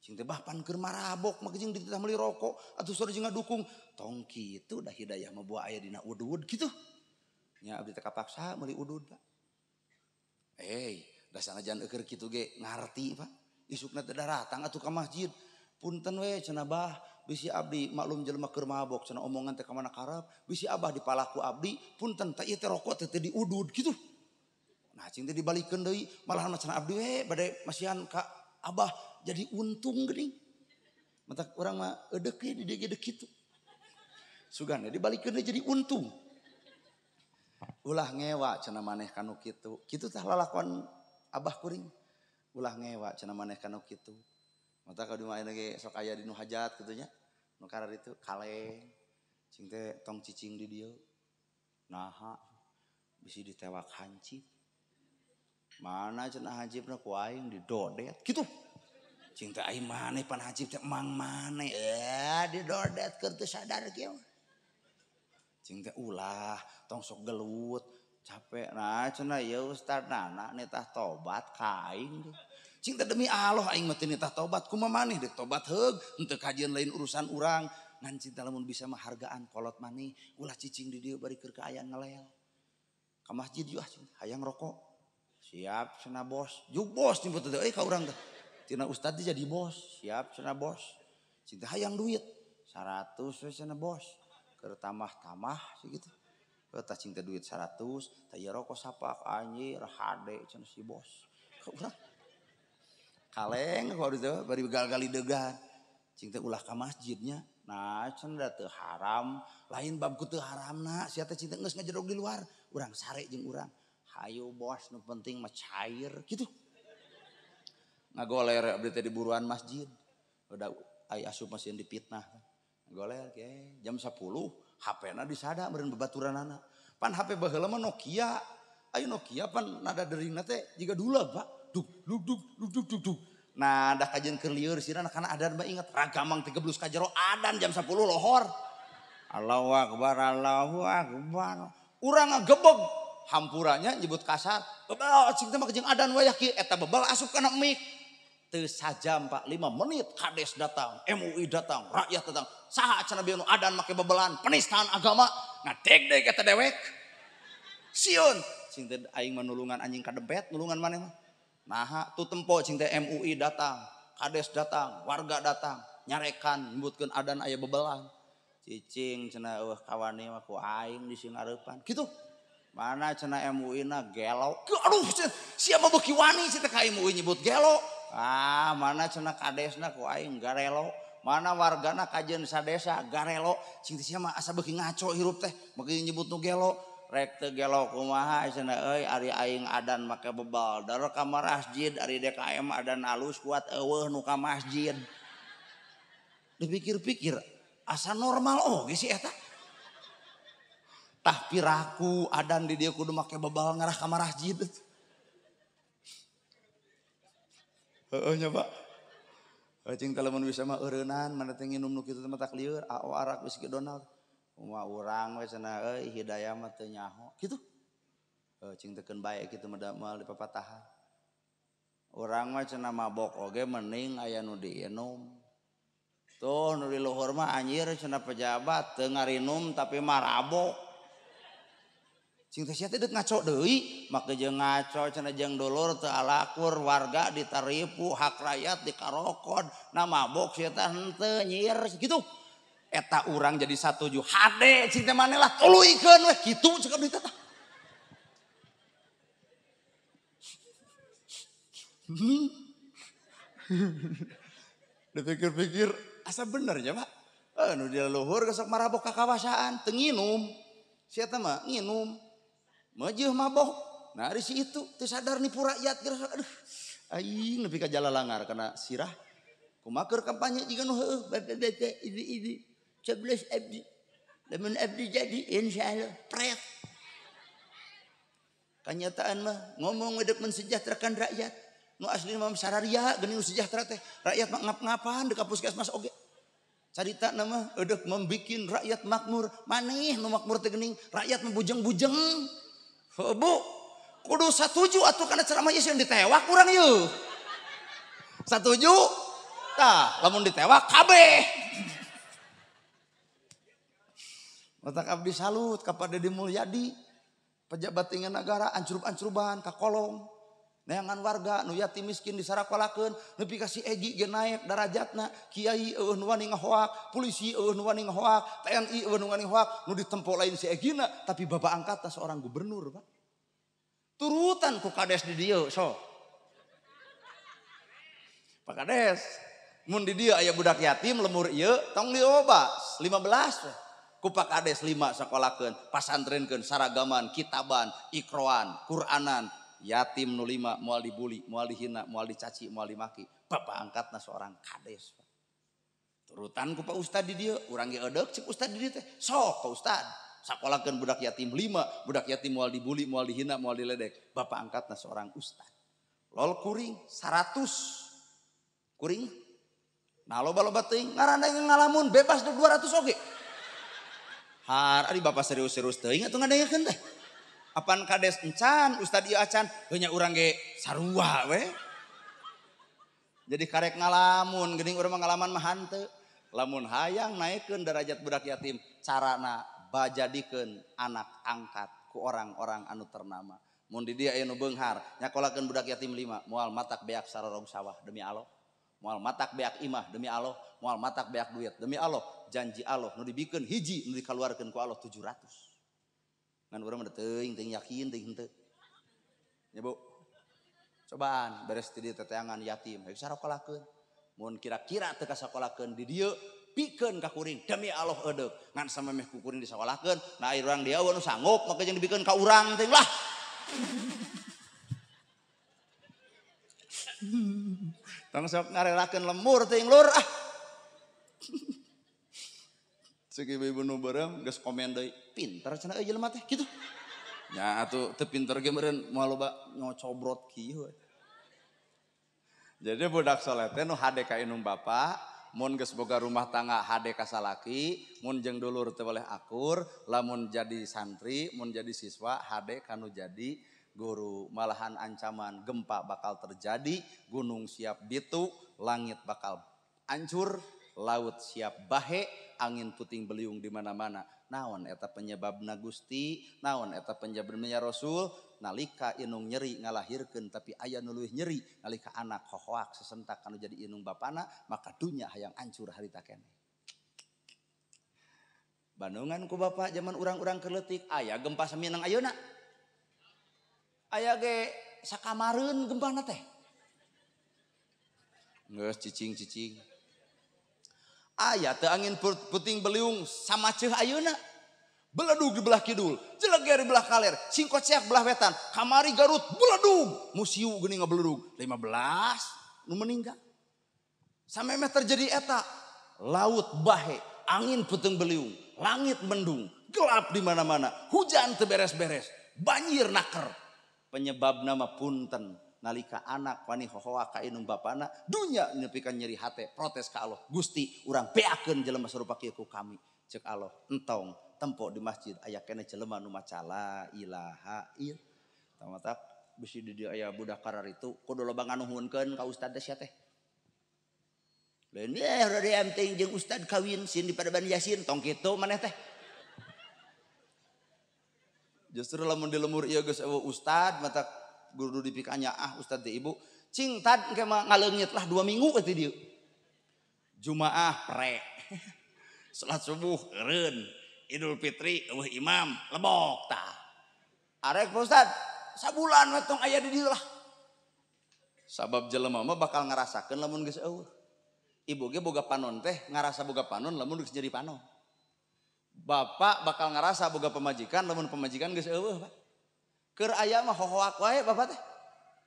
Cing teh bah pan keur marabok mah jeung dititah meuli rokok atuh sore jeung ngadukung tong kitu da hidayah mah buah aya dina udud kitu. Nya abdi teh kapaksa meuli udud Pak. Da sanajan eueur kitu ge ngarti Pak. Isukna teh daratang atuh ka masjid. Punten we cenah bah bisi abdi maklum jelema keur mabok cenah omongan teh ka mana karep bisi abah dipalaku abdi punten teh ieu teh rokok teh teu diudud kitu. Nah cing teh dibalikeun deui malahan mah cenah abdi we bade masihan ka abah jadi untung geuning. Matak urang mah eudek we di dieu ge deuk kitu. Sugana dibalikeun deui jadi untung. Ulah ngewa cenah maneh kanu kitu. Kitu tah lalakon abah kuring. Ulah ngewa cenah maneh kanu kitu. Mata ka di mah ge sok aya di nu hajat kitu nya. Nu karar itu kaleng. Cing teh tong cicing di dieu. Naha bisi ditewak hancip. Mana cenah hancipna ku aing didodet kitu. Cing teh aing maneh pan hancip teh mang maneh. Didodet keur teu sadar kieu. Cing teh ulah tong sok gelut capek. Nah cenah ieu ustad nana nitah tobat ka aing. Cing teh demi Allah aing mah teu nitah tobat kumaha maneh deuk tobat heug henteu kajian lain urusan urang ngan cinta lamun bisa mah hargaan kolot maneh ulah cicing di dieu bari keur kaayaan ngelel. Ka masjid yeuh hayang rokok. Siap cenah bos. Juk bos nyebut teh euy ka urang teh. Tina ustad jadi bos. Siap cenah bos. Cing teh hayang duit 100 we cenah bos. Keur tamah-tamah gitu. Tah cing teh duit 100, tah ieu rokok sapak anjir hade cenah si bos. Ka urang kaleng kalau itu bari gal-gali degan. Cing teh ulah ka masjidnya. Nah cenah teu haram, lain bab ku teu haramna, sia teh cing teh geus ngajedog di luar, urang sare jeung urang. Hayu bos nu penting mah cair gitu. Ngagoler abdi teh di buruan masjid. Udah ai asup masih dipitnah. Ngagoler ge jam 10 HP-na disada meureun babaturanana. Pan HP baheula mah Nokia. Ayo Nokia pan nada deringna teh jiga dulag, Pak. Duk duk duk duk duk duk duk. Nah, dah kajian keur lieur sirana kana adan mah inget ragamang 13 ka jero adan jam 10 lohor. Allahu akbar Allahu akbar. Urang ngagebeg hampuranya nyebut kasar. Bebel cing teh mah jeung adan wayah kieu eta bebel asup kana mik. Teu sajam Pak 5 menit kades datang, MUI datang, rakyat datang. Saha cenah bieu nu adan make bebelan penistaan agama. Ngadegdeg eta dewek. Sieun cing teh aing mah nulungan anjing kadempet nulungan maneh mah. Naha tu tempo cing teh MUI datang, kades datang, warga datang, nyarekan nyebutkeun adan aya bebelan. Cicing cenah eueuh kawani mah ku aing di singareupan. Kitu. Mana cenah MUI na gelo. Aduh sia mah beuki wani cing teh ka MUI nyebut gelo. Ah mana cenah kadesna ku aing garelo. Mana wargana kajeun sadesa garelo. Cing teh sia mah asa beuki ngaco hirup teh, beuki nyebut nu gelo. Rek teu gelo kumaha cenah euy ari aing adan make bebal dar ka masjid ari DKM adan alus kuat eueuh nu ka masjid. Dipikir-pikir asa normal oge sih eta. Tah piraku adan di dieu kudu make bebal ngarah ka masjid. Heueuh nya Pak. Cing teh lamun bisa mah eureunnan mana teh nginum nu kitu teh matak lieur ao arak whisky Donald. Uma urang we cenah euy hidayah mah teu nyaho kitu. Cing teh keun bae kitu mah moal dipapatahan. Urang mah cenah mabok oge mending aya nu diinum. Tuh nu di luhur mah anjir cenah pejabat teu ngarinum tapi marabok. Cing teh sia teh deuk ngaco deui, make jeung ngaco cenah jeung dulur teu alakur warga ditaripu hak rakyat dikarokod, nah mabok sia teh henteu nyir kitu. Eta urang jadi satuju hade cing teh maneh lah tuluykeun weh kitu cek abdi teh. Dipikir-pikir asa bener nya Pak. Nu di luhur gesok marabok ka kawasaan teu nginum. Sia teh mah nginum. Meujeun mabok. Nah ari si itu teu sadar nipu rakyat geus aduh aing nepi ka jalalangar kana sirah. Kumaha keur kampanye jiga nu heueuh bapak ibu-ibu coblos abdi. Lamun abdi jadi insyaallah pret. Kenyataan mah ngomong edek mensejahterakan rakyat. Nu asli mah sararia geuning nu sejahtera teh. Rakyat mah ngap-ngapan di ka puskesmas oge. Carita nama edek membikin rakyat makmur. Maneh nu makmur teh geuning rakyat mah bujeng-bujeng. Heuh Bu, kudu satuju atuh kana ceramah ieu sieun ditewak urang ieu. Satuju? Tah, lamun ditewak kabeh. Matak abdi salut ka Pak Dedi Mulyadi. Pejabat tinggi negara ancrub-ancruban ka kolong. Neangan warga nu yatim miskin disarakolakeun nepi ka si Egi ge naek darajatna, kiai eueuh nu wani ngahoak, polisi eueuh nu wani ngahoak, TNI eueuh nu wani ngahoak, nu ditempo lain si Egina tapi bapak angkatna seorang gubernur, Pak. Turutan ku kades di dieu sok. Pak Kades, mun di dieu aya budak yatim lemur ieu tong dioba 15 we. Ku Pak Kades 5 sakolakeun, pasantrenkeun, saragaman, kitaban, ikroan, Quranan, yatim nu 5 moal dibuli, moal dihina, moal dicaci, moal dimaki. Bapak angkatna seorang kades. Turutan ku Pak Ustad di dieu, urang ge edeuk cek Ustad di dieu teh. Sok ka Ustad, sakolakeun budak yatim 5, budak yatim moal dibuli, moal dihina, moal diledek. Bapak angkatna seorang ustad. Lol kuring 100. Kuring. Nah loba-loba teuing ngaranna ngalamun bebas 200 oge. Har ari bapak serius-serius teuing atuh ngadengekeun teh. Apan kades encan, ustad ieu acan, heuh nya urang ge sarua we. Jadi karek ngalamun, geuning urang mah ngalaman mah hanteu. Lamun hayang naikeun derajat budak yatim, carana bajadikeun anak angkat ku orang-orang anu ternama. Mun di dieu aya nu beunghar, nyakolakeun budak yatim 5, moal matak beak sarorong sawah demi Allah. Moal matak beak imah demi Allah, moal matak beak duit demi Allah. Janji Allah nu dibikeun hiji nu dikaluarkeun ku Allah 700. Ngan urang mah teuing teuing yakin teuing henteu. Nya Bu. Cobaan beres ti dieu teteangan yatim, hayu sarokolakeun. Mun kira-kira teu kasakolakeun di dieu, pikeun ka kuring demi Allah edeuk. Ngan samemeh ku kuring disakolakeun, nah urang dieu nu sanggup maka jeung dibikeun ka urang teuing lah. Tong sok ngarelakeun lemur teuing lur ah. Cek ibu-ibu nu beureum geus komen deui, pinter cenah euy jelema teh kitu. Nya atuh teu pinter ge meureun moal loba nyocobrot kieu. Jadi budak soleh teh nu hade ka indung bapa, mun geus boga rumah tangga hade ka salaki, mun jeung dulur teu boleh akur, lamun jadi santri, mun jadi siswa hade ka nu jadi guru. Malahan ancaman gempa bakal terjadi, gunung siap bitu, langit bakal hancur, laut siap bahe, angin puting beliung di mana-mana. Naon eta penyebabna Gusti, naon eta penyebabna ya Rasul, nalika inung nyeri ngalahirkeun tapi aya nu leuwih nyeri nalika anak hohoak sesentak anu jadi inung bapana, maka dunya hayang hancur harita keneh. Bandungan ku bapak zaman urang-urang keur leutik aya gempa saminang ayeuna. Aya ge sakamareun gempana teh. Geus cicing-cicing. Aya teu angin puting beliung samaceuh ayeuna. Beledug di belah kidul, jeleger di belah kaler, singkoceak belah wetan, kamari Garut beledug, musiu geuning ngabeledug, 15 nu meninggal. Samemeh terjadi eta, laut bahe, angin puting beliung, langit mendung, gelap di mana-mana, hujan teu beres-beres, banjir naker. Penyebab nama punten nalika anak wani hohoa ka indung bapana, dunya nepi ka nyeri hate, protes ka Allah, Gusti urang beakeun jelema sarupa kieu ku kami. Cek Allah, entong tempo di masjid aya keneh jelema nu maca la ilaha illallah. Tamatak bisi di dieu aya budak kararitu kudu loba nganuhunkeun ka ustad teh sia teh. Lain ye rada teuing jeung ustad kawin sieun di Padaban Yasin tong kitu maneh teh. Justru lamun di lemur ieu geus eueuh ustad mata guru dipikanya ah ustad teh ibu cing tad engke mah ngaleungit lah 2 minggu teh dieu. Jumaah pre. Salat subuh eureun, Idul Fitri eueuh imam lebok tah. Arek Pak Ustad, sabulan we tong aya di dieu lah. Sabab jelema mah bakal ngarasakeun lamun geus eueuh. Ibu ge boga panon teh ngarasa boga panon lamun geus jadi panon. Bapak bakal ngerasa boga pemajikan lamun pemajikan geus eueuh, Pak. Keur aya mah hohoak wae bapak teh.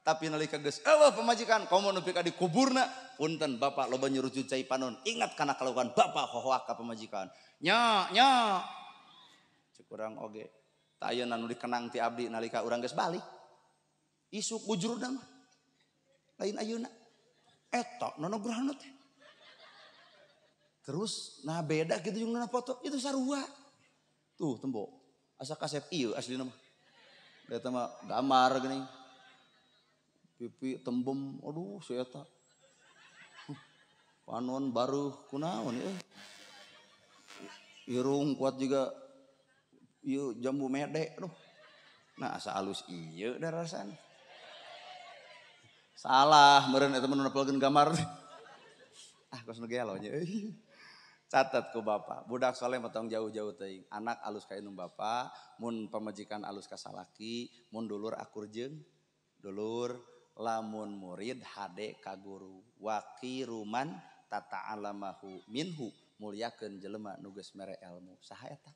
Tapi nalika geus eueuh pamajikan komo nepi ka dikuburna, punten bapak loba nyurucut cai panon. Ingat kana kalakuan bapak hohoak ka pamajikan. Nya nya. Cek urang oge. Tah ayeuna nu dikenang ti abdi nalika urang geus balik. Isuk bujurna mah. Lain ayeuna. Eta nonograhan teh. Terus nah beda gitu jeung nona foto itu sarua. Tuh tembo. Asa kasep ieu aslina mah. Eta mah gambar geuning. Pipi tembem, aduh si eta. Panon baruh kunaon ieu. Irung kuat juga ieu jambu mede aduh. Nah asa alus ieu da rasana. Salah meureun eta mah nu napelkeun gambar. Ah kos nu gelo nya euy. Catat ku bapak, budak soleh mah tong jauh-jauh teuing. Anak alus ka indung bapa, mun pamajikan alus ka salaki, mun dulur akur jeung dulur, lamun murid hade ka guru. Waqiruman tata'alamahu minhu, mulyakeun jelema nu geus mere ilmu. Saha eta?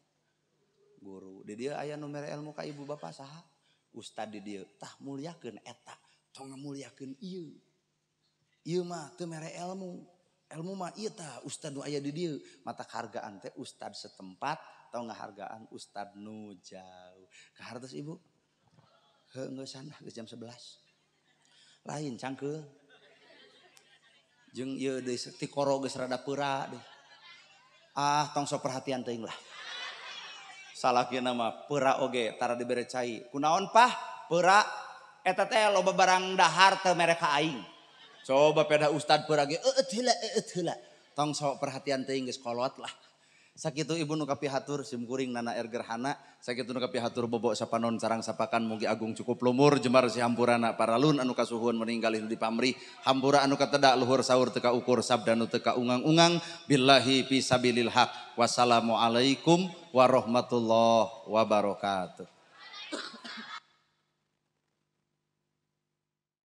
Guru. Di dieu aya nu mere ilmu ka ibu bapa saha? Ustad di dieu. Tah mulyakeun eta, tong ngamulyakeun ieu. Ieu mah teu mere ilmu. Ilmu mah ieu tah ustad nu aya di dieu. Mata hargaan teh ustad setempat tong ngahargaan ustad nu jauh. Kahartos ibu? Heuh geus sana geus jam 11. Lain cangkeul. Jeung ieu deui tikoro geus rada peura deui. Ah tong sok perhatian teuing lah. Salakina mah peura oge tara dibere cai. Kunaon pah? Peura eta teh loba barang dahar teu mere ka aing. Coba peda ustad peura ge eueut heula eueut heula. Tong sok perhatian teuing geus kolot lah. Sakitu ibu nu kapihatur sim kuring nana er gerhana, sakitu nu kapihatur bobok sapanon sarang sapakan mugi agung cukup lumur jembar si hampurana paralun anu kasuhun meninggal di pamrih hampura anu katedak luhur sahur teka ukur sabda nu teka ungang-ungang billahi fisabilil haq. Wassalamualaikum warahmatullahi wabarakatuh.